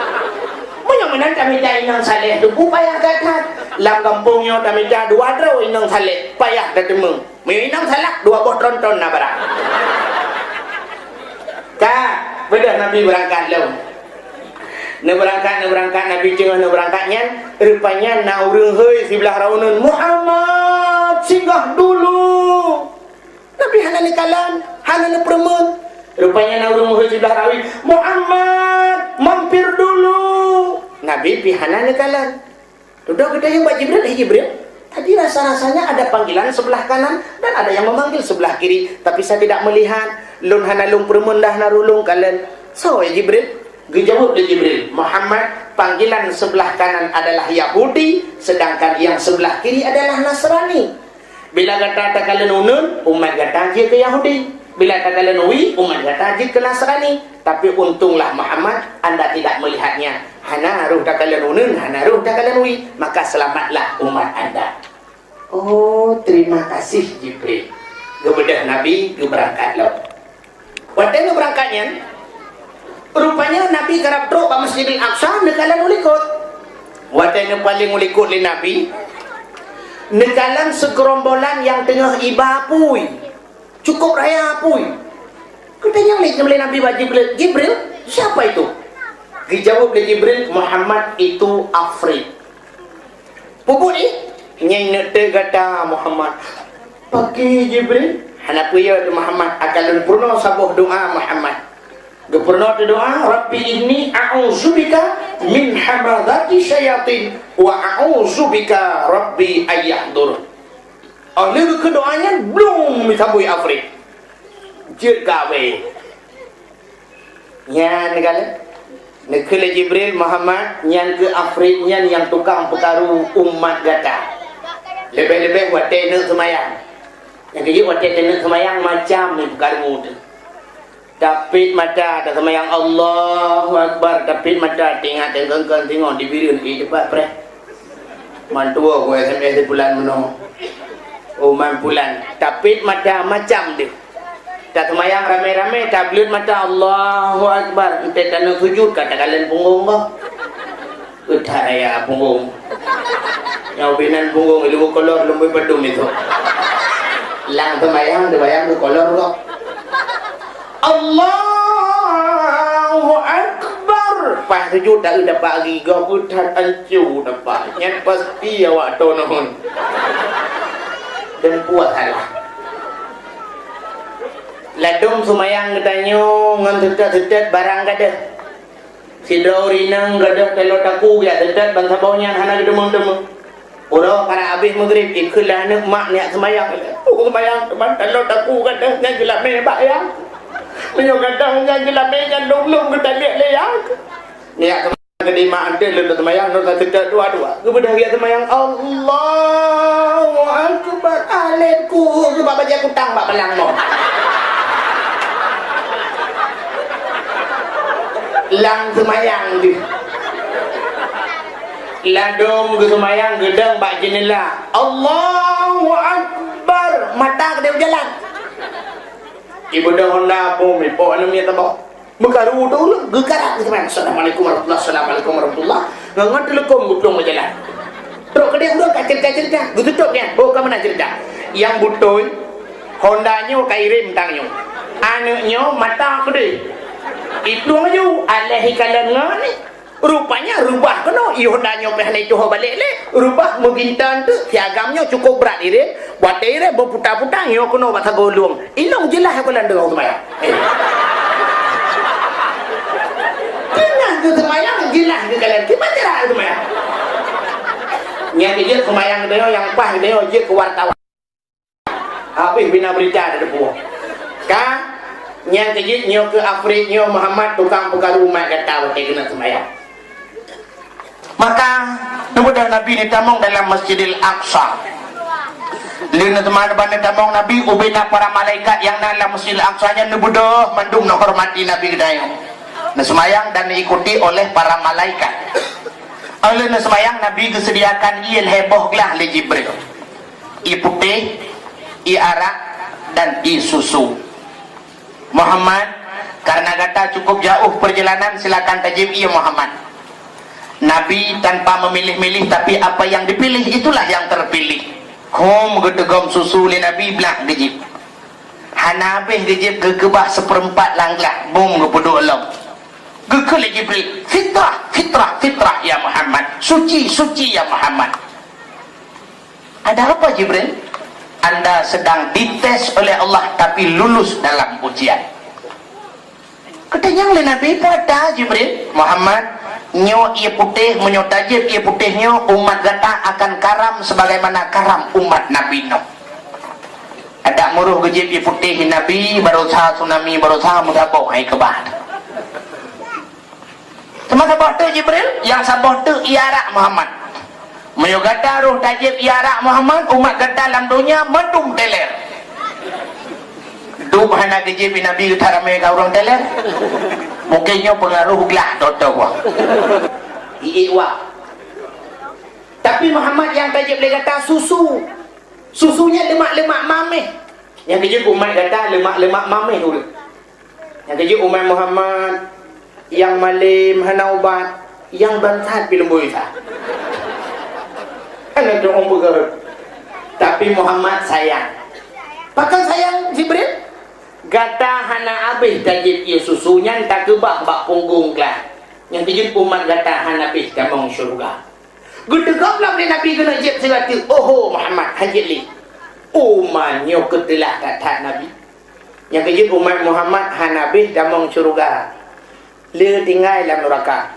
Meunyoe meunan tamita inong saleh, teungku payah that-that. Lam gampông nyoe tamita dua droe inong saleh, payah tateumé. Meunyoe inong salak, dua boh tronton na barang. Ka, beudôh Nabi beurangkat lom. Neubeurangkat, neubeurangkat, Nabi teungoh neubeurangkat nyan, rupanya na ureueng hôi siblah rawi uneun, "Muhammad, singgah dulu!" Nabi hana neukalon, hana neupeureumeun. Rupanya na ureueng hôi siblah rawi, "Muhammad, mampir dulu!" Nabi pih hana neukalon. Dudoe geutanyong bak Jibril, "Hai Jibril, tadi rasa-rasanya ada panggilan sebelah kanan dan ada yang memanggil sebelah kiri, tapi saya tidak melihat. Lôn hana lôn peureumeun dah na roh lôn kalon. Soe, ya Jibril?" Geujaweueb lé Jibril, "Muhammad, panggilan sebelah kanan adalah Yahudi, sedangkan yang sebelah kiri adalah Nasrani. Bila gata takalon uneun, umat gata jeuet keu Yahudi. Bila takalon wie, umat gata jeuet keu Nasrani. Tapi untunglah Muhammad, anda tidak melihatnya. Hana roh takalon uneun, hana roh takalon wie, maka selamatlah umat anda." "Oh, terima kasih, Jibril." Geubeudôh Nabi geubeurangkat lom. Watèe neubeurangkat nyan, rupanya Nabi karab trok bak Masjidil Aqsa, neukalon u likot. Watèe neupaleng u likot lé Nabi, neukalon seugeurombolan nyang teungoh iba apui. Cukup raya apui. Geutanyong lé, lé Nabi bak Jibril, "Jibril, siapa itu?" Geujaweueb lé Jibril, "Muhammad, itu Afrit." "Peue buet jih?" "Nyang neuk teuh gata, Muhammad." "Pakri, Jibril?" "Hana peue, ya Muhammad, akan lôn peurunoe saboh doa, Muhammad." Geupeurunoe teuh doa, "Rabbi inni a'udzubika min hamazati syayatin wa a'udzubika Rabbi an yahdurun." Oh lheueh geukheun doa nyan, blum, meutabui Afrit. Jeuet keu Afrit. Nyan kan, neukheun lé Jibril, "Muhammad, nyan keuh Afrit nyan nyang tukang peukaru umat gata. Leubeh-leubeh watèe neuk seumayang." Nyang keujeuet watèe teuneuk seumayang macam ni peukaru teuh. Tapit mata, taseumayang Allahu Akbar, tapit mata, teuingat teungkon-kon singoh di Bireuen, eh, teupat preh. Mantua ku S M S di Pulan meunoe. Uman Pulan, tapit mata macam deuh. Taseumayang ramé-ramé, tableuet mata, Allahu Akbar. Enteuk taneuk sujud, ka takalon punggong gob. Utai ya punggong. Nyang binan punggong ilmu kolor lembui pedum itu. Lam seumayang, seumayang ke kolor kok. Allahu Akbar. Pas sujud tak dapat lagi, gob utai ancu dapat. Nyan pasti awak tonon. Dan puas salah. Ladom seumayang geutanyoe ngon seutôt-seutôt barang gadôh. Sidroe ureueng inong gadôh taloe taku geujak seutôt ban saboh nyan hana geuteumeung-teumeung. Uroe karab habéh meugrib, ikheun lé aneuk mak neujak seumayang. Ku seumayang teuma taloe taku gadôh nyan geulamé bak ya. Meunyoe gadôh nyan geulamé nyan lom-lom geutaliek lé ya. Neujak Keudeh mak, "Aneuk lôn seumayang, lôn ka seutôt dua-dua." Geubeudôh geujak seumayang, Allahu Akbar. Alét ku, geuba bajèe kutang bak balang mo. Lam seumayang jih. Ladom geuseumayang, geudong bak jeunela. Allahu Akbar. Mata keudéh jalan. Ibeudôh honda bom, ipo aneuk miet tabok. Meukaru tu ulôn geukarab geuh teuma. Assalamualaikum warahmatullah, assalamualaikum warahmatullah. Ngon, ngon teuleukom geuplueng meujalan. Trok keudeh ureueng ka cerita-cerita, geututôp nyan. Oh, ka meunan cerita. Nyang beutôi, honda nyoe ka irém tang nyoe. Aneuk nyoe mata keudeh. Iplueng laju, aléh ikalon ngon ni. Rupanya reubah keunoe, i honda nyoe pih hana ituho balek lé. Reubah meugintan tu, si agam nyoe cukup brat irém. Watèe irém beuputa-puta, nyoe keunoe bak sagoe lueng. Inong jeulaih aku lam deungoe seumayang. Eh. Teungoh geuseumayang, jeulaih geukalon. Kiban cara seumayang. Nyang jeuet seumayang geutanyoe, nyang paih geutanyoe jeuet keu wartawan. Habéh bina beurita di depan. Ka, nyang keujeuet nyoe keu Afrik nyoe Muhammad tukang peukaru umat gata watèe keuneuk seumayang. Maka, neubeudôh Nabi neutamong dalam Masjidil Aqsa. Lheueh neuteuma neuba neutamong Nabi, ubena para malaikat nyang na lam Masjidil Aqsa nyan neubeudôh mandum neuhormati Nabi geutanyoe. Neuseumayang dan neuikuti oleh para malaikat. Óh lheueh neuseumayang, Nabi geuseudiakan ié lhèe boh glah lé Jibril. Ié putéh, ié arak, dan ié susu. Muhammad, karena gata cukup jauh perjalanan, silakan tajieb ié Muhammad. Nabi tanpa memilih-milih, tapi apa yang dipilih, itulah yang terpilih. Hom geuteugom susu lé Nabi, blah geujieb. Hana habéh geujieb, geukeubah seupeurempat lam glah, bom geupeuduek lom. Geukheun lé Jibril, "Fitrah, fitrah, fitrah, ya Muhammad. Suci, suci, ya Muhammad." "Ada apa, Jibril?" "Anda sedang dites oleh Allah, tapi lulus dalam ujian." Geutanyong lé Nabi, "Peue ata, Jibril?" "Muhammad, nyoe ié putéh, meunyoe tajieb ié putéh nyoe, umat gata akan karam sebagaimana karam umat Nabi Nuh." Adak meuruh geujieb ié putéh Nabi, barosa tsunami, barosa meusaboh hai keubah. Teuma saboh teuk Jibril, nyang saboh teuk ié arak Muhammad. Meunyoe gata roh tajieb ié arak Muhammad, umat gata lam donya mandum teler. Dum hana geujieb Nabi geuta ramé ka ureueng teler. Mungken nyoe peungaroh glah toh-toh wah. Ié wah. Tapi Muhammad nyang tajieb lé gata susu. Susu nyan leumak-leumak mameh. Nyang keujeuet umat gata leumak-leumak mameh ureueng. Nyang keujeuet umat Muhammad, nyang malem hana ubat, nyang bangsat pih leumbôi sa. Hana teuong peugah. Tapi Muhammad sayang. Pakon sayang Jibril? Gata hana habéh tajieb ié susu nyan takeubah bak punggong glah. Nyang keujeuet umat gata hana habéh tamong syeuruga. Geuteugom lom lé Nabi keuneuk jieb sigoe teuk, "Oho Muhammad, hana jeuet lé." Umat nyoe keuteulah that-that Nabi. Nyang keujeuet umat Muhammad hana habéh tamong syeuruga. Le tinggai lam nuraka.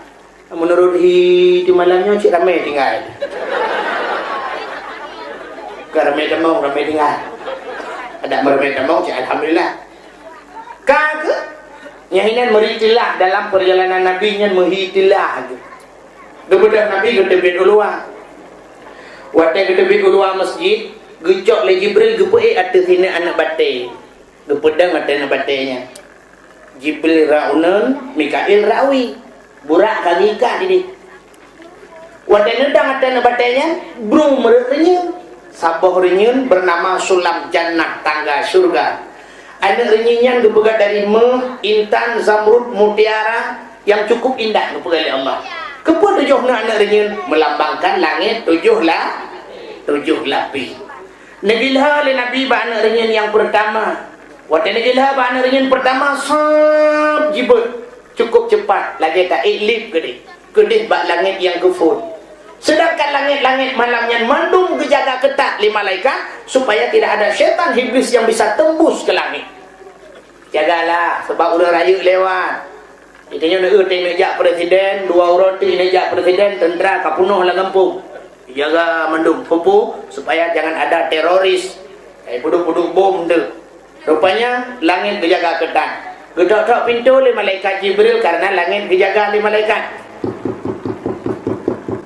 Meunurot hi di malam nyoe cit ramé tinggai. Ka ramé tamong, ramé tinggai. Adak meuramé tamong cit alhamdulillah. Ka keuh, nyang inan meuri teulah dalam peurjalanan Nabi nyan meuhi teulah keuh. Geubeudôh Nabi geuteubiet u luwa. Watée geuteubiet u luwa masjid, geucok lé Jibril geupeuék ateueh sineuk aneuk batée. Geupeudong ateueh aneuk batée nyan. Jibril rot uneun, Mikail rot wie. Burak ka geuikat dideh. Watée neudong ateueh batée nyan, brung meureuek reunyeun. Saboh reunyeun beunama Sulam Jannah, tangga syurga. Aneuëk reunyeun nyan geupeugah dari méuh, intan, zamrud, mutiara nyang cukup indah geupeugah lé Allah. Keupeue tujoh neuh aneuëk reunyeun? Meulambangkan langét tujoh la-, tujoh lapéh. Neugeulhée lé Nabi bak aneuëk reunyeun nyang peurtama. Watée neugeulhée bak aneuëk reunyeun peurtama, sab jibeuet, cukup cepat, lagée taék lieb keudeh, keudeh bak langét nyang geuphon. Seudangkan langét-langét malam nyan mandum geujaga keutat lé malaikat, supaya tidak ada syaitan iblis yang bisa tembus ke langit. Jagalah, sebab ureuëng rayeuk lewat. Geutanyoe neueu teuh neujak presiden, dua uroe teuh neujak presiden, tentera ka peunoh lam gampông. Jaga mandum peue-peue supaya jangan ada teroris. Eh, peuduek-peuduek bom tu. Rupanya langét geujaga keutat. Geutok-tok pintoe lé malaikat Jibril karena langét geujaga lé malaikat.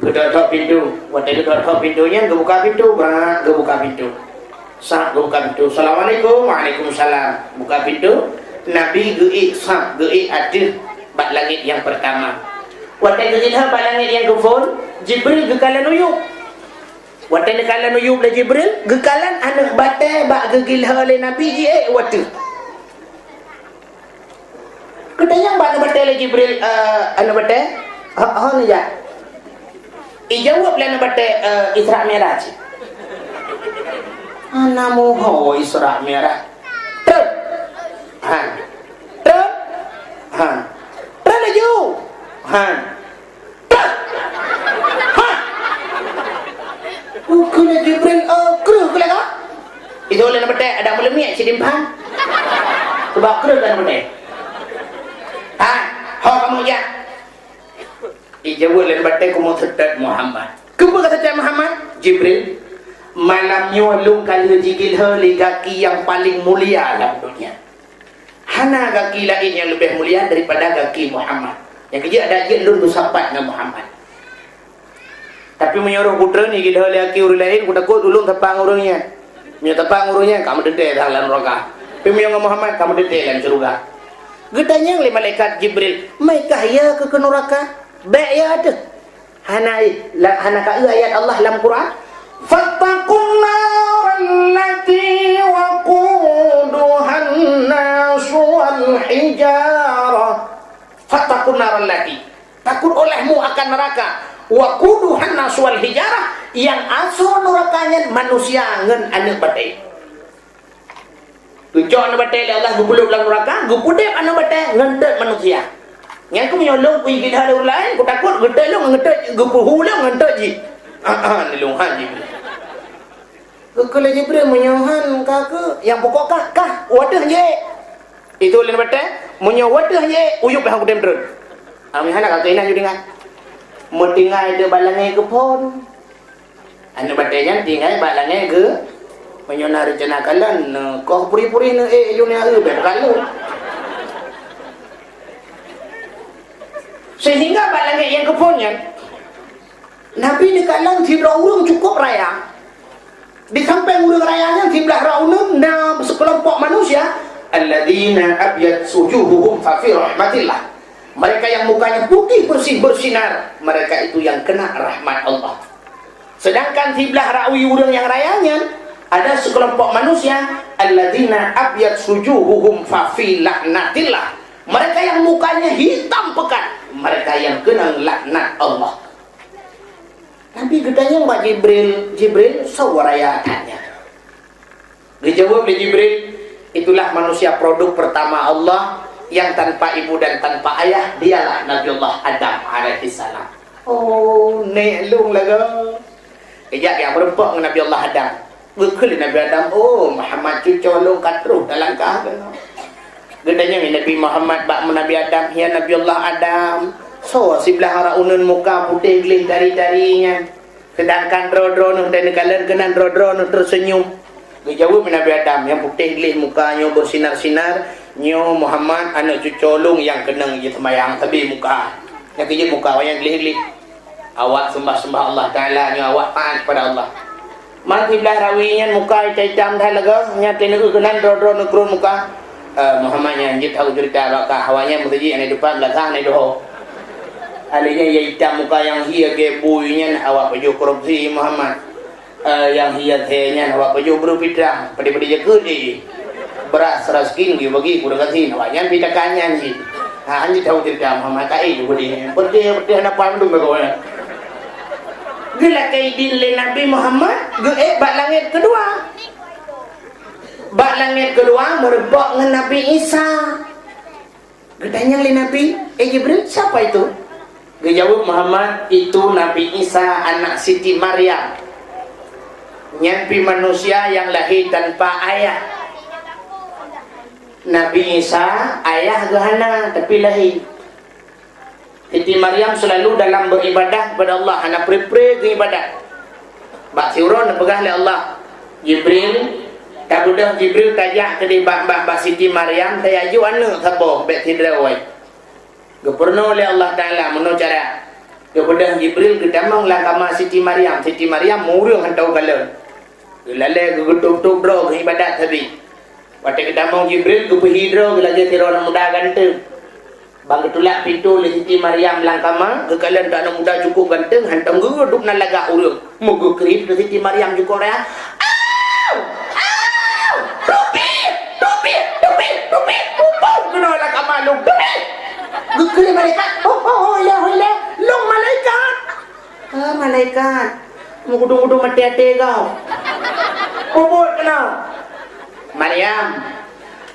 Geutok-tok pintoe. Watée geutok-tok pintoe nyan geubuka pintoe, brat geubuka pintoe. Sab geubuka pintoe. "Assalamualaikum." "Waalaikumsalam." Buka pintoe. Nabi geuék sab, geuék ateueh bak langét nyang peurtama. Watée geuilham bak langét nyang geuphon, Jibril geukalon u yueb. Watée neukalon u yueb lé Jibril, geukalon aneuëk batée bak geuilham lé Nabi jiék u ateueh. Geutanyong bak aneuëk batée lé Jibril, "Eh, aneuëk batée, ho, ho neujak?" Ijaweueb lé aneuëk batée, "Eh, Isra Mi'raj." "Hana muho Isra Mi'raj." "Treb." "Han." "Treb." "Han." "Treb laju." "Han." "Ha!" Ukeue lé Jibril, "Oh, kreueh keu lagak." Itu lé batée ada meuleumiek sidimpan. Sebab kreueh kan batée. "Ha, ho kamoe jak." Ijaweueb lé batée, "Kamoe seutôt Muhammad." "Keupeue ka seutôt Muhammad?" "Jibril, malam nyoe lôn ka lheueh jigeulhée lé gaki nyang paleng mulia lam donya." Hana gaki laén nyang leubeh mulia daripada gaki Muhammad. Nyang keujeuet adak jeuet lôn beusapat ngon Muhammad. Tapi meunyoe roh putra ni geuilham lé gaki ureuëng laén, kutakot ulôn sapat ngon ureuëng nyan. Meunyoe sapat ngon ureuëng nyan, ka meuteuntée lam nuraka. Tapi meunyoe ngon Muhammad, ka meuteuntée lam syeuruga. Geutanyong lé malaikat Jibril, "Meukah ya keu, keu nuraka?" "Bék ya teuh." Hana, la-, hana ka eu ayat Allah lam Quran? "Fattaqun narallati waquduhan nasu wal hijarah." "Fattaqun narallati." Takut olehmu akan neraka. "Waquduhan nasu wal hijarah," nyang asoe nuraka nyan manusia ngon aneuëk batée. Geucok aneuëk batée lé Allah geupeuleueb lam nuraka, geupeudeb aneuëk batée ngon teuet manusia. Nyan keuh meunyoe lôn kuigeulham lé ureuëng laén, kutakot geutot lôn ngon teuet, geupeuhu lôn ngon teuet jih. Ah, ah, ni lôn han jih. Geukheun lé Jibril, "Meunyoe han ka keuh, nyang pokok kah, kah, u ateueh jih." Itu lé batée, "Meunyoe u ateueh jih, u yueb han kutem treun." Ami hana ka keuh inan ju tinggai. Meutinggai teuh bak langét geuphon. Aneuëk batée nyan tinggai bak langét geu-, meunyoe na reuncana kalon, neu-, koh puri-puri neu-, eh, jih nyan, eh, bék kalon. Sehingga bak langét nyang geuphon nyan, Nabi neukalon sidroe ureuëng cukup raya. Di sampéng ureuëng raya nyan, siblah rot uneuen na seukelompok manusia, "Alladzina abyaddat wujuhuhum fa fi rahmatillah." Mereka yang mukanya putih bersih bersinar, mereka itu yang kena rahmat Allah. Sedangkan siblah rot wie ureuëng nyang raya nyan, ada seukelompok manusia, "Alladzina abyaddat wujuhuhum fa fi laknatillah." Mereka yang mukanya hitam pekat, mereka yang kena laknat Allah. Nabi geutanyong bak Jibril, "Jibril, soe raya that nyan?" Geujaweueb lé Jibril, "Itulah manusia produk pertama Allah yang tanpa ibu dan tanpa ayah, dialah Nabiullah Adam alaihissalam." Oh, nèk lôn lagoe. Geujak jak meureumpok ngon Nabiullah Adam. Geukheun lé Nabi Adam, "Oh, Muhammad, cucoe lôn ka troh talangkah keunoe." Geutanyong lé Nabi Muhammad bak Nabi Adam, "Ya Nabiullah Adam, soe siblah rot uneuen muka putéh gleh dari-dari nyan? Sedangkan droe-droe neuh teuh neukalon keunan droe-droe neuh teuseunyum." Geujaweueb Nabi Adam, "Nyang putéh gleh muka nyoe beusinar-sinar, nyoe Muhammad, aneuëk cucoe lôn nyang keunong jiseumayang sabe muka. Nyang keujeuet muka awaknyan gleh-gleh." Awak seumbah-seumbah Allah Taala, nyoe awak taat kepada Allah. Man siblah rot wie nyan muka itam-itam that lagoe, nyan teuneuk keunan droe-droe neukrôn muka. Eh, Muhammad nyan jeuet tahu cerita bak kah, awak nyan meuseujid hana dupat, beulakang hana doho. Alèh nyan ya itam muka nyang hia geu bui nyan, awak pajoh korupsi Muhammad. Eh, nyang hia thé nyan awak pajoh breuh pitrang, padé-padé jakeuet, eh. Beras raskin geubagi kurang kasih, awak nyan pitakan nyan jih. Ha, jeuet tahu cerita Muhammad, ka ék geupeudeh nyan. Peudeh, peudeh hana paham tu mereka nyan. Geulakèe idin lé Nabi Muhammad, geuék bak langèt keudua. Bak langèt keudua meureubok ngon Nabi Isa. Geutanyong lé Nabi, "Eh Jibril, siapa itu?" Geujaweueb Muhammad, "Itu Nabi Isa, anak Siti Maryam. Nyan pih manusia nyang lahé tanpa ayah." Nabi Isa, ayah geuh hana, tapi lahé. Siti Maryam seulalu dalam beribadah kepada Allah, hana pre-pre geuibadat. Bak siuroe neupeugah lé Allah, "Jibril, tabeudôh Jibril tajak keudeh bak, bak, bak Siti Maryam, tajak jok aneuk saboh, bèk sidroe." Geupeurunoe lé Allah Taala meunoe cara. Geubeudôh Jibril geutamong lam kama Siti Maryam. Siti Maryam meu ureueng hantom kalon. Geulalè geugeutôp-tôp droe geuibadat sabe. Watèe geutamong Jibril geupeuhi droe geulagèe sidroe aneuk muda ganteng. Ban geutulak pintoe lé Siti Maryam lam kama, geukalon aneuk muda cukup ganteng, hantom geuduek na lagak ureueng. Meugeukriet keu Siti Maryam jukuk raya. "Au! Au! Tupih! Tupih! Tupih! Tupih! Muphom keunoe lam kama lôn! Tupih!" Geukriet malaikat, "Ho, ho, ho, ilèe, ho, ilèe! Lôn malaikat!" "Ah, malaikat! Meugudong-gudong maté-até kau! Peubuet keunoe!" "Maryam,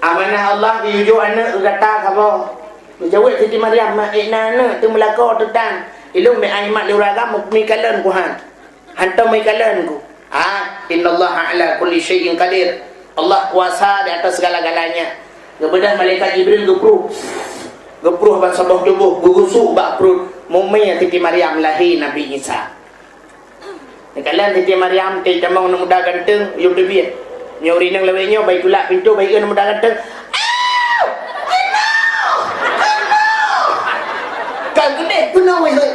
amanah Allah geuyue jok aneuk keu gata saboh." Geujaweueb Siti Maryam, "Ma, ék na aneuk teumeulako teutan. Ilôn meu'ah imat lé ureueng agam, meukalon ku han. Hantom meukalon ku." "Ah, innallaha ala kulli syai'in qadir." Allah kuasa di atas segala-galanya. Geubeudôh malaikat Jibril geupruh. Geupruh ban saboh tuboh, geugusuk bak pruet. Mumi Siti Maryam lahé Nabi Isa. Neukalon Siti Maryam, teutamong aneuk muda ganteng, yum teubiet. Nyoe ureueng inong lawét nyoe, bai tulak pintoe, bai eu aneuk muda ganteng. "Au! Keunoe! Keunoe!" Ka geudeh keunoe, wéh, wéh.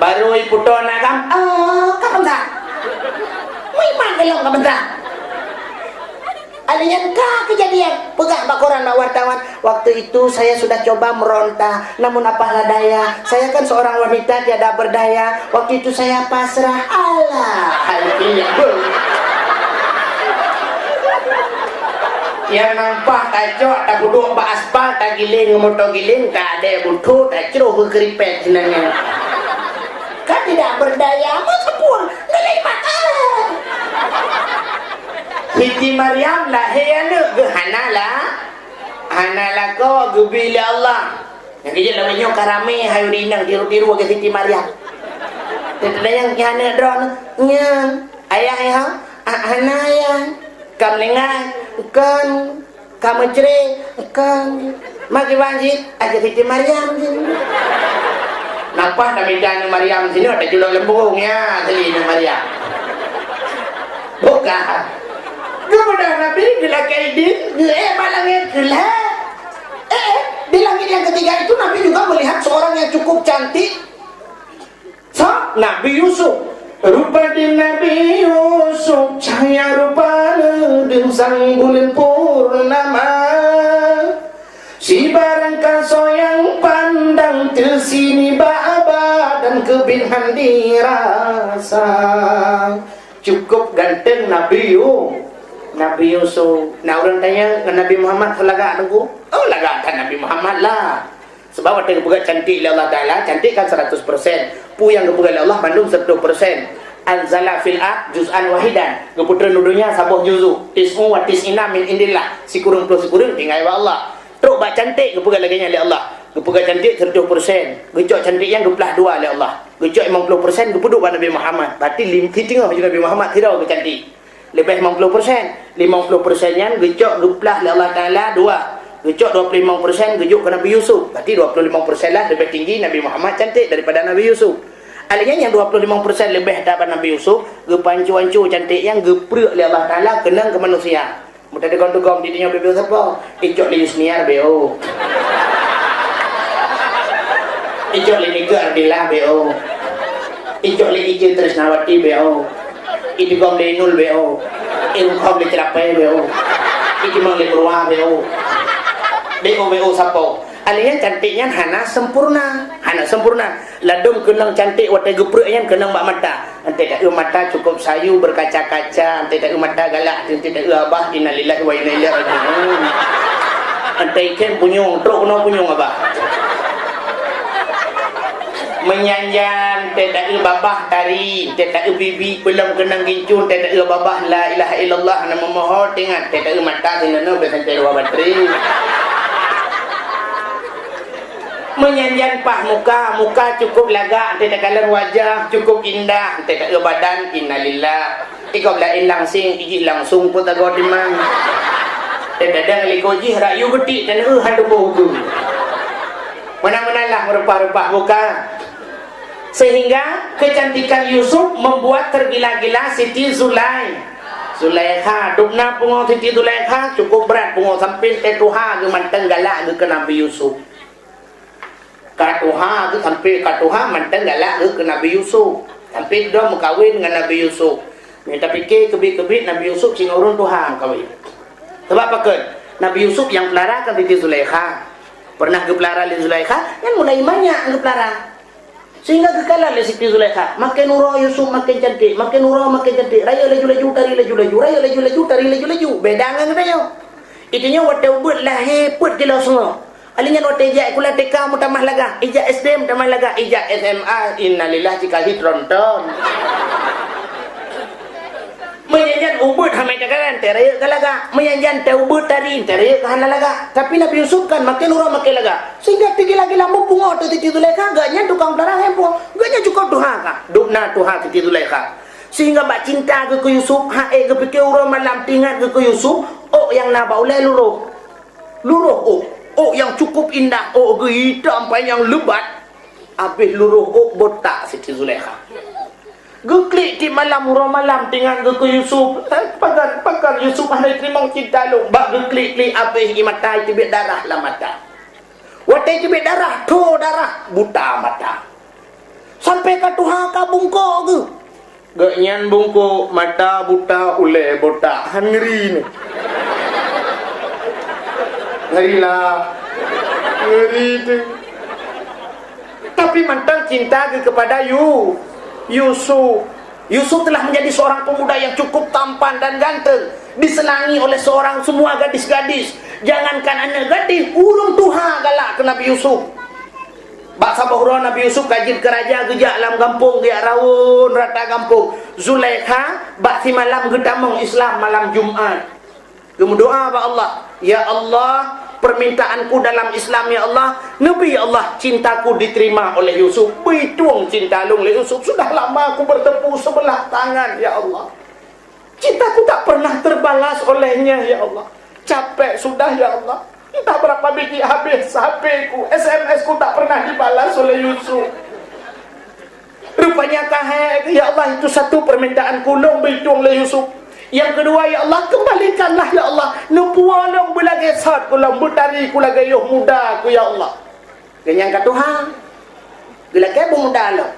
Barô iputô aneuk agam, "Oh, ka bansa. Meuiman golom ka bansa." Alèh nyan ka keujadian, peugah bak koran bak wartawan, "Waktu itu saya sudah coba meronta, namun apalah daya, saya kan seorang wanita tiada berdaya, waktu itu saya pasrah." Alah, hai pineuk beuh. Nyang nampak tacok, tapeuduek bak aspal, tagiléng ngon moto giléng, ka adèe butho, tacroh keu keuripèt sinan nyan. Kan tidak berdaya, meusapeue, ngon lé mata. Siti Maryam lahé aneuk geuh hana la-, hana lakoe geubi lé Allah. Nyang keujeuet lawét nyoe ka ramé hai ureueng inong tiru-tiru lagèe Siti Maryam. Teutanyong, "Nyan aneuk droeneuh?" "Nyan." "Ayah, ayah?" "Ah, hana ayah." "Ka meuninggai?" "Kon." "Ka meucre?" "Kon." "Ma kiban jih?" "Aja Siti Maryam jih." Napa tamita aneuk Maryam sinoe taculok lam burông, ya, asli aneuk Maryam. Bukan. Kemudian Nabi geulakèe idin, geuék bak langèt keulhèe. Eh, eh, di langit yang ketiga itu Nabi juga melihat seorang yang cukup cantik. Sa-, Nabi Yusuf. Rupa di Nabi Yusuf, cahya rupa leudeueng sang buleuen purnama. Sibarang kasoe nyang pandang teusi nibak badan keubiet han dirasa. Cukup ganteng Nabi Yu-, Nabi Yusuf. Na ureueng tanyong ngon Nabi Muhammad soe lagak teungku? Oh, lagak that Nabi Muhammad lah. Sebab watèe geupeugah cantik lé Allah Taala, cantik kan seratus persen. Peue nyang geupeugah lé Allah mandum seratus persen. Anzala fil ard juz'an wahidan. Geupeutreun u donya saboh juzuk. Tis'u wa tis'ina min indillah. Sikureueng ploh sikureueng tinggai bak Allah. Trok bak cantik geupeugah lagèe nyan lé Allah. Geupeugah cantik seratus persen. Geucok cantik nyan geuplah dua lé Allah. Geucok limong ploh persen geupeuduek bak Nabi Muhammad. Berarti lim-, siteungoh ju Nabi Muhammad sidroe geucantik. Leubeh limong ploh persen. Limong ploh persen nyan geucok geuplah lé Allah Taala dua. Geucok dua ploh limong persen geujok keu Nabi Yusuf. Berarti dua ploh limong persen lah leubeh tinggi Nabi Muhammad cantik daripada Nabi Yusuf. Alèh nyan nyang dua ploh limong persen leubeh that bak Nabi Yusuf, geupanco-anco cantik nyan geuprek lé Allah Taala keunong keu manusia. Meuteugom-teugom di donya beu-beu sapo? Icok lé Yusniar B O. Icok lé Nike Ardillah B O. Icok lé Ice Trisnawati B O. Idigom lé Inul B O. Eh, muka boleh cerapai beu. Iki mang lé beruah beu. Beu, beu sapo. Alèh nyan cantik nyan hana sempurna. Hana sempurna. Ladôm keunong cantik watèe geuprek nyan keunong bak mata. Enteuk taeu mata cukup sayu berkaca-kaca, enteuk taeu mata galak, enteuk taeu abah innalillahi wa inna ilaihi raji'un. Enteuk ikem punyueng, trok keunoe punyueng abah. Meunyan-nyan, enteuk taeu babah tari, enteuk taeu bibi peulom keunong gincu, enteuk taeu babah la ilaha illallah na meumoho teuingat, enteuk taeu mata sinan nyoe biasa enteuk dua batri. Meunyan-nyan paih muka, muka cukup lagak, enteuk takalon wajah cukup indah, enteuk taeu badan innalillah. Ikop laén langsing, ijih langsung peuet agoe timang. Teudadang likot jih rayu geutik dan eu hana boh ukeue. Meunan-meunan lah meurupah-rupah muka. Sehingga kecantikan Yusuf membuat tergila-gila Siti Zulai. Zulaikha, dubna pungo Siti Zulaikha, cukup brat pungo sampoe teutuha geuh mantong galak geuh keu Nabi Yusuf. Ka tuha geuh sampoe ka tuha mantong galak geuh keu Nabi Yusuf. Sampoe dong meukawen ngon Nabi Yusuf. Meunyo tapike keubiet-keubiet Nabi Yusuf singoh ureueng tuha meukawen. Sabab pakon? Nabi Yusuf nyang peulara kan Siti Zulaikha. Pernah geupeulara lé Zulaikha, nyan mulai manyak geupeulara. Sehingga geukalon lé Siti Zulaikha, maken uroe Yusuf maken cantik, maken uroe maken cantik. Rayeuk laju-laju, tari laju-laju, rayeuk laju-laju, tari laju-laju. Beda ngon geutanyoe. Geutanyoe watèe ubeuet lahé peuet kilo seungoh. Alèh nyan watèe ijak sikula T K meutamah lagak, ijak S D meutamah lagak, ijak S M A, innalillah, cit ka hi tronton. Meunyan-nyan ubeuet hana takalon, enteuk rayeuk ka lagak. Meunyan-nyan teuh ubeuet tari, enteuk rayeuk ka hana lagak. Tapi Nabi Yusuf kan maken uroe maken lagak. Sehingga teugila-gila meupungo teuh Siti Zulaikha, gobnyan tukang peulara handphone. Gobnyan cukup tuha ka. Dubna tuha Siti Zulaikha. Sehingga bak cinta geuh keu Yusuf, han ék geupike uroe malam teuingat geuh keu Yusuf, ôk nyang na bak ulèe luroh. Luroh ôk, ôk nyang cukup indah, ôk geuh itam panyang leubat, abéh luroh ôk botak Siti Zulaikha. Geuklik tiep malam uroe malam teuingat geuh keu Yusuf. Eh, pakon, pakon Yusuf hana teurimong cinta lôn. Bak geuklik-klik abéh ie mata, teubiet darah lam mata. Watèe teubiet darah, tho darah, buta mata. Sampoe ka tuha ka bungkôk geuh. Gobnyan bungkôk, mata buta, ulèe botak. Han ngeuri nyoe. Ngeuri lah. Ngeuri teuh. Tapi mantong cinta geuh keupada Yu-, Yusuf. Yusuf telah menjadi seorang pemuda yang cukup tampan dan ganteng, disenangi oleh seorang semua gadis-gadis. Jangankan aneuk gadis, ureueng tuha galak keu Nabi Yusuf. Bak saboh uroe Nabi Yusuf ka jeuet keu raja, geujak lam gampông, geujak raun rata gampông. Zulaikha bak simalam geutamong Islam malam Jumat. Geumeudoa bak Allah, "Ya Allah, permintaanku dalam Islam, ya Allah, neubi, ya Allah, cintaku diterima oleh Yusuf. Beuitong cinta lôn lé Yusuf. Sudah lama aku bertepuk sebelah tangan, ya Allah." Cintaku tak pernah terbalas olehnya, ya Allah. Capek sudah, ya Allah. Entah berapa biji habis H P ku, S M S ku tak pernah dibalas oleh Yusuf. Rupanya ka hai, ya Allah, itu satu permintaan ku lôn beuitong lé Yusuf. Yang kedua, ya Allah, kembalikanlah, ya Allah, neupuwoe lôn beulagèe sot ku lôn, beutari ku lagèe yoh muda ku, ya Allah. Gobnyan ka tuha. Geulakèe beumuda lom.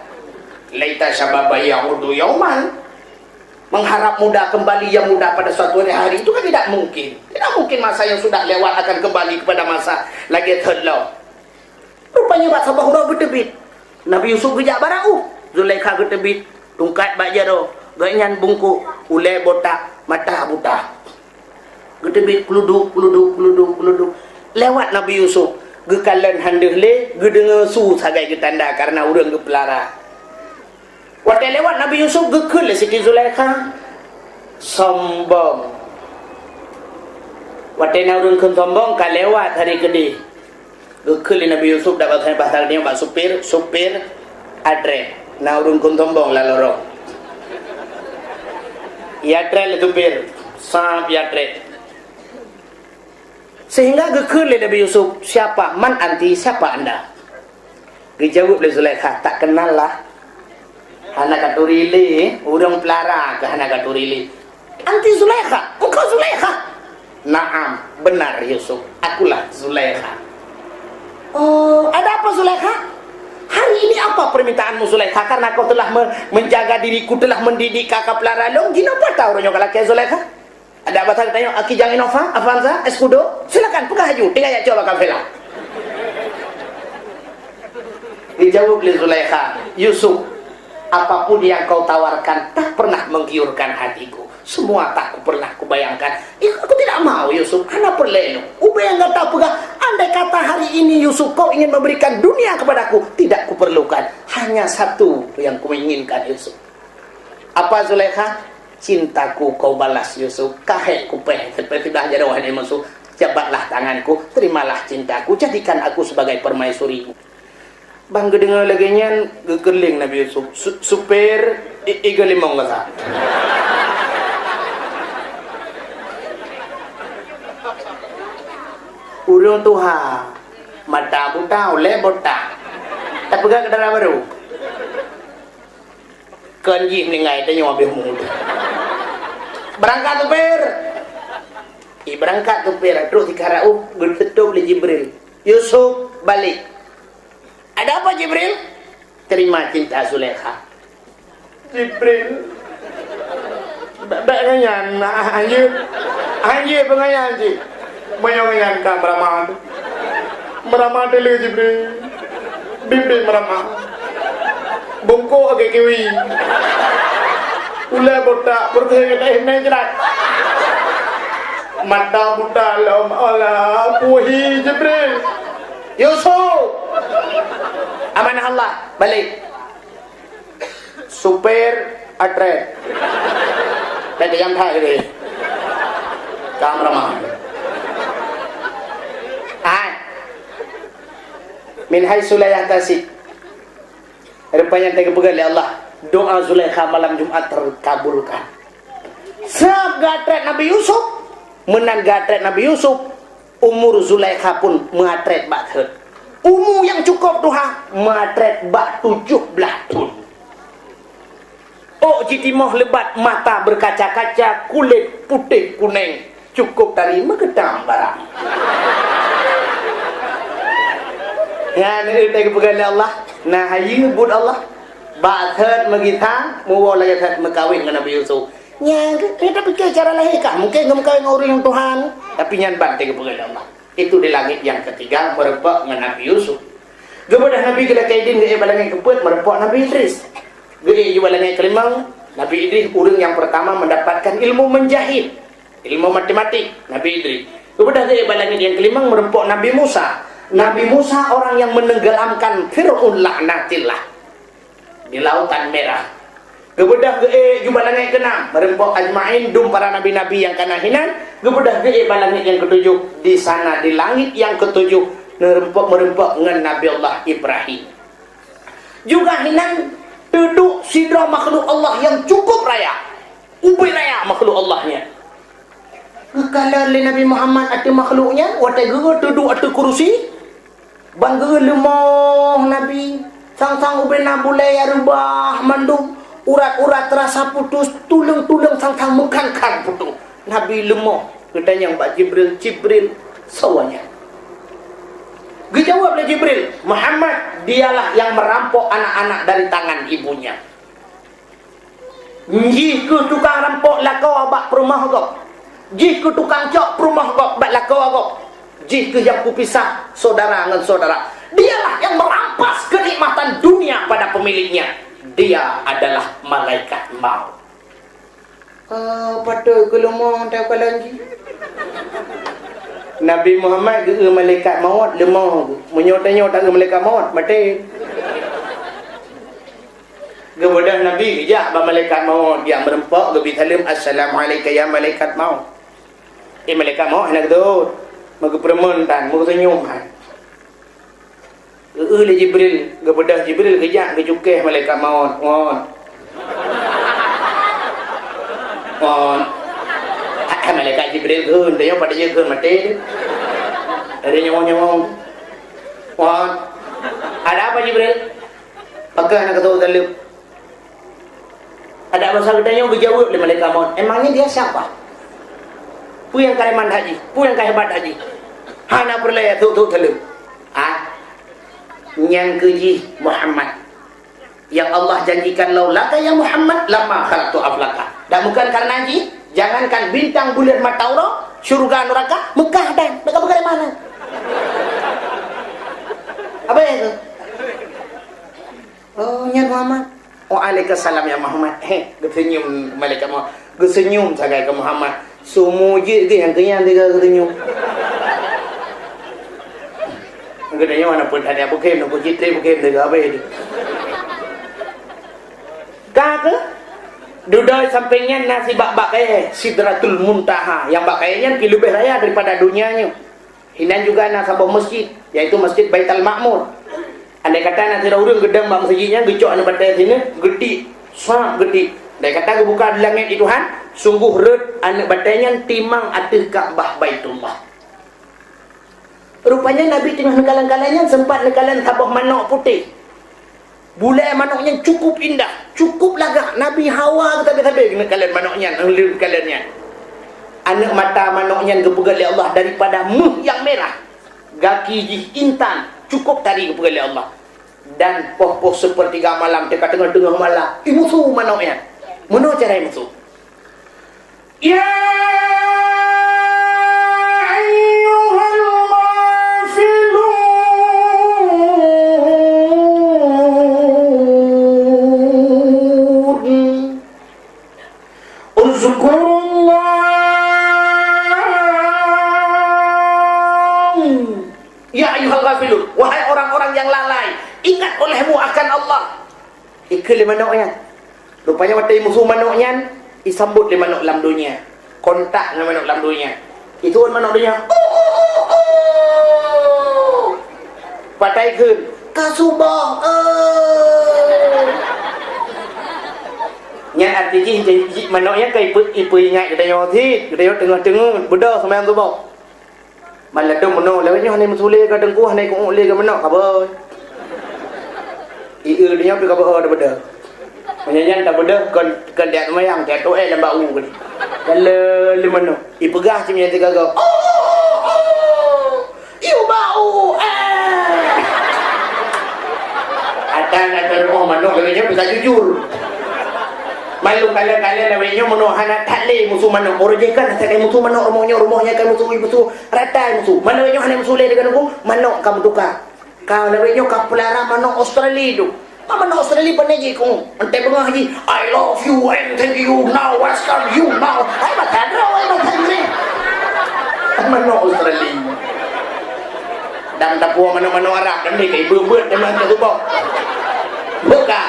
Laita syababa ya'udu yauman. Mengharap muda kembali yang muda pada suatu hari itu kan tidak mungkin. Tidak mungkin masa yang sudah lewat akan kembali kepada masa lagèe thôn lom. Rupanya bak saboh uroe geuteubiet. Nabi Yusuf geujak bak raun. Zulaikha geuteubiet, tungkat bak jaroe. Gobnyan bungkôk, ulèe botak, mata buta. Geuteubiet kuluduk, kuluduk, kuluduk, kuluduk. Lewat Nabi Yusuf, geukalon han deuh lé, geudeungoe su sagai geutanda karena ureueng geupeulara. Watèe lewat Nabi Yusuf geukheun lé Siti Zulaikha, "Sombong." Watèe na ureueng kheun sombong ka lewat hari keudeh. Geukheun lé Nabi Yusuf dak bak bahasa nyoe bak supir, "Supir, atrét. Na ureueng kheun sombong lam lorong." Iatret lé supir, sab iatret. Sehingga geukheun lé Nabi Yusuf, "Siapa? Man anti? Siapa anda?" Geujaweueb lé Zulaikha, "Tak kenal lah. Hana katuri lé, ureueng peulara keuh hana katuri lé." "Anti Zulaikha? Engkau Zulaikha?" "Naam, benar Yusuf, akulah Zulaikha." "Oh, ada apa Zulaikha? Hari ini apa permintaanmu Zulaikha? Karena kau telah me-, menjaga diriku, telah mendidik kakak peulara lôn, jinoe peue ata uroe nyoe kalakèe Zulaikha?" Ada basa geutanyong, "Aki Jang Innova, Avanza, Escudo? Silakan, peugah laju, tinggai jak cok bak kafe lah." Dijaweueb lé Zulaikha, "Yusuf, apapun yang kau tawarkan tak pernah menggiurkan hatiku. Semua tak pernah kubayangkan. Ih, aku tidak mau, Yusuf, hana peureulée nyoe. Ubé nyang gata peugah, andai kata hari ini, Yusuf, kau ingin memberikan dunia kepadaku, tidak kuperlukan. Hanya satu yang kuinginkan, Yusuf." "Apa, Zulaikha?" "Cintaku kau balas, Yusuf. Ka hék kupéh, teupéh sudah jaroe hana meusu. Jabatlah tanganku, terimalah cintaku, jadikan aku sebagai permaisurimu." Ban geudeungoe lagée nyan, geukeureuléng Nabi Yusuf. "Su-, supir, i-, iga limong gata." Ureuëng tuha, mata buta, ulée botak. Tapeugah keu dara barô. Kon jih meuninggai, tanyoe habéh umur. "Beurangkat, supir!" Ibeurangkat supir, trok sikara uh, geuteutôp lé Jibril. "Yusuf, balik." "Ada apa, Jibril?" "Terima cinta Zulaikha." "Jibril, bèk, bèk ngon nyan, hanjeuet, hanjeuet peue ngon nyan cit. Meunyoe ngon nyan ka meuramah teuh. Meuramah teuh lé Jibril. Biet-biet meuramah. Bungkôk lagèe kiwi. Ulèe botak, peureutèe geutanyoe himé jrat. Mata buta lom, alah, puhi Jibril." "Yusuf! Amanah Allah, balik." Supir atrét. Bèk tajam that lé. Ka meuramah. Hai. Min haitsu la yahtasib. Rupanya teupeugah lé Allah, doa Zulaikha malam Jumat terkabulkan. Sab geuatrét Nabi Yusuf, meunan geuatrét Nabi Yusuf, umur Zulaikha pun meuatrét bak thon. Umu nyang cukôp tuha meuatrét bak tujoh blaih thon. Ôk jitimoh leubat, mata berkaca-kaca, kulét putéh kunéng, cukôp tari meugeutam barang. Nyan teupeugah lé Allah, na hayeue buet Allah. Bak thon meugisa, muwoe lagèe thon meukawen ngon Nabi Yusuf. Nyan, nyan tapike cara lahé kah? Mungken geumeukawen ngon ureueng nyang tuha. Tapi nyan ban teupeugah lé Allah. Itu di langit yang ketiga, meureumpok ngon Nabi Yusuf. Geubeudôh Nabi geulakèe idin geuék bak langét keupeuet, meureumpok Nabi Idris. Geuék ju bak langét keulimong, Nabi Idris ureueng nyang pertama mendapatkan ilmu menjahit, ilmu matematik, Nabi Idris. Geubeudôh geuék bak langét nyang keulimong, meureumpok Nabi Musa. Nabi Musa orang yang menenggelamkan Fir'aun laknatillah di Lautan Merah. Geubeudôh geuék ju bak langét keunam, meureumpok ajmain dum para nabi-nabi nyang ka na hinan, geubeudôh geuék bak langét nyang keutujoh, di sana di langit nyang keutujoh, meureumpok, meureumpok ngon Nabi Allah Ibrahim. Juga hinan teuduek sidroe makhluk Allah nyang cukup raya, ubit raya makhluk Allah nyan. Geukalon lé Nabi Muhammad ateueh makhluk nyan, watèe geuh teuduek ateueh kurusi, ban geuh leumoh Nabi, sang-sang ubé na bulèe nyang reubah mandum, urat-urat teurasa putus, tuleueng-tuleueng sang-sang meukan-kan putus. Nabi leumoh, geutanyong bak Jibril, "Jibril, soe nyan?" Geujaweueb lé Jibril, "Muhammad, dialah yang merampok anak-anak dari tangan ibunya." Jih keuh tukang rampok lakoe bak peurumoh gob. Jih keuh tukang cok peurumoh gob bak lakoe gob. Jih keuh nyang peupisah saudara ngon saudara. Dialah yang merampas kenikmatan dunia pada pemiliknya. Dia adalah malaikat maut. Oh, patôt keu leumoh teukalon jih. Nabi Muhammad geu-eu malaikat maut leumoh. Meunyoe tanyoe ta-eu malaikat maut, maté. Geubeudôh Nabi geujak bak malaikat maut, geujak meureumpok, geubi saleuem, "Assalamu'alaika ya malaikat maut." Eh, malaikat maut hana geutôt. Meugeupeureumeun tan, meugeusenyum han. Geu-eu lé Jibril, geubeudôh Jibril geujak geucukéh malaikat maut. Ngon. Ngon. Hai, hai, malaikat Jibril kheun, tanyoe padahai kheun maté. Dari nyoe-nyoe. Ngon. Ada apa, Jibril? Pakon hana geutôt saleuem? Ada masa geutanyoe geujaweueb lé malaikat maut, "Emangnya dia siapa? Peue nyang ka iman haji? Peue nyang ka hebat haji? Hana peureulèe tôt-tôt saleuem." Ah, nyan keuh jih Muhammad. Yang Allah janjikan, "Laulaka ya Muhammad lama khalaqtu aflaka." Dan bukan karena jih, Jangankan bintang, buleuen, mata uroe, syurga, nuraka, Mekah dan, meuka-meuka di mana? Apa itu? Oh, nyan Muhammad. Waalaikumsalam ya Muhammad. Heh, geuseunyum malaikat Muhammad. Geuseunyum sagai keu Muhammad. Sumu jeuet geuh nyang keunyan tiga geuseunyum. Geutanyoe na pun ada bukan, na pun cit bukan, tiga habis. Ka keuh? Dudoe sampéng nyan na sibak bak kayèe, Sidratul Muntaha. Nyang bak kayèe nyan pih leubeh raya daripada donya nyoe. Inan juga na saboh masjid, yaitu Masjid Baitul Makmur. Andai kata na sidroe ureueng geudong bak masjid nyan, geucok aneuk batèe sineuk, geutik, sab geutik. Andai kata geubuka di langèt di Tuhan, sungguh rhot aneuk batèe nyan timang ateueh Ka'bah Baitullah. Rupanya Nabi teungoh neukalon-kalon nyan sempat neukalon saboh manok putéh. Bulèe manok nyan cukup indah, cukup lagak. Nabi hawa geutabé-tabé neukalon manok nyan, lheueh neukalon nyan. Aneuk mata manok nyan geupeugöt lé Allah daripada méuh nyang mirah. Gaki jih intan, cukup tari geupeugöt lé Allah. Dan poh-poh seupeurtiga malam, teuka teungoh-teungoh malam, imusu manok nyan. Meunoe cara imusu. Ya ayyuhal ghafilun. Uzkurullah. Ya ayyuhal ghafilun. Wahai orang-orang yang lalai, ingat olehmu akan Allah. Ikheun lé manok nyan. Rupanya watèe imusu manok nyan, isambot lé manok lam donya. Kontak ngon manok lam donya. Itu'on manok donya. Patai kheun, ka suboh. Nyan arti jih, jih manok nyan ka ipe-, ipeuingat geutanyoe cit, geutanyoe teungoh-teungoh beudôh seumayang suboh. Maladôm meunoe, lawét nyoe hana musulé ka teungku, hana ku'uek lé ka meunoe, ka beuet. Ie donya pih ka beuet, ka beuet. Meunyoe nyan ka beuet, kon, kon tiat seumayang, tiat tu'ée lam bak u keudeh. Ka le, le meunoe. Ipeugah cit nyan sigoe-goe. Oh, oh, oh, oh. Yue bak u, eh. Ata na teurimong manok lawét nyoe bisa jujur. Malu kala-kala lawét nyoe meunoe hana that lé musu manok. Uroe jih kan hana that lé musu manok rumoh nyoe, rumoh nyan kan musu, musu. Rata musu. Mana lawét nyoe hana musu lé deungon ku, manok ka meutuka. Ka lawét nyoe ka peulara manok Australia tu. Ma manok Australia pandai jih ku. Entah beungah jih, "I love you and thank you, now Western, you now." Hai mata droe, hai mata Inggris. Manok Australia. Dan tapue manok-manok Arab, dan mereka ibu-ibu, dan mereka tuboh. Buka.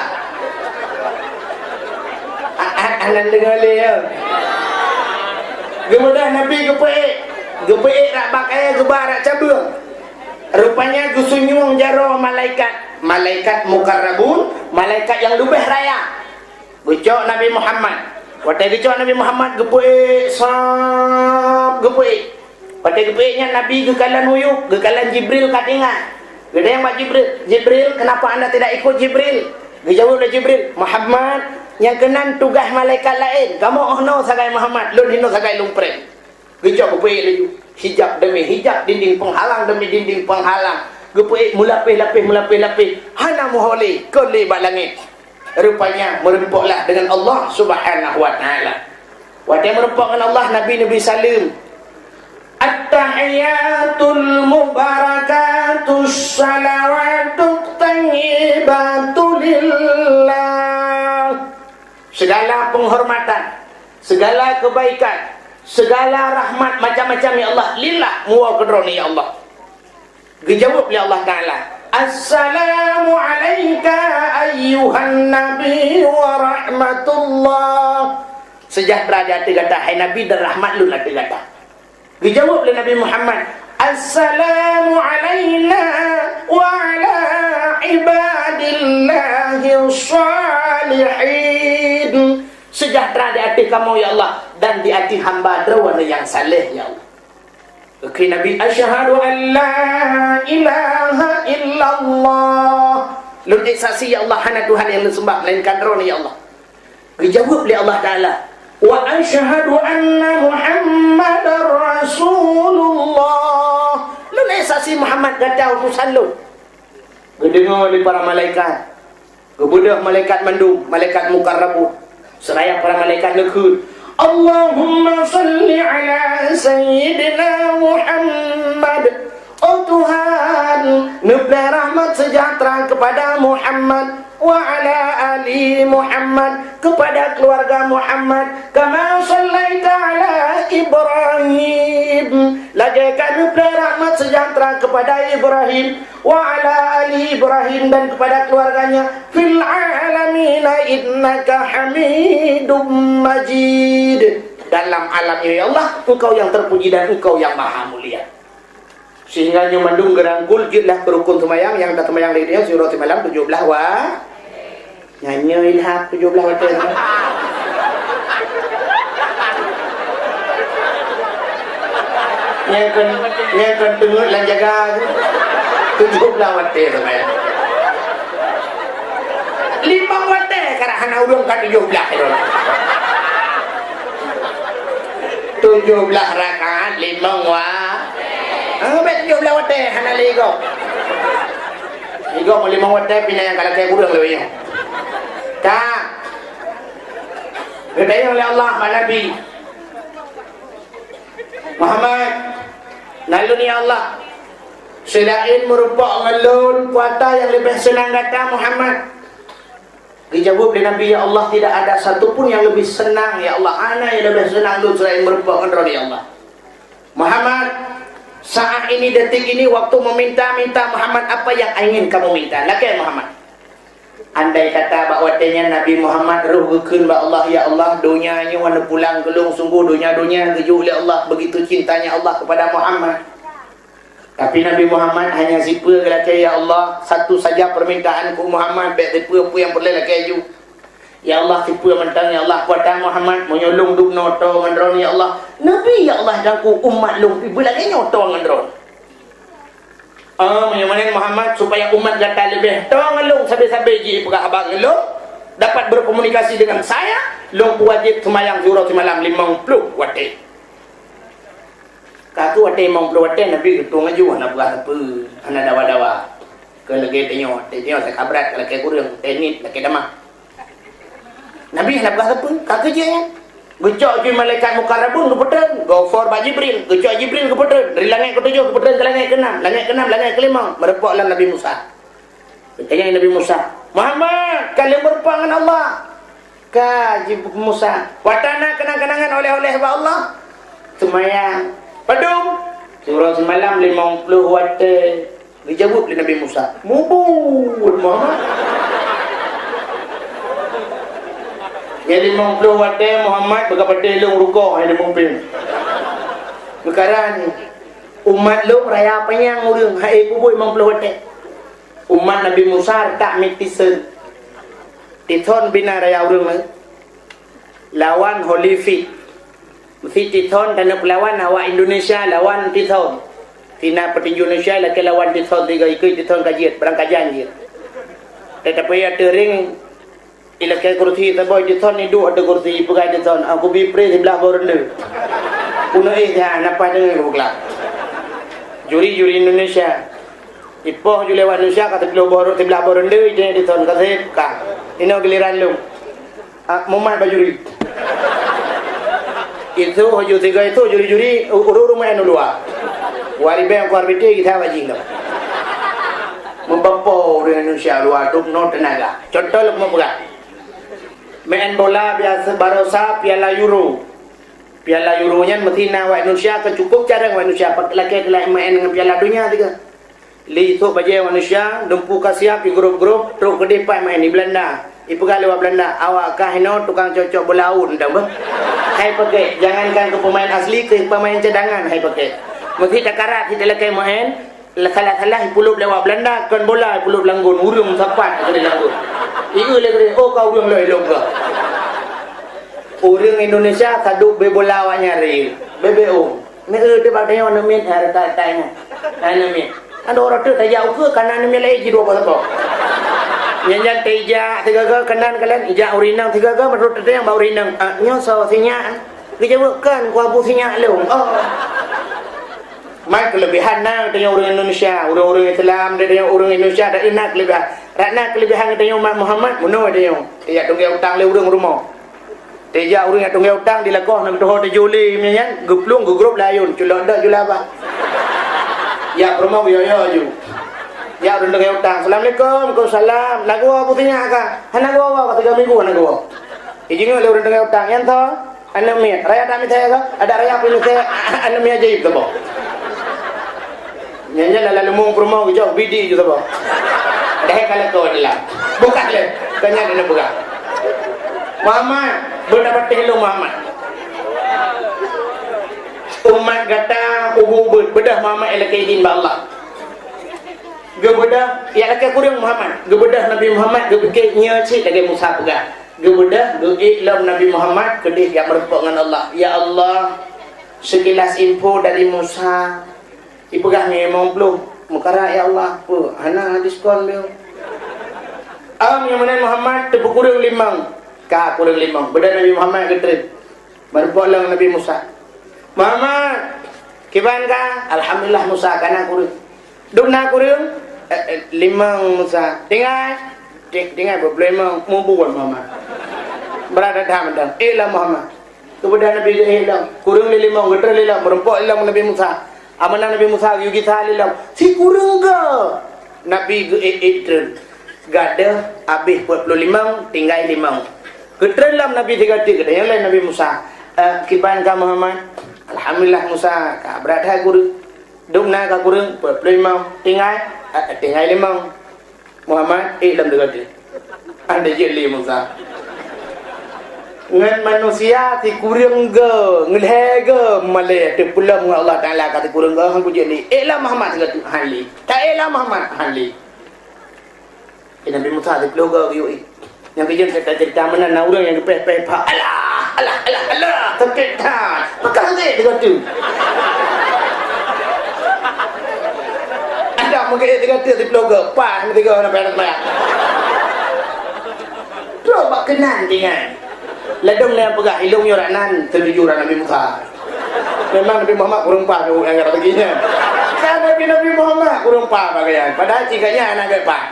A-, a-, anan deungoe lé, ya. Geubeudôh Nabi geupeuék. Geupeuék rak bak kayèe geuba rak cabeueng. Rupanya geusunyueng jaroe malaikat. Malaikat mukarrabun, malaikat nyang leubeh raya. Geucok Nabi Muhammad. Watèe geucok Nabi Muhammad, geupeuék, sab, geupeuék. Watèe geupeuék nyan Nabi geukalon huyup, geukalon Jibril ka tinggai. Geutanyong bak Jibril, "Jibril, kenapa anda tidak ikut Jibril?" Geujaweueb lé Jibril, "Muhammad, nyang keunan tugaih malaikat laén, kamoe 'oh noe sagai Muhammad, lôn hinoe sagai lôn preh." Geujok geupeuék laju, hijab demi hijab, dinding penghalang demi dinding penghalang. Geupeuék meulapéh-lapéh, meulapéh-lapéh, hana meuho lé, kon lé bak langét. Rupanya meureumpoklah dengan Allah Subhanahu wa Ta'ala. Watèe meureumpok ngon Allah, Nabi neubri saleuem. At-tahiyatul mubarakatus salawatut thayyibatu lillah. Segala penghormatan, segala kebaikan, segala rahmat macam-macam ya Allah, lillah, muwoe keu Droeneuh ya Allah. Geujaweueb lé Allah Ta'ala, "Assalamu alaika ayyuhan nabi wa rahmatullah." Sejahtera di ateueh gata, hai Nabi, dan rahmat Lôn ateueh gata. Geujaweueb lé Nabi Muhammad, "Assalamu alaina wa ala ibadillahis shalihin." Sejahtera di ateueh kamoe, ya Allah, dan di ateueh hamba Droeneuh nyang saleh, ya Allah. Geukheun Nabi, "Asyhadu an la ilaha illallah." Lôn ék saksi, ya Allah, hana Tuhan nyang lôn seumbah melainkan Droeneuh, ya Allah. Geujaweueb lé Allah Ta'ala, "Wa asyhadu anna Muhammadar Rasulullah." Lôn ék saksi Muhammad gata utosan Lôn. Geudeungoe lé para malaikat. Geubeudôh malaikat mandum, malaikat mukarrabun. Seuraya para malaikat neukheun, Allahumma salli ala Sayyidina Muhammad. Oh Tuhan, neubri rahmat sejahtera kepada Muhammad, wa ala ali Muhammad, kepada keluarga Muhammad, kama sallaita ala Ibrahim, lagée ka neubri rahmat sejahtera kepada Ibrahim, wa ala ali Ibrahim, dan kepada keluarganya, fil alamina innaka Hamidum Majid. Dalam alam ini, ya Allah, Engkau yang terpuji dan Engkau yang maha mulia. Sehingga nyoe mandum geurangkul jeuet lah keu rukun seumayang nyang taseumayang lé nyoe siuroe simalam tujoh blaih wa-, nyan nyoe ilham tujoh blaih watée. Nyang kon, nyang kon teungeut lam jaga tu. Tujoh blaih watée seumayang. Limong watée karap hana ureuëng ka tujoh blaih tu. Tujoh blaih rakaat limong wa-, ah, bék tujoh blaih watée hana lé igoe. Igoe meulimong watée pih na nyang ka lakée kureueng lé nyoe. Ka. Geutanyong lé Allah bak Nabi Muhammad, "Nan lôn ya Allah, seulaén meurumpok ngon lôn, peue ata nyang leubeh seunang gata Muhammad?" Geujaweueb lé Nabi, "Ya Allah, tidak ada satu pun yang lebih senang, ya Allah. Hana nyang leubeh seunang lôn seulaén meurumpok ngon droe, ya Allah." Muhammad, saat ini, detik ini, waktu meminta, minta Muhammad apa yang ingin kamu minta. Lakée Muhammad. Andai kata bak watée nyan Nabi Muhammad roh geukheun bak Allah, "Ya Allah, donya nyoe hana pulang keu lôn, sungguh donya-donya geujok lé Allah, begitu cintanya Allah kepada Muhammad." Tapi Nabi Muhammad hanya sipeue geulakée, "Ya Allah, satu saja permintaanku Muhammad, bék sipeue peue nyang peureulée lakée ju." "Ya Allah, sipeue mantong, ya Allah, peue ata Muhammad, meunyoe lôn dubnoe toe ngon droe, ya Allah, Nabi, ya Allah, dan ku umat lôn pih beulagée nyoe toe ngon droe." "Ah, meunyoe meunan Muhammad, supaya umat gata leubeh toe ngon lôn sabe-sabe jipeugah haba ngon lôn, dapat berkomunikasi dengan saya, lôn peuwajéb seumayang siuroe simalam limong ploh watée." Ka keuh watée limong ploh watée Nabi geutueng laju, hana peugah sapeue, hana dawa-dawa. Keu lagée tanyoe, tanyoe sakabrat lakée kureueng, teuh niet lakée damah. Nabi hana peugah sapeue, ka keuh jeuet nyan. Geucok jih malaikat mukarabun geupeutreun, geuoper bak Jibril, geucok Jibril geupeutreun, dari langét keutujoh geupeutreun keu langét keunam, langét keunam, langét keulimong, meurumpok lam Nabi Musa. Geutanyong Nabi Musa, "Muhammad, ka lheueh meurumpok ngon Allah?" "Ka," jibu Musa. "Peue ata na keunang-keunangan oleh-oleh bak Allah?" "Seumayang." "Padum?" "Siuroe simalam limong ploh watée." Geujaweueb lé Nabi Musa, "Mubuet, Muhammad." Nyan limong ploh watée Muhammad beuka patéh lôn rugoe hai lôn muphom. Meukaran umat lôn raya panyang ureuëng hai peubuet limong ploh watée. Umat Nabi Musa reutak miet tison. Tison bina raya ureuëng lawan Holyfield. Meusi tison taneuk peulawan awak Indonesia lawan tison. Sina peutinju Indonesia lakée lawan tison tiga ikeu tison ka jeuet, barang kajan jeuet. Tetapi ya teuring ilakée kursi saboh tison iduek ateueh kursi ipeugah tison, "Aku bi pré siblah boh ronde." Peunoh éh dah napa deungoe geupeugah. Juri-juri Indonesia. Ipoh ju lewat Indonesia ka teupeuleuh boh, siblah boh ronde, ijeh dison ka sép ka. Inoe giliran lôn. Ah, mumat bak juri. Itu ju tiga itu juri-juri u-, ureuëng-ureuëng maén u luwa. Waribeng kuar bite kita bajing tu. Membapo ureuëng Indonesia luwa tu penuh tenaga. Contoh lôn mau peugah. Maén bola biasa barosa Piala Euro. Piala Euro nyan meusi na awak Indonesia ke cukup jarang awak Indonesia pak lakée keu maén ngon Piala Dunia tiga. Li sôk bajée manusia, dumpeue ka siab di grup-grup, trok keudeh pat maén di Belanda. Ipeugah lé awak Belanda, "Awak kah inoe tukang cok-cok bola awon, teuh beuh. Hai pakék, jangankan keu pemain asli, keu pemain cadangan hai pakék. Meusi takarat sit lakée maén, salah-salah ipulop lé awak Belanda, kon bola ipulop lam gon, ureuëng sapat keudeh lam gon. Ieu lé keudeh, oh ka ureuëng lôn ilop kah." Ureuëng Indonesia saduek bé bola awak nyan ré, bé bé ong. Meu teuh bak tanyoe aneuk miet, hai rata-rata nyan. Hai aneuk miet. Aneuk uroe teuk tajak ukeue, kana aneuk miet laén jidua boh saboh. Nyan-nyan teujak sigaga keunan kalian, ijak ureueng inong sigaga meurot teuteung bak ureueng inong. Ah, nyoe soe sinyak? Geujaweueb, "Kon, ku abu sinyak lôn." Oh. Man keuleubehan na geutanyoe ureueng Indonesia, ureueng-ureueng Islam, geutanyoe ureueng Indonesia dan na keuleubehan. Rak na keuleubehan geutanyoe umat Muhammad, meunoe geutanyoe. Tajak tunggée utang lé ureueng rumoh. Teuh jak ureuëng nyang tunggée utang di lakoe na geutuho tujoh lé minyéuk nyan, geuplueng geugrôp layôn, culok dok jula bah. Jak peurumoh yo-yo ju. Jak ureuëng tunggée utang, "Assalamualaikum." "Waalaikumsalam." "Na geuwoe Abu Sinyak ka?" "Hana geuwoe, ka tiga minggu hana geuwoe." Ijingeuk lé ureuëng tunggée utang, "Nyan toh aneuëk miet. Raya that miseue ka?" "Adak raya pih miseue, aneuëk miet ajaib saboh." Nyan, nyan lala leumong peurumoh geucok bidi ju saboh. Deh ka lakoe dalam. Bukan lé, ka nyan na peugah. Muhammad, beuna patéh lôn Muhammad. Umat gata ubu-ubeuet, beudôh Muhammad ilakée idin bak Allah. Geubeudah, ya lakée kureueng Muhammad. Geubeudah Nabi Muhammad geupike nyoe cit lagée Musa peugah. Geubeudah geuék lom Nabi Muhammad keudeh jak meurumpok ngon Allah. Ya Allah, sekilas info dari Musa. Ipeugah nyoe limong ploh. Meukarat ya Allah. Peue, hana diskon beu. Am nyang meunan Muhammad teupeukureueng limong. Ka kureueng limong. Beudôh Nabi Muhammad geutrön. Meurumpok lom Nabi Musa. "Muhammad, kiban ka?" "Alhamdulillah Musa, ka na kureueng." "Dum na kureueng?" "Eh, eh, limong Musa." "Tinggai?" "Ti-, tinggai peuet ploh limong." Mubuet Muhammad. Brat that mantong. "Ék lom Muhammad." Geubeudah Nabi geuék lom. Kureueng lé limong, geutrön lé lom, meurumpok lé lom Nabi Musa. Amanah Nabi Musa geuyue gisa lé lom. Sikureueng goe Nabi geuék-ék trön. Gadôh habéh peuet ploh limong, tinggai limong. Geutrön lom Nabi sigoe teuk, geutanyong lé Nabi Musa, "Eh, kiban ka Muhammad?" "Alhamdulillah Musa, ka brat that kureueng. Dum na ka kureueng, peuet ploh limong. Tinggai?" "Eh, tinggai limong." "Muhammad, ék lom sigoe teuk." Hana jeuet lé Musa. Ngon manusia sikureueng goe, ngeulhèe goe malèe teupeulom ngon Allah Taala ka sikureueng goe, han kujeuet lé. "Ék lom Muhammad sigoe teuk." Han lé. "Ka ék lom Muhammad?" Han lé. Nabi Musa siplôh goe geuyue ék. Nyang keujeuet cerita-cerita meunan na ureueng nyang geupéh-péh pha. Alah, alah, alah, alah, sakét that. Pakon sakét sigoe teuk. Adak meugeue sigoe teuk siplôh goe, paih meusigoe na payah-payah. Trok bak keunan tinggai. Ladôm nyang peugah ilông nyoe rak nan, setuju rak Nabi Musa. Memang Nabi Muhammad kureueng paih nyang kata lagèe nyan. Kan Nabi, Nabi Muhammad kureueng paih bak gobnyan. Padahal cit gobnyan hana gét paih.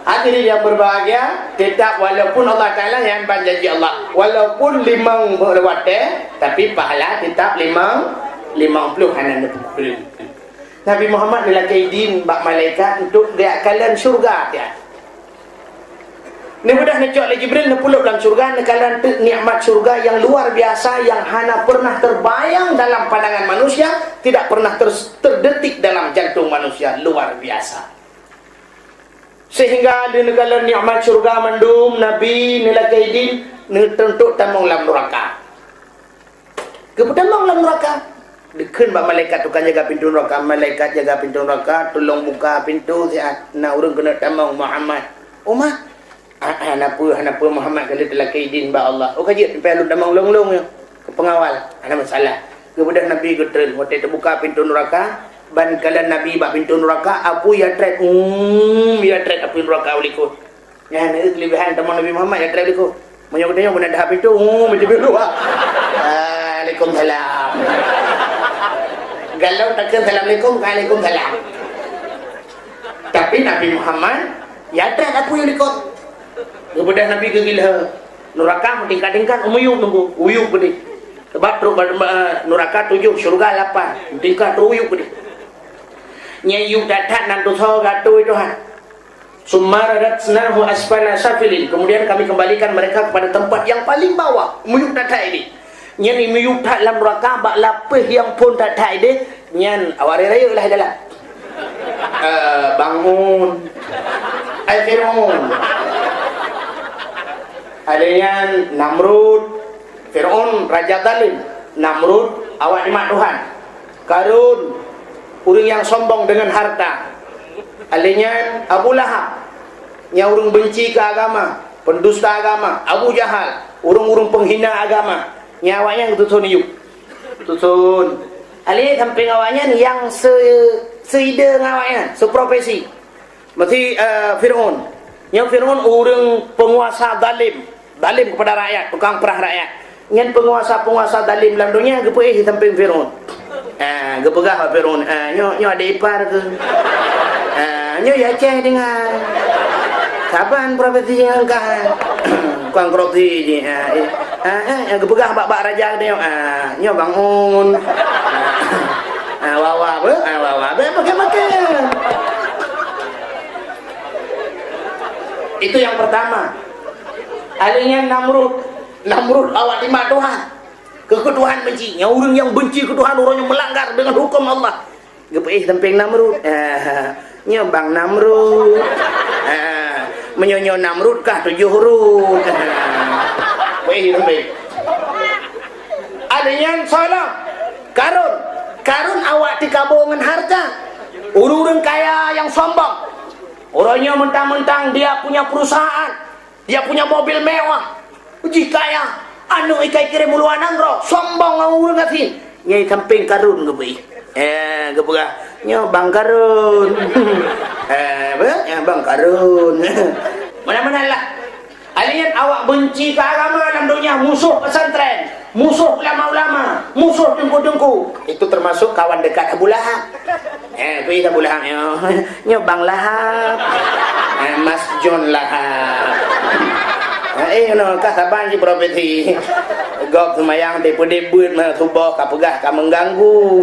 Hadirin yang berbahagia, tetap walaupun Allah Taala nyan ban janji Allah, walaupun limong watèe, tapi pahala tetap limong, limong ploh hana neupeukureueng. Nabi Muhammad neulakèe idin bak malaikat untuk geujak kalon syurga, ya. Neubeudôh neucok lé Jibril, neupulop lam syurga, neukalon teuk nikmat syurga yang luar biasa, yang hana pernah terbayang dalam pandangan manusia, tidak pernah ter-, terdetik dalam jantung manusia, luar biasa. Sehingga lheueh neukalon nikmat syurga mandum, Nabi neulakèe idin neuteuntok tamong lam nuraka. Geupeutamong lam nuraka. Geukheun bak malaikat tukang jaga pintoe nuraka, "Malaikat jaga pintoe nuraka, tulông buka pintoe siat. Na ureueng keuneuk tamong, Muhammad." "Oh ma?" "Ah, ah, hana peue, hana peue, Muhammad ka lheueh teulakèe idin bak Allah." "Oh ka jeuet, pih lôn tamong lôn-lôn nyoe keu peungawal." "Hana masalah." Geubeudôh Nabi geutrön, watèe teubuka pintoe nuraka, ban kalon Nabi bak pintoe nuraka, apui ya trép, um, ya trép apui nuraka u likot. Nyan keuleubèhan tamong Nabi Muhammad ya trép likot. Meunyoe geutanyoe meunan dahab pintoe, um, meucubit luwa. Waalaikumsalam. Galom takheun assalamualaikum, waalaikumsalam. Tapi Nabi Muhammad ya trép apui u likot. Geubeudôh Nabi geugila. Nuraka meutingkat-tingkat, u miyueb teungku, u yueb keudéh. Sabab trok ba-, ba-, nuraka tujoh, syeuruga lapan, meutingkat trok u yueb keudéh. Nyang yueb that-that nan tusoe geuatô Tuhan. "Tsumma radadnahu asfala safilin." Kemudian kami kembalikan mereka kepada tempat yang paling bawah. Miyueb that-that idéh. Nyan miyueb that lam nuraka bak lapéh nyang phon that-that idéh, nyan awak rayeuk-rayeuk lah dalam. Eh, Bangun. Ai Fir'aun. Ada nyan Namrud. Fir'aun raja zalim. Namrud awak nyan mak Tuhan. Karun, ureueng nyang sombong deungon harta. Alèh nyan Abu Lahab, nyang ureueng benci keu agama, pendusta agama. Abu Jahal, ureueng-ureueng penghina agama. Nyan awaknyan geutuson u yueb. Tuson. Alèh sampéng awaknyan nyang se-, seide ngon awaknyan, seprofesi. Meusi, eh, Fir'aun. Nyoe Fir'aun ureueng peunguasa zalim. Zalim kepada rakyat, tukang peurah rakyat. Nyan peunguasa-peunguasa zalim lam donya geupeuéh di sampéng Fir'aun. Ah, geupeugah bak Fir'aun, "Ah, nyoe, nyoe adék ipar keuh. Ah, nyoe ya Aceh deungon. Saban profesi ngon kah." Bangkrupsi jih, ha, eh. Ha, eh, nyang geupeugah bak-bak raja geutanyoe, ha, nyoe bangun. Ha, wawa beu, ha, wawa beu, makan-makan. Itu yang pertama. Ahli nyan Namrud. Namrud awak timbak Tuhan. Keu Tuhan benci. Nyan ureuëng nyang benci keu Tuhan, ureuëng nyang melanggar dengan hukum Allah. Geupeuéh sampéng Namrud. Ah, nyoe bang Namrud. Ah, meunyoe nyoe Namrud kah tujoh rud. Ah, peuéh sampéng. Ada nyan salah. Karun. Karun awak tikabo ngon harta. Ureuëng-ureuëng kaya nyang sombong. Ureuëng nyoe mentang-mentang dia punya perusahaan. Dia punya mobil mewah. Jih kaya. Aneuk ikai kirém u luwa nanggroe. Sombong ngon ureuëng gasien. Nyai sampéng Karun geubri. Eh, geupeugah, "Nyoe Bang Karun." Eh, apa? "Nyoe Bang Karun." Mana-mana lah. Alian awak benci ke agama dalam dunia, musuh pesantren, musuh ulama-ulama, musuh teungku-teungku. Itu termasuk kawan dekat Abu Lahab. Eh, pi Abu Lahab nyoe. Nyoe Bang Lahab. Eh, Mas John Lahab. Eh, eh, no, ka saban cit profesi. Gob seumayang di peudeubeuet meusuboh ka peugah ka mengganggu.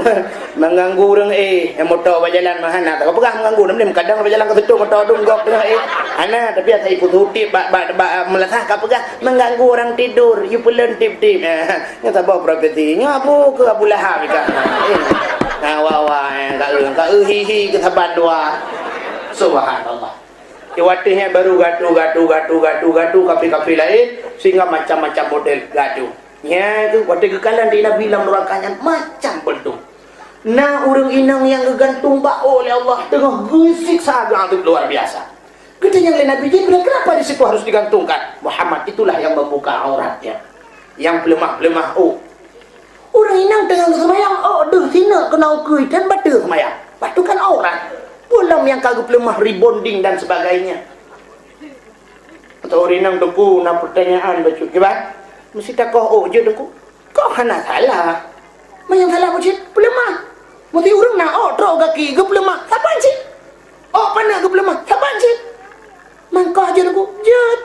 Mengganggu ureuëng, eh, eh, moto bajalan mah hana. Ka peugah mengganggu, nam kadang bajalan ka tutup moto dum gob tengah, eh. Hana, tapi asai pututip bak, bak, bak, meulasah ka peugah mengganggu orang tidur. You peuleun tip-tip. Eh. Nyoe saboh profesi. Nyoe abu keu Abu Lahab ka. Eh. Ha, wa, wa, eh, ka eu, ka eu hi, hi keu saban dua. Subhanallah. Di watèe nyan baru gatu, gatu, gatu, gatu, gatu, kaphé-kaphé laén, sehingga macam-macam model gatu. Nyan tu, watèe geukalon di Nabi lam neuraka nyan macam bentuk. Na ureuëng inong nyang geugantung bak ôk lé Allah, teungoh geusiksa geuazab luar biasa. Geutanyong lé Nabi Jibril, "Kenapa di situ harus digantungkan?" Muhammad, itulah yang membuka auratnya. Nyang peuleumah-peuleumah ôk. Ureuëng inong teungoh geuseumayang, ôk deuh sineuk keunoe keue dan bateue seumayang. Bateue kan aurat. Peue lom nyang ka geupeuleumah rebonding dan sebagainya. Atau ureuëng inong, Teungku, na peurtanyaan bacut kiban. Meusti takoh ôk jeuet, Teungku. Kok hana salah? Meunyoe salah bacut, peuleumah. Meusti ureuëng na ôk trok gaki geupeuleumah, saban cit. Ôk paneuk geupeuleumah, saban cit. Mangkoh jeuet, Teungku, jeuet.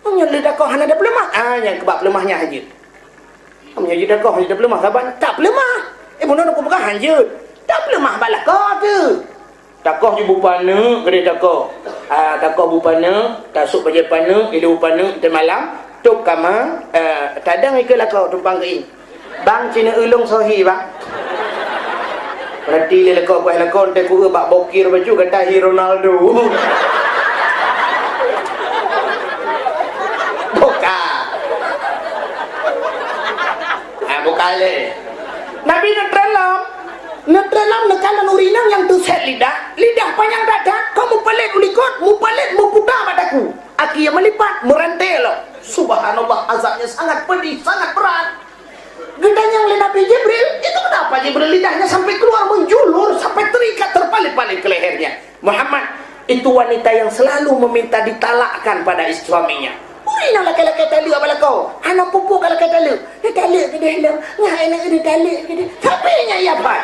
Meunyoe lé takoh hana tapeuleumah, ah, nyang keubah peuleumah nyan hanjeuet. Meunyoe jeuet takoh hana tapeuleumah, saban tapeuleumah. Eh, bunoe Teungku peugah hanjeuet. Tapeuleumah bak lakoe teuh. Takoh ju bu paneuk, keudeh takoh. Ah, takoh bu paneuk, tasôk bajèe paneuk, ilée bu paneuk, teumalam, tôb kama, eh, tadong ikeue lakoe tumpang keuieng. Bang, ci neu-eu lôn sohi, Bang. Peurati lé lakoe, buah lakoe, teuh ku eu bak bokir bacut gata hi Ronaldo. Buka. Ah, buka lé. Nabi neutreun lom. Neutreun lom neukalon ureuëng inong nyang teuset lidah. Lidah panyang that-that, kon mupalét u likot, mupalét muputa bak daku. Akhé meulipat, meurante lom. Subhanallah, azabnya sangat pedih, sangat berat. Geutanyong lé Nabi Jibril, "Itu kenapa Jibril lidahnya sampai keluar menjulur, sampai terikat, terpalit-palit ke lehernya?" "Muhammad, itu wanita yang selalu meminta ditalakkan pada is-, suaminya." Ureuëng inong lakée-lakée taleuek bak lakoe, hana peue-peue ka lakée taleuek. Taleuek keudeh lom, ngon aneuk taleuek keudeh. Tapi nyan ya, Pak.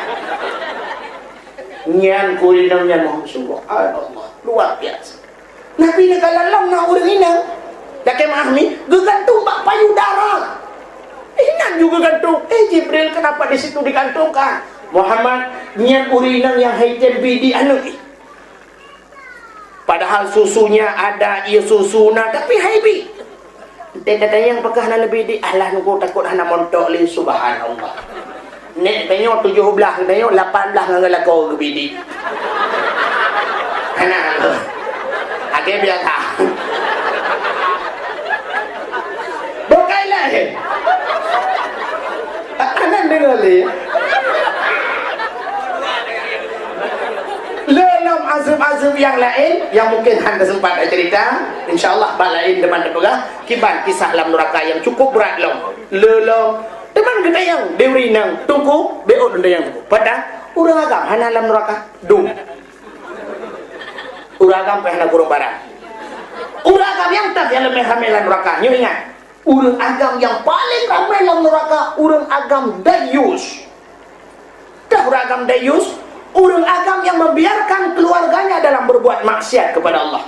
Nyan ureuëng inong nyan, subhanallah, luar biasa. Nabi neukalon lom na ureuëng inong, lakée meu'ah mi, geugantung bak payudara. Inan ju geugantung. "Eh, Jibril, kenapa di situ digantungkan?" "Muhammad, nyan ureuëng inong nyang hai tem bi di aneuk." Padahal susunya ada, ie susu na, tapi hai bi. Teuka tanyong pakon hana neubidik, alah nunggu takot hana montok lé, subhanallah. Nek tanyoe tujoh blaih, tanyoe lapan blaih ngon lakoe geubidik. Hana. Akhé biasa. Bukai laén. Hana deungoe lé. Le lom azeueb-azeueb nyang laén, nyang mungkin hana sempat tacerita, insya Allah bak laén teuma tapeugah. Kiban kisah lam nuraka nyang cukup brat lom. Le lom. Teuma geutanyong di ureueng inong, Teungku, beuôt lôn tanyong Teungku. Padahai ureueng agam hana lam nuraka. Dum. Ureueng agam pih hana kureueng barang. Ureueng agam nyang that nyang leubeh ramé lam nuraka. Nyoe ingat, ureueng agam nyang paleng ramé lam nuraka, ureueng agam dayus. Tah ureueng agam dayus, ureueng agam yang membiarkan keluarganya dalam berbuat maksiat kepada Allah.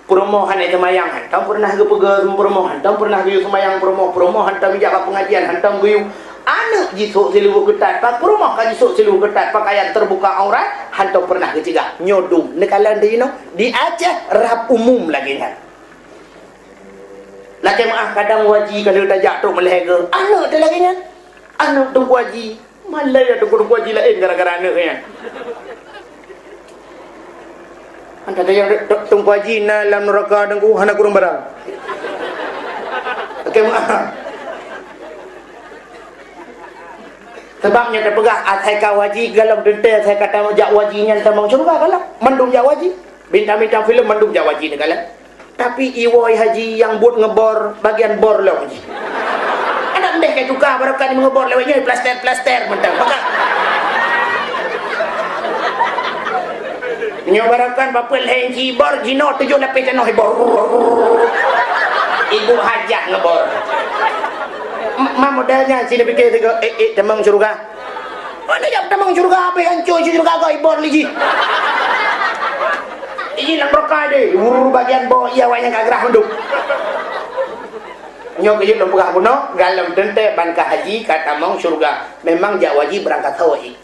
Peurumoh hana seumayang, hantom peureunah geupeugah peurumoh, hantom peureunah geuyue seumayang peurumoh, peurumoh hantom jijak bak peungajian, hantom geuyue. Aneuk jisok siluweue keutat, pat peurumoh ka jisok siluweue keutat, pakaian teubuka aurat, hantom peureunah geucegah. Nyoe dum, neukalon di inoe, di Aceh rab umum lagèe nyan. Lakèe meu'ah, kadang Abu Haji ka lheueh tajak trok meulhèe geuh, aneuk teuh lagèe nyan. Aneuk Teungku Aji, malèe ya Teungku, Teungku Aji laén gara-gara aneuk nyan. Antara nyang Teungku Aji na lam neuraka Teungku, hana kureueng barang. Oke, maaf. Sebab nyoe teupeugah asai ka Abu Haji galom teuntèe, asai ka tamong jak Abu Haji nyan tamong syeuruga galom. Mandum jak Abu Haji. Bintang-bintang filem mandum jak Abu Haji neukalon. Tapi iwoe Haji nyang buet ngeubor bagian bor lom jih. Adak meu'ah ka tuka barokan meungeubor lewat nyoe plaster-plaster mantong. Maka nyoe barokan papeue lhèe inci bor jinoe tujoh lapéh tanoh ibor. Ibu hajat ngeubor. Ma model nyan sini pikir tiga, eh, eh, tamong syeuruga. Mana jak tamong syeuruga, apa yang hancur syeuruga kau ibor lagi. Ini nak berkah deh, urus bagian bawah iya awak yang kagrah mandum. Nyoe keuh lôn peugah bunoe, galom teuntèe ban ka haji ka tamong syeuruga. Memang jak Abu Haji beurangkat haji.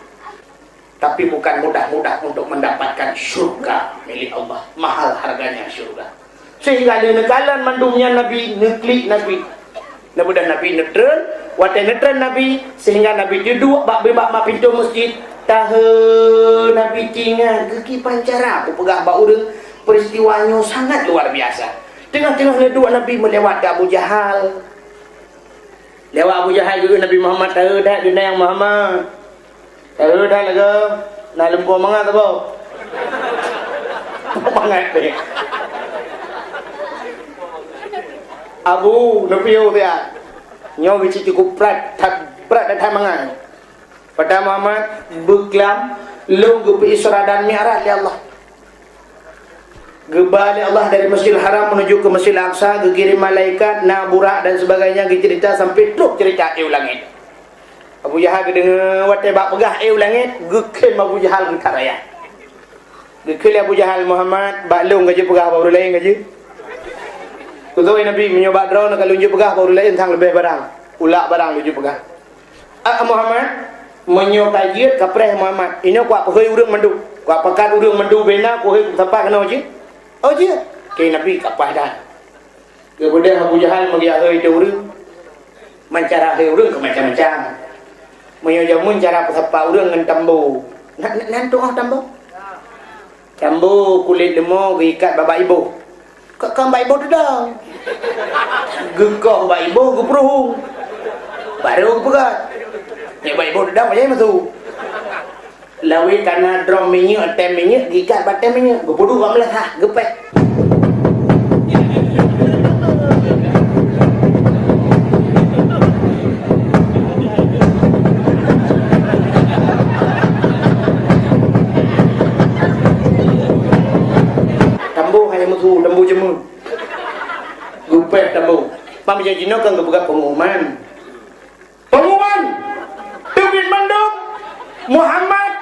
Tapi bukan mudah-mudah untuk mendapatkan syurga milik Allah. Mahal harganya syurga. Sehingga lé neukalon mandum nyan Nabi, neuklik Nabi. Nabi dan Nabi neutreun, watèe neutreun Nabi, sehingga Nabi duduek bak bak mak pintoe masjid, tahe Nabi tingat geuki pancara kupeugah bak ureueng peristiwa nyoe sangat luar biasa. Teungoh-teungoh neuduek Nabi meulewat keu Abu Jahal. Lewat Abu Jahal geukheun Nabi Muhammad, "Tahe that geunang Muhammad. Tahe that lagèe na leumpung mangat saboh." Mangat deh. Abu, neupiôh siat. Nyoe geucit cukup brat, that brat dan that mangat. Peugah Muhammad, beuklam, lôn geupeu Isra dan Mi'raj lé Allah. Geuba lé Allah dari Masjidil Haram menuju ke Masjidil Aqsa, geukirém malaikat, na burak dan sebagainya, geucerita sampai trok cerita éh u langét. Abu Jahal geudeungoe watèe bak peugah éh u langét, geukhém Abu Jahal geutaraya. Geukheun lé Abu Jahal, "Muhammad, bak lôn ka jeuet peugah, bak ureueng laén ka jeuet?" Kheun Nabi, "Meunyoe bak droeneuh ka lôn jeuet peugah, bak ureueng laén sang leubeh barang. Ulak barang lôn jeuet peugah." "Ah, Muhammad, meunyoe ka jeuet, ka preh Muhammad. Inoe kuwak peuhôi ureueng mandum. Kuwak pakat ureueng mandum bubena, kuhôi kusapat keunoe jeuet." "Oh, jeuet." Kheun Nabi, "Ka paih that." Geubeudôh Abu Jahal meugiah hôi teu ureueng. Meucara hôi ureueng keu macam-macam. Meunyoe jameun cara peusapat ureueng ngon tambo. Na, na, nan tu'oh tambo? Tambo kulét leumo geuikat bak bak iboh. Ka, ka bak iboh teudong. Geukoh bak iboh geupeuruhueng. Barô geupeugöt. Nyoe bak iboh teudong, pajan masôk. Lawét ka na drom minyeuk, tem minyeuk, geuikat bak tem minyeuk, geupeuduek bak meulasah, geupéh. Tambo hana meusu, tambo jameun. Geupéh tambo. Pam jinoe kan geupeugah peungumuman. Pengumuman, teubiet mandum, Muhammad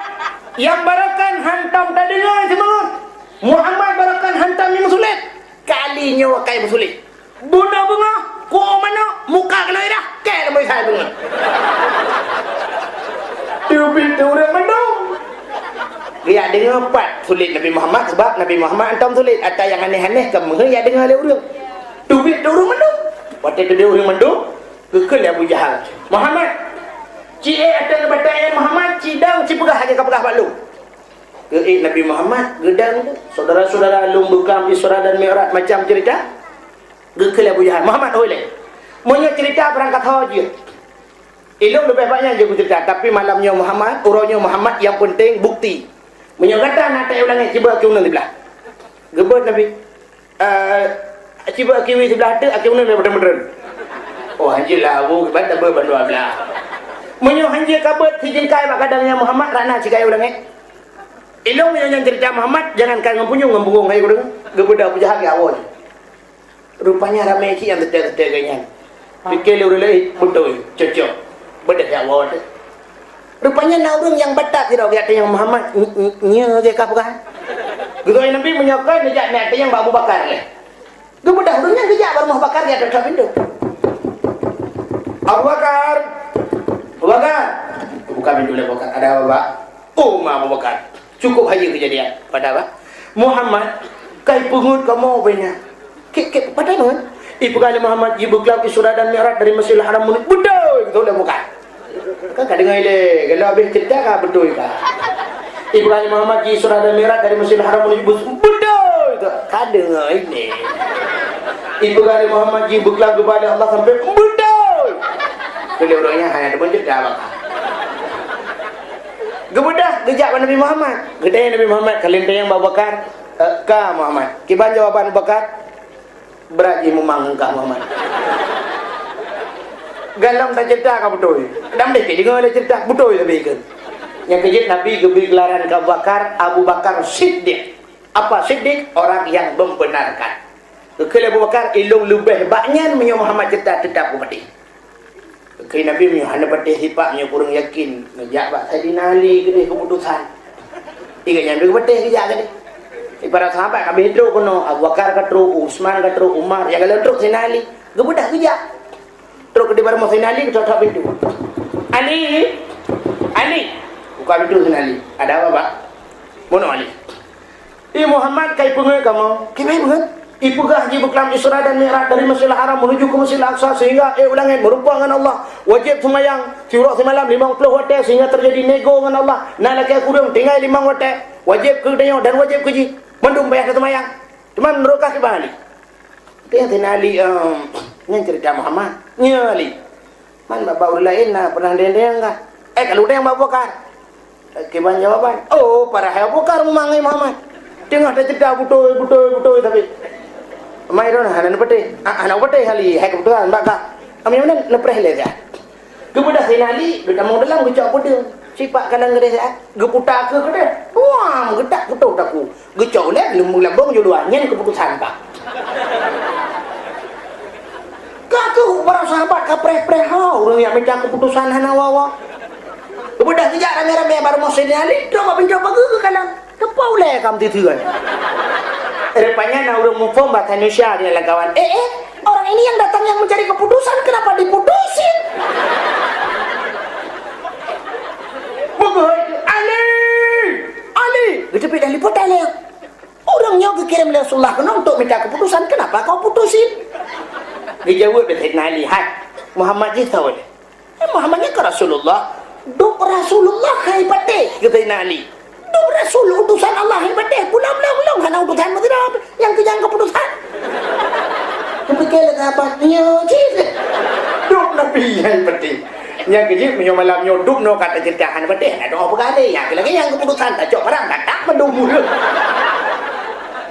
nyang barokan hantom tadeungoe seumeungeut. Muhammad barokan hantom nyang meusulet. Kali nyoe ka meusulet. Bunoe beungoh, kuôh manok, muka keunoe dah, kèe lam isai beungoh. Teubiet teu ureueng mandum. Geujak deungoe pat sulet Nabi Muhammad, sebab Nabi Muhammad hantom sulet. Ata nyang aneh-aneh ka meuheueh jak deungoe lé ureueng. Teubiet teu ureueng mandum. Watèe teubiet ureueng mandum, geukheun lé Abu Jahal, "Muhammad, ci ék ateueh batèe Muhammad, ci dong, ci peugah lagèe ka peugah bak lôn." Geuék Nabi Muhammad, geudong, "Saudara-saudara lôn beuklam Isra dan Mi'raj macam cerita." Geukheun lé Abu Jahal, "Muhammad, hôi lé. Meunyoe cerita barangkat ho jeuet. Ilôn leubeh banyak jeuet cerita, tapi malam nyoe Muhammad, uroe nyoe Muhammad, nyang penting bukti. Meunyoe gata na taéh u langét, ciba keu uneun siblah." Geubeuet Nabi. Eh, ciba kiwi siblah teuk, aki uneun daripada meudreun. Oh, hanjeuet lah, Abu, kiban tabeuet bandua blah. Meunyoe hanjeuet ka beuet sijeungkai bak gadang nyan Muhammad, rana cigaya u langét. Ilôn meunyoe nyan cerita Muhammad, jangankan ngon punyueng, ngon punggong hai ureueng, geubeudôh Abu Jahal geuawai. Rupanya ramé cit nyang teutek-teutek geuh nyan. Pike lé ureueng laén, beutôi, cocok. Beudôh jak woe teuh. Rupanya na ureueng nyang batat sidroe geujak tanyong Muhammad, "N-, n-, nyoe lagèe ka peugah?" Geutanyong Nabi meunyoe kon neujak neuk tanyong bak Abu Bakar lé. Geubeudôh ureuëng nyan geujak bak rumoh Abu Bakar, geujak that-that pintoe. "Abu Bakar! Abu Bakar!" Buka pintoe lé Abu Bakar. "Ada apa, Pak?" "Oh, ma Abu Bakar. Cukup hayeue keujadian." "Pada apa?" "Muhammad ka ipeungeuet kamoe ubé nyan." "Kek, kek, pada nyan?" "Ipeugah lé Muhammad jibeuklaim Isra dan Mi'raj dari Masjidil Haram meunu-," "Beutôi!" Beutôi lé Abu Bakar. Kan ka deungoe lé, kalau habéh ceurita ka beutôi ka. "Ipeugah lé Muhammad ji Isra dan Mi'raj dari Masjidil Haram menuju Bus-," "Beutôi!" Ka deungoe lé. "Ipeugah lé Muhammad jibeuklaim geuba lé Allah sampai," "Beutôi!" Keu lé ureuëng nyan hana teupeu ceurita baka. Geubeudôh geujak bak Nabi Muhammad. Geutanyong Nabi Muhammad, ka lheueh tanyong bak Abu Bakar, "Eh, ka Muhammad. Kiban jawaban Abu Bakar?" Brat jih mumang ngon kah Muhammad. Galom taceurita ka beutôi. Dam deh pih deungoe lé ceurita beutôi sabe keu. Nyang keujeuet Nabi geubri geularan keu Abu Bakar, Abu Bakar Siddiq. Apa Siddiq? Orang yang membenarkan. Geukheun lé Abu Bakar, "Ilôn leubeh bak nyan meunyoe Muhammad ceurita teutap kupatéh." Keu Nabi meunyoe hana patéh sipak, meunyoe kureueng yakin, neujak bak Saidina Ali keudeh keuputosan. Iga nyan pih patéh geujak keudeh. Di para sahabat ka habéh trok keunoe, Abu Bakar ka trok, Utsman ka trok, Umar, nyang galom trok Saidina Ali. Geubeudôh geujak. Trok keudeh bak rumoh Saidina Ali, geutok-tok pintoe. "Ali! Ali!" Buka pintoe Saidina Ali. "Ada apa, Pak?" "Bunoe Ali." "Ih Muhammad, ka ipeungeuet kamoe." "Kiban ipeungeuet?" "Ipeugah jibeuklaim Isra dan Mi'raj dari Masjidil Haram menuju ke Masjidil Aqsa sehingga ék u langét meurumpok ngon Allah. Wajéb seumayang siuroe simalam limong ploh watée sehingga teujadi nego ngon Allah. Na lakée kureueng tinggai limong watée. Wajéb keu tanyoe dan wajéb keu jih. Mandum payah taseumayang. Teuma meunurot kah kiban Ali?" Teuntèe Ali, em, nyan ceurita Muhammad. Nyoe Ali. Man bak, bak ureueng laén na peunah deng-deng kah? Eh, ka lheueh deng bak Abu Bakar. Kiban jawaban. Oh, padahai Abu Bakar mumang ngon Muhammad. Teungoh taceurita beutôi, beutôi, beutôi tapi. Mai droeneuh hana neupatéh. Ah, hana neupatéh Ali, hai keuputosan bak kah. Ami meunan neupreh lé dah. Geubeudôh Saidina Ali, geutamong dalam geucok peudeueng. Sipak kalang geudeh siat, geuputa keu keudeh. Buam, geutak geutoh takue. Geucok ulèe, leumbung labong juluan, nyan keuputosan, Pak. Ka keuh para sahabat ka preh-preh ha, ureueng nyang mita keuputosan hana wawa. Geubeudôh geujak ramé-ramé bak rumoh Saidina Ali, trok bak pintoe pageue geukalon. Teupeu ulèe ka meuteuteuan. Rupanya na ureueng muphom bahasa Indonesia di lam kawan. Eh, eh, orang ini yang datang yang mencari keputusan, kenapa diputusin? Beugöt, Ali! Ali! Geuteubiet dari peutaleueng. Ureueng nyoe geukirém lé Rasulullah keunoe untuk minta keputusan, kenapa kau putusin? Geujaweueb lé Saidina Ali, "Hai, Muhammad jih soe?" "Eh, Muhammad nyan keu Rasulullah." "Duek Rasulullah hai patéh," kheun Saidina Ali. "Duek Rasul utusan Allah hai patéh, pula lôn-lôn hana utusan meusidroe nyang keu nyang keuputusan." Geupike lé sahabat, "Nyoe cit. Duek Nabi hai patéh." Nyang keujeuet meunyoe malam nyoe duek noe ka teuceurita hana patéh, hana doa peugah lé. Nyang lagèe nyang keuputusan tacok barang, ka tak mandum ureueng.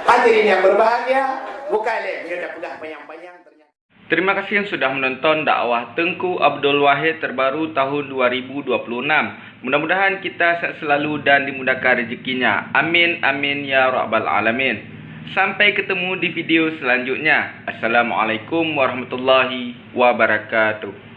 Hadirin yang berbahagia, bukai lé meunyoe tapeugah panyang-panyang ternyata. Terima kasih yang sudah menonton dakwah Teungku Abdul Wahid terbaru tahun dua ribu dua puluh enam. Mudah-mudahan kita sehat selalu dan dimudahkan rezekinya. Amin, amin, ya rabbal alamin. Sampai ketemu di video selanjutnya. Assalamualaikum warahmatullahi wabarakatuh.